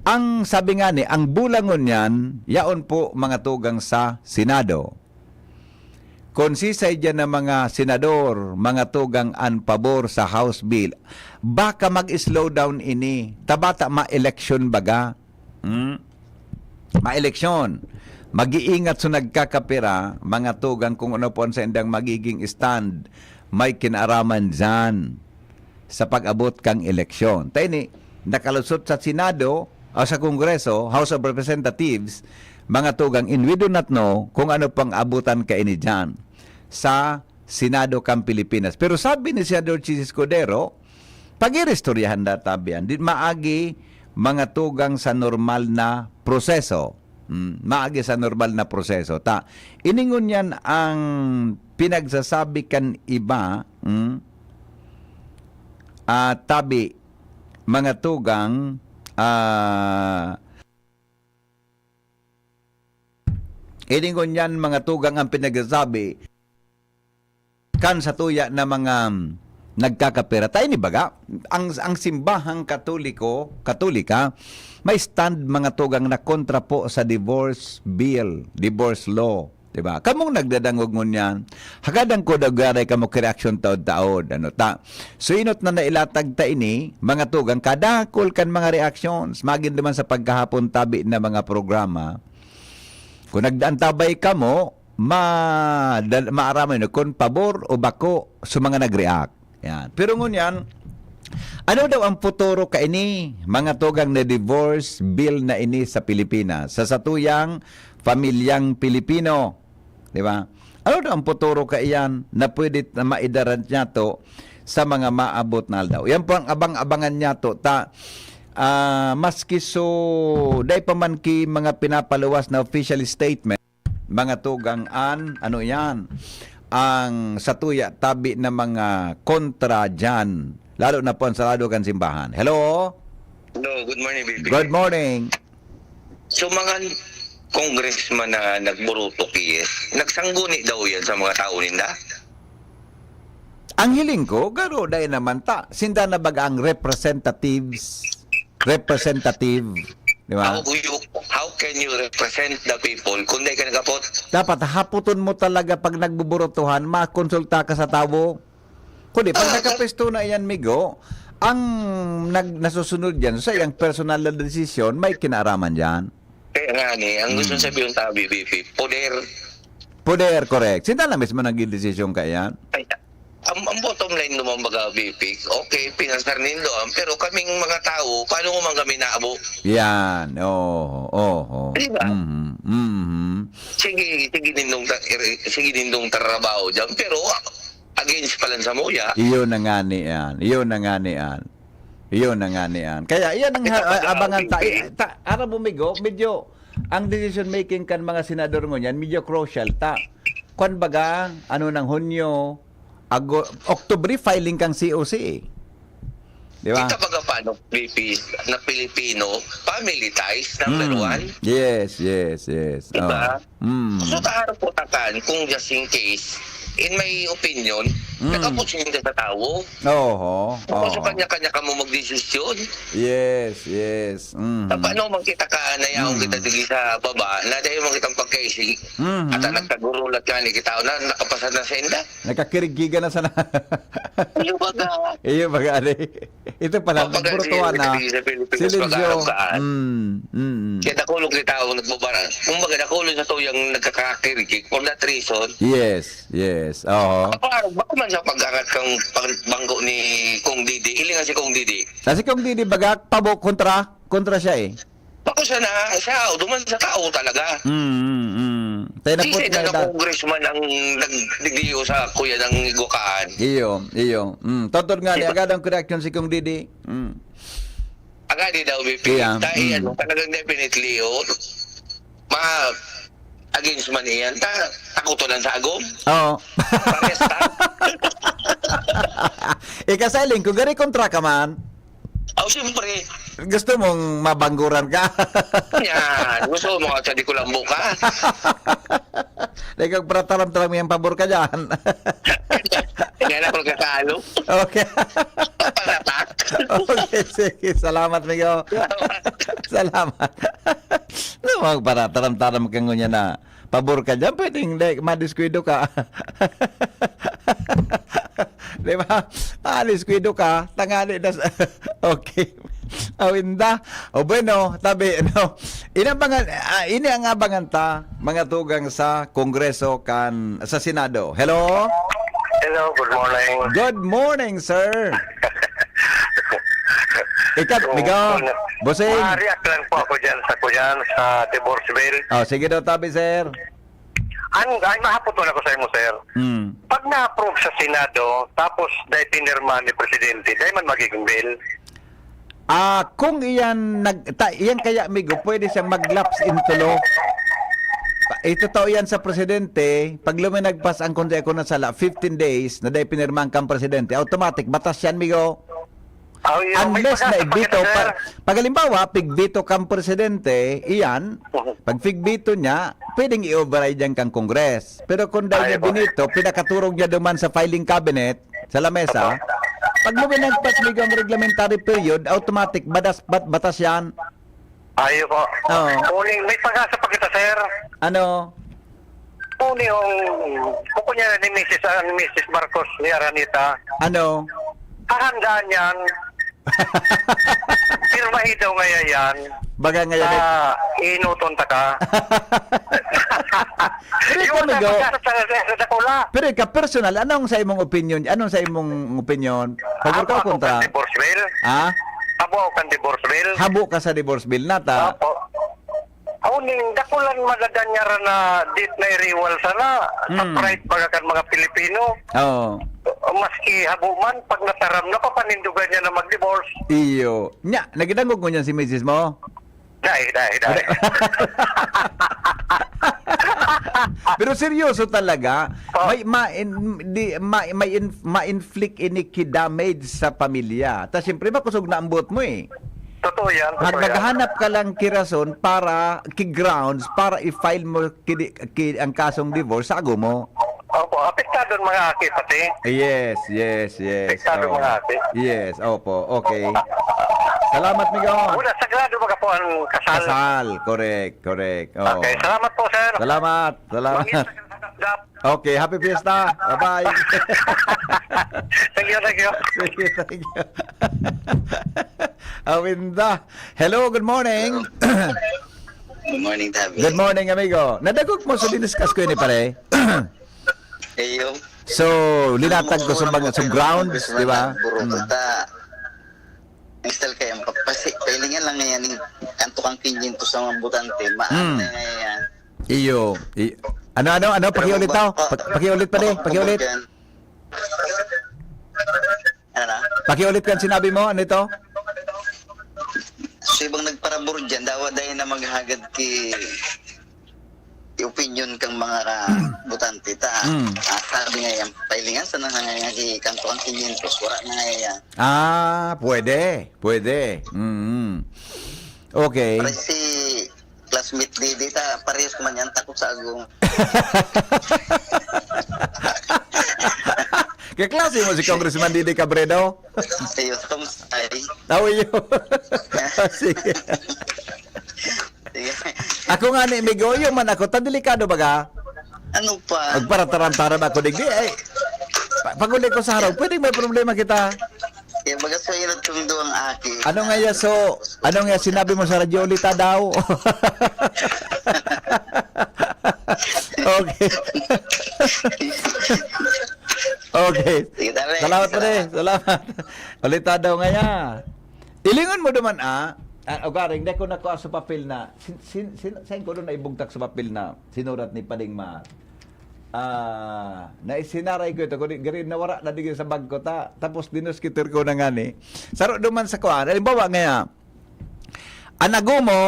Ang sabi nga ni, ang bulangon niyan, yaon po mga tugang sa Senado. Kung sisay dyan na mga senador, mga tugang an pabor sa House Bill, baka mag-slow down ini. Tabata ma-eleksyon baga. Hmm? Ma-eleksyon. Mag-iingat sa nagkakapira, mga tugang, kung ano po ang saindang magiging stand, may kinaraman dyan sa pag-abot kang eleksyon. Ta ini, nakalusot sa Senado o sa Kongreso, House of Representatives, mga tugang, and we do not know kung ano pang abutan kaini dyan sa Senado kan Pilipinas. Pero sabi ni Senador Chiz Escudero, pag-iristoryahan na tabi yan, di maagi mga tugang sa normal na proseso. Mm, maagi sa normal na proseso. Ta, iningon yan ang pinagsasabi kan iba, mm, ah, tabi, mga tugang, ah, iningon yan, mga tugang, ang pinagsasabi kan satuya na mga, mm, nagkakapira. Ta ini baga, ang, ang simbahang Katoliko, Katolika, may stand, mga tugang, na kontra po sa divorce bill, divorce law. Diba? Kamong nagdadangog ngunyan, hagadan ko daw garay kamo ki reaksyon taod-taod. Ano ta? So, inot na nailatag ta ini, mga tugang, kadakol kan mga reactions, magin duman sa pagkahapon tabi na mga programa. Kung nagdaantabay kamo, ma-, dal-, maaraman nyo kung pabor o bako sa mga nag-react. Yan. Pero ngunyan, ano daw ang futuro kaini, mga tugang, na divorce bill na ini sa Pilipinas, sa satuyang pamilyang Pilipino? Di ba? Ano daw ang futuro kaiyan na pwede na maidaran niya to sa mga maabot na aldaw? Yan po ang abang-abangan niya to. Ta, ah, maski so, dai pa man ki mga pinapaluwas na official statement, mga tugang an, ano yan, ang satuya tabi na mga kontra dyan, lalo na po ang sarado kan simbahan. Hello? Hello, good morning, B P. Good morning. So, mga congressman na nagburutok, yes, nagsangguni daw yan sa mga tao ninda? Ang hiling ko, garo, dai naman ta. Sinda na baga ang representatives, representative, di ba? How, you, how can you represent the people kung di ka nagapot? Dapat haputon mo talaga pag nagbuburutuhan, makonsulta ka sa tawo. Kundi pag nakapesto na iyan, migo, ang nag, nasusunod yan, sa iyang personal na desisyon, may kinaaraman yan. Kaya nga ni, ang gusto Mm. sabihin tabi, B P, poder. Poder, correct. Sinda na mismo nagdidesisyon ka yan? Ay, ang, ang bottom line naman baga, B P, okay, pinasar nindo, ah, pero kaming mga tao, paano mo man kami naabo? Yan, oo, oo. Di ba? Mhm, mhm. Sige, sige nindong, ta- iri- sige nindong trabaho dyan, pero ah, against pa lang sa muya. Iyon na nga ni yan. Iyon na nga ni yan. Iyon na nga ni yan. Kaya iyan ang Ito ha- pag- abangan ta. okay. I- ta ara bumigo, medyo ang decision making kan mga senador ngunyan, medyo crucial ta. Kwan baga, ano nang Hunyo, Ago, October filing kang C O C eh. Di ba? Kita baga paano, B P, na Pilipino, family ties, number Mm. one. Yes, yes, yes. Di ba? Oh. Mm. So, taharap ko takan, kung just in case, in my opinion, Mm. nakaputsin ka sa tao. Oho. Kung Oo. kanya-kanya ka mo magdesisyon, Yes, yes. Mhm. na paano man kita ka na yaon Mm. kita digi sa baba, na dahil man kitang pagkaisig, Mhm. at ang nagkagurulat nga ni kita na nakapasa na sa inda. Nagkakirigigan na sana. Yung baga, Iyo baga, ali. Ito pala, Kapag nagburutuhan ang na. sa Pilipinas, Silensyo. mag-aarog ka. Mm, mm. Kaya dakulog kita ang nagbabara. Kung baga, dakulog sa tuyang nagkakakirigig for that reason. Yes, yes. Oo. Kapaarog, baka man sa pagkakat kang pag- bangko ni Kong Didi. Ilingan si Kong Didi. Kasi kung di, di baga, pabo, kontra, kontra siya eh. Bako siya na, siya, duman sa tao talaga. Mm, mm, mm. Tayo na Si po, Sina na Sina. Congressman ang nagdidiyo sa kuya ng Igukaan. Iyo, iyo. Mm. Totoo nga, Di ni ba? agad ang reaction si Kong Didi. Mm. Agadi daw, B P. Iya, Dahil mm. ano, talagang definitely, oh, ma against man iyan. Ta, takuto lang sa agom. Oo. Paresta. Ikaw, Sailing, kung gari kontra ka man, Oh, siyempre. Gusto mong mabangguran ka? Yan. Gusto mo sa di ko lang buka? Dahil kag parataram-taram yung pabor ka dyan. Yan ako nagkakalo. Okay. Palatak. Okay, sige. Salamat, Migo. Salamat. No, magparataram-taram ka ngunyan na pabor ka dyan. Pwedeng, hindi, madiskuido ka. Di ba? Madiskuido ka. Tangali na sa... Okay. Awinda. O bueno, tabi, no? Inabangan, ah, ini ang abangan ta, mga tugang sa Kongreso kan, sa Senado. Hello? Hello, good morning. Good morning, sir. Ikaw, So, Migo, una, Bossing. Ma-react lang po ako dyan sa kuyan, sa divorce bill. Oh, sige daw, tabi, sir. Ang, ay, mahapot wala ko sa imo, sir. Hmm. Pag na-approve sa Senado, tapos dahil pinirma ni Presidente, dahil man magiging bill. Ah, kung iyan nag ta, iyan kaya, Migo, pwede siyang mag-lapse into law. Ito tao yan sa presidente, pag luminagpas ang, kung di ako nasala, fifteen days na dahil pinirmahan kang presidente, automatic, batas yan, Migo. Oh, yun, may Unless pag-asa na pa kita, i-veto, sir. pa, pag halimbawa, pig-veto kang presidente, iyan, pag pig-veto niya, pwedeng i-override yan kang Congress. Pero kung dahil Ay, niya po. binito, pinakaturog niya duman sa filing cabinet, sa lamesa, pag luminagpas, Migo, ang reglementary period, automatic, batas, bat, batas yan. Ayo po. Oo. Uling, may pag-asa pa kita, sir. Ano? Uni yung, kuko niya ni Missus ah, ni Missus Marcos ni Araneta. Ano? Kahandaan yan. Pirmahi daw ngaya yan. Baga ngayon, eh. Ah, inuton ta ka. Pero ikaw, Yung Migo, sa pag-asa sa dakula. pero ikaw, personal, anong sa imong opinion? Anong sa imong opinion? Pabor ka o Ako, kontra? Kan divorce bill. Ha? Abo kan divorce bill. Habo ka sa divorce bill na ta. Opo. Aw, ning dakulan madadan niya ra na dit na iriwal sana. Sa Hmm. pride baga kan mga Pilipino. Oo. Maski habo man, pag nataram na, papanindugan niya na mag-divorce. Iyo. Nya, nagidangog mo niyan si misis mo? Dai, dai, dai. Pero seryoso talaga, Oh. may ma in, di, ma, may in, ma-inflict ini ki damage sa pamilya. Ta siyempre makusog na ang buot mo eh. Totoo yan, totoo Mag yan. naghahanap ka lang ki rason para ki grounds para i-file mo ki, ki ang kasong divorce sa ago mo. Opo, apektado ang mga aki pati. Yes, yes, yes. Apektado Oo. mga aki. Yes, opo. Okay. Salamat, Migo. Una, sagrado mga po ang kasal. Kasal, correct, correct. Oo. Okay, salamat po, sir. Salamat, salamat. Mag-ingat sa dap. Okay, happy fiesta. Bye-bye. Thank you, thank you. Sige, thank you. Awinda. Hello, good morning. Good morning, Tabi. Good morning, amigo. Nadagog mo sa diniscuss ko ini, pare. Eyo. So, linatag ko sa mga sa grounds, di ba? Buro Mm. ta. Ang style kaya, pasi, pailingan lang ngayon yung kanto kang kinyentos sa mga butante. Mm. Maano na ngayon? Iyo. I- ano, ano, ano? Pakiulit daw. Pa- pakiulit pa, di. Pakiulit. Ano na? Pakiulit kan sinabi mo. Ano ito? So, ibang nagparabor dyan, dawa dahil na maghagad ki ki opinion kang mga ka- butante ta. Mm. Ah, sabi nga yan, pailingan sa nangangayang ikanto ang kinyentos, wala na nga yan. Ah, pwede. Pwede. Mm. Okay. Parang si classmate Didi ta, parehas ko man yan, takot sa agong. Kaklase mo si Congressman Didi Cabredo? Ayun, kamusta? Tawo yun. Sige. Sige. Ako nga ni Migoyo man ako, ta delikado baga. Ano pa? Magparataram-taram ako digdi. Ay, pa- pag-uli ko sa harong, pwedeng may problema kita. Kaya baga sa inat kong duwang aki. Ano nga ya, so, ano nga sinabi mo sa radyo ulit, ah, daw? Okay. Okay. Sige, tabi. Salamat, pre. Salamat. Ulit, ah, daw nga ya. Ilingon mo duman, ah. Ah, o garing, dai ko nakuha sa papel na. Sin, sin, sin, saan ko doon naibugtak sa papel na sinurat ni Pading Mar? Ah, naisinaray ko ito. Kung di, gari, nawara na digin sa bag ko. Ta, tapos dinuskitir ko na nga ni. Saro duman sa kuan. Halimbawa nga, ang ago mo,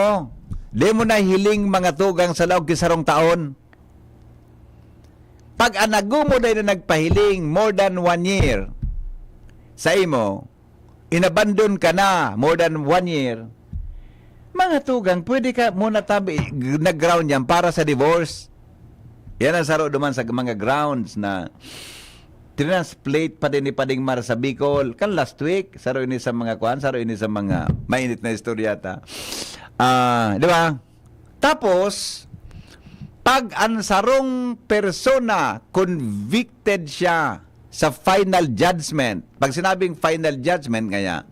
di mo nahiling mga tugang sa laog ki sarong taon. Pag ang ago mo dai na nagpahiling more than one year sa imo, inabandon ka na more than one year, mga tugang, pwede ka muna tabi, nag-ground yan para sa divorce. Yan ang saro duman sa mga grounds na translate pa din ni Pading Mar sa Bicol. Kan last week, saro ini sa mga kwan, saro ini sa mga mainit na istorya ta. Ah, di ba? Tapos, pag ang sarong persona convicted siya sa final judgment, pag sinabing final judgment ngaya,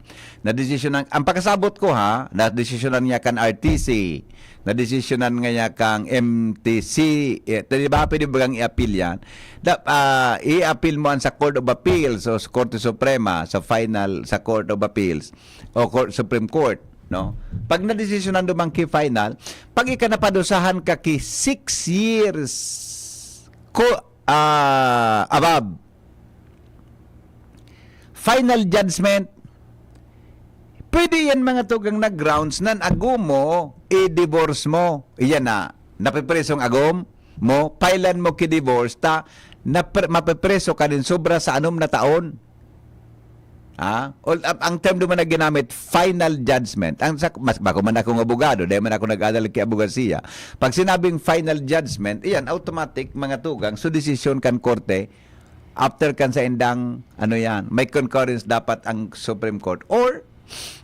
na desisyonan, ang pagkasabot ko ha, na desisyonan niya kan R T C, na desisyonan ngaya kang M T C, eh, di ba pwede bagang i-appeal yan? Da, ah, i-appeal mo an sa Court of Appeals o sa Korte Suprema, sa final, sa Court of Appeals o Court, Supreme Court, no? Pag nadesisyonan duman ki final, pag ika napadusahan ka ki six years ko, ah, above, final judgment, pwede yan mga tugang na grounds nan agom mo, i-divorce mo. Iyan na, napipresong agom mo, pailan mo ki-divorce, ta, napre-, mapipreso ka din sobra sa anom na taon. Ha? All, ang, ang term duman na ginamit, final judgment. Ang sa, mas, bako man akong abogado, dahil man ako nag-adal ki abogasiya. Pag sinabing final judgment, iyan, automatic, mga tugang, so desisyon kan korte, after kan sa indang, ano yan, may concurrence dapat ang Supreme Court. Or,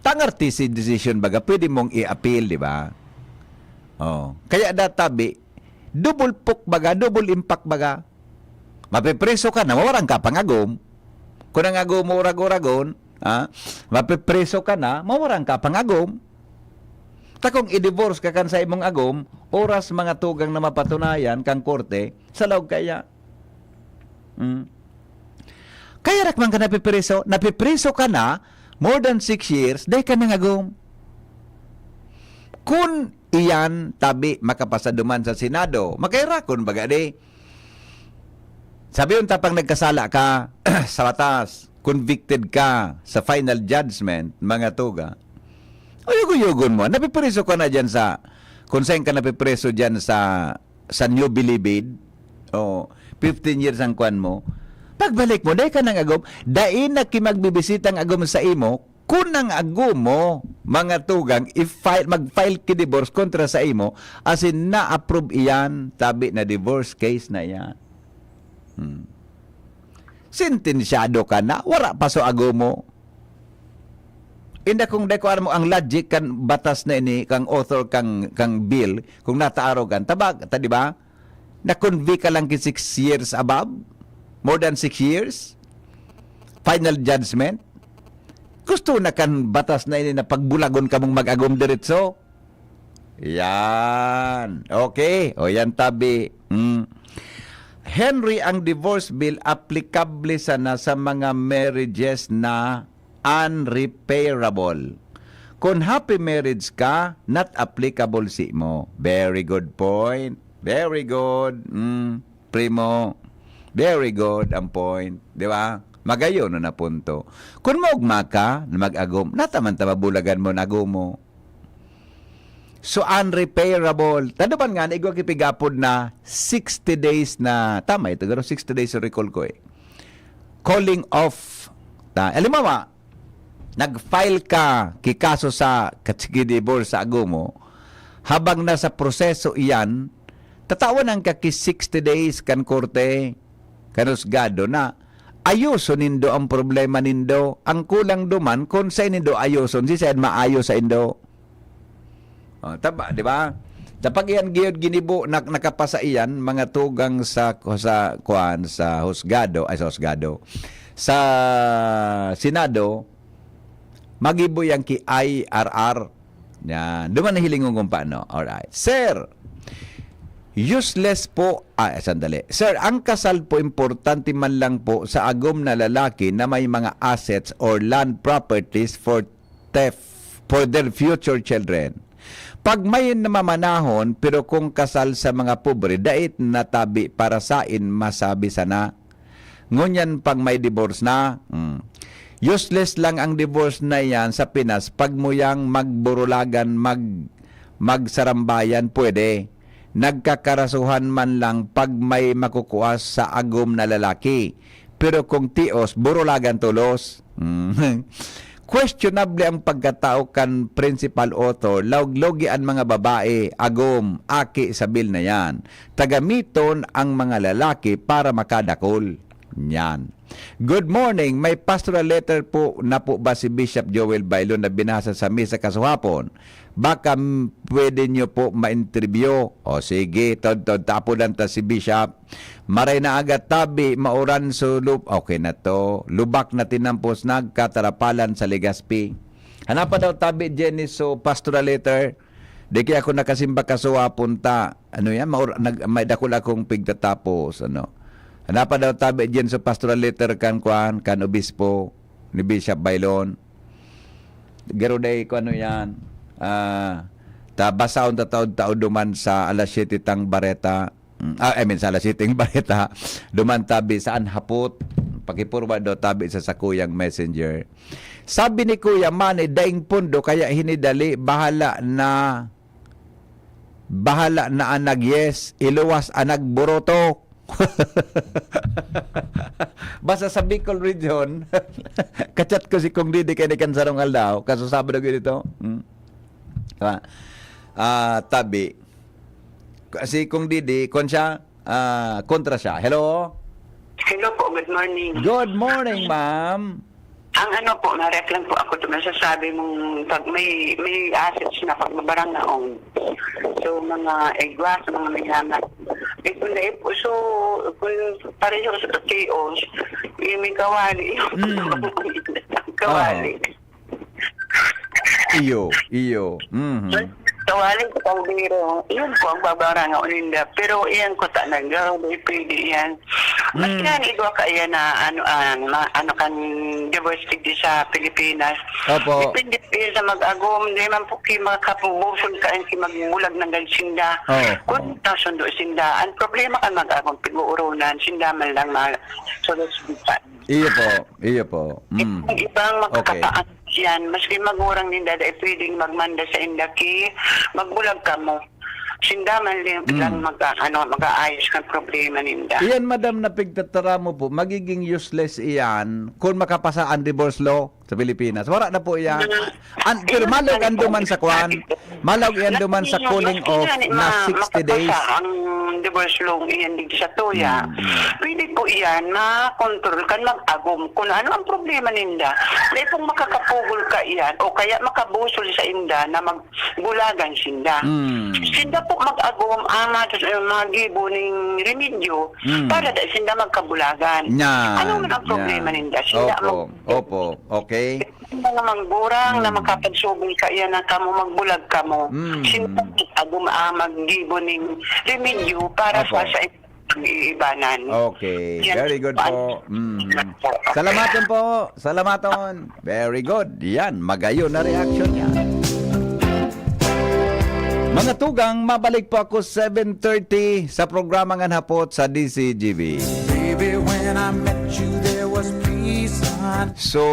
tang R T C decision baga, pwede mong i-appeal, di ba? Oh. Kaya databi, double pok baga, double impact baga. Mapipreso ka na, mawaran ka pang agom. Kung ang agom mo urag-uragon, ha, mapipreso ka na, mawaran ka pang agom. Ta kung i-divorce ka kan sa imong agom, oras mga tugang na mapatunayan kang korte, sa laog kaya. Mm. Kaya rak man ka napipreso, napipreso ka na, more than six years, dai ka nangagom. Kun iyan tabi makapasa duman sa Senado, makairakon baga di. Sabi yung tapang nagkasala ka sa batas, convicted ka sa final judgment, mga tuga. Uyog-uyogon mo, napipreso ka na dyan sa, kung saan ka napipreso dyan sa, sa New Bilibid, o fifteen years ang kwan mo, pagbalik mo, dai ka nang agom, dai na kimagbibisita ang agom sa imo, kun ang agom mo, mga tugang, i-file, mag-file ki divorce kontra sa imo, as in, na-approve iyan, tabi na divorce case na iyan. Hmm. Sentensyado ka na, wara pa so agom mo. Inda kung dai ko aram mo ang logic kan batas na ini, kang author kang, kang bill, kung nataarog an tabag, ta, di ba? Na-convict ka lang ki six years above? More than six years? Final judgment? Gusto na kan batas na ini na pagbulagon kamong mag-agom diretso? Yan. Okay. O yan, tabi. Mm. Henry, ang divorce bill applicable sana sa mga marriages na unrepairable. Kung happy marriage ka, not applicable si mo. Very good point. Very good. Mm, primo. Very good ang point. Di ba? Magayon na punto. Kung maugma ka, na mag-agom, nataman ta mabulagan mo, nagom mo. So, unrepairable. Tanda man nga, naigwa kipigapod na sixty days na, tama ito, pero sixty days yung recall ko eh. Calling off. Ta, halimbawa, nag-file ka ki kaso sa katsigi divorce sa agom mo, habang nasa proseso iyan, tatawan ang kaki sixty days kan korte, kan husgado na ayoson nindo ang problema nindo. Ang kulang duman, kung sa nindo ayoson, si sayan maayo sa indo. Oh, tama, di ba? Kapag iyan giyod ginibo, nak-, nakapasa iyan, mga tugang sa, sa, kuan, sa husgado, ay, sa husgado, sa Senado, magibo yan ki I R R. Yan. Duman na hilingon kung paano. Alright. Sir, useless po. Ah, sandali. Sir, ang kasal po importante man lang po sa agom na lalaki na may mga assets or land properties for theft for their future children. Pag may namamanahon, pero kung kasal sa mga pobre, dait natabi para sain masabi sana. Ngunyan pag may divorce na, mm, useless lang ang divorce na yan sa Pinas pag muyang magburulagan, mag, magsarambayan, pwede. Nagkakarasuhan man lang pag may makukuha sa agom na lalaki. Pero kung tios, burulagan tolos. Mm. Questionable ang pagkatao kan principal author, laog-logi an mga babae, agom, aki sa bill na yan. Tagamiton ang mga lalaki para makadakol. Yan. Good morning. May pastoral letter po na po ba si Bishop Joel Bailon na binasa sa misa kasuhapon? Baka, mm, pwede nyo po ma-interview. O sige, tod-tod, tapodan ta si Bishop. Maray na aga tabi, mauran so lub-, okay na to. Lubak na tinampos, nagkatarapalan sa Legazpi. Hanapa daw tabi, Jenny, so pastoral letter. Di kaya ako nakasimba kasuhapon ta. Ano yan? Maur-, nag-, may dakul akong pigtatapos. Ano? Hanapa daw tabi, Jenny, so pastoral letter kan kwan, kan obispo ni Bishop Bailon. Garo day ko ano yan. Ah, ta basahon ta taod-taod duman sa alas siyete tang bareta. Mm, ah, I mean, sa alas siyete ang bareta. Duman tabi saan hapot. Pakipurwa daw tabi sa sakuyang messenger. Sabi ni Kuya Manny, daing pondo, kaya hinidali, bahala na, bahala na ang nag-yes, iluwas ang nagboroto. Basta sa Bicol region, kachat ko si Kong Didi kay kan sarong aldaw, kaso Sabado gyud ito. Hmm. Ah, ah, tabi. Si Kong Didi, kon siya, ah, kontra siya. Hello? Hello po, good morning. Good morning, ma'am. Ang ano po, ma-react lang po ako sa masasabi mong pag may, may assets na pagbabarangaon. So, mga igwa, sa mga mayaman. Eh, kung dahil po, so, kung pareho sa chaos, yung may kawali, yung Mm. kawali. Oo. Iyo, iyo. Mhm. Kawali sa kaldero, yun po ang babarangaon ninda. Pero iyan ko ta nagaw, di pwede yan. Mas Mm. yan, igwa ka iyan na ano, ah, ma-, ano kan divorce decree sa Pilipinas. Opo. Depende po yan sa mag-agom. Di man po ki makakapubusol ka, ki magbulag ng sinda. Oo, Kung oo. tasundo sinda, ang problema kan mag-agom, pag-uurunan, sinda man lang ma-, solusyon pa. Iyo po, iyo po. Mm. Itong ibang Okay. makakataan yan, maski magurang ninda, dai pwedeng magmanda sa inda ki, magbulag kamo. Sinda man lang, Mm. lang mag-, ano, mag-aayos kan problema ninda. Iyan, madam, na pigtatara mo po, magiging useless iyan kung makapasa ang divorce law sa Pilipinas. Wala na po iyan. Mm. An-, pero Ayun, malog ang ano, duman sa kwan. Malog iyan duman sa Nasa cooling ninyo, off sino ni na ma-, sixty days. makapasa ang divorce law iyan digdi sa tuya. Mm, mm. Pwede po iyan makontrol kan mag-agom kung ano ang problema ninda. Dai pong makakapugol ka iyan o kaya makabusol sa inda na magbulagan sinda. Mm. Sinda po mag-agom ang mga, mga gibo ning remedyo Mm. para dai sinda magkabulagan. Yan, Ano man ang yan. problema ninda? Sinda Opo, mag- opo. Okay. Mga manggurang na Mm. makapagsubong kaiyan na kamo, magbulag kamo. Mm. Sino ang mag-, ah, maggibo ning remedyo para Opo. sa, sa iibanan? Okay. Yan. Very good Kuan. po. Mm. Opo. Salamaton po. Salamaton. Very good. Yan. Magayon na reaction niya. Mga tugang, mabalik po ako seven thirty sa programa Ngan Hapot sa D C G B. Baby, when I met you, there was peace on So,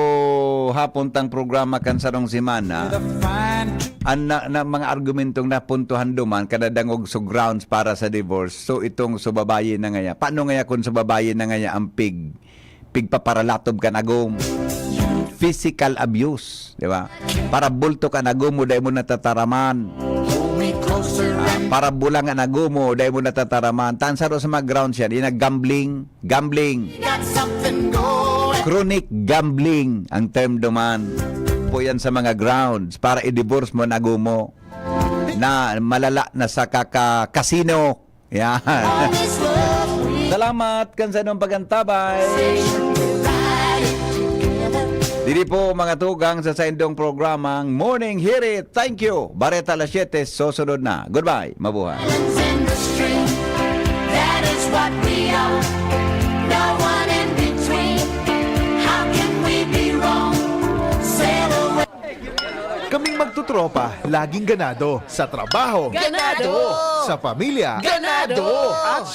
hapon tang programa kan sarong semana, the fine an na, na, mga argumentong napuntuhan duman, kada dangog so grounds para sa divorce. So, itong so babayi na ngaya. Paano ngaya kung so babayi na ngaya ang pig, pigpaparalatob kan agom? Physical abuse, di ba? Para bulto kan agom mo, dai mo natataraman. Ah, para bulang an agom mo, dai mo natataraman. Tan saro sa mga grounds yan, yung gambling, Gambling. Got something going. Chronic gambling ang term duman. Po yan sa mga grounds para i-divorce mo na gumo na malala na sa kaka-casino. Yan. Salamat kan sa inyong pagantabay. Diri po mga tugang sa saindong programang Morning Hirit. Thank you. Bareta alas siyete, susunod na. Goodbye. Mabuhay. Islands in the stream. That is what we are. No one in between. How can we be wrong? Sail away. Kaming magtutropa, laging ganado. Sa trabaho. Ganado. Sa pamilya. Ganado. At syempre,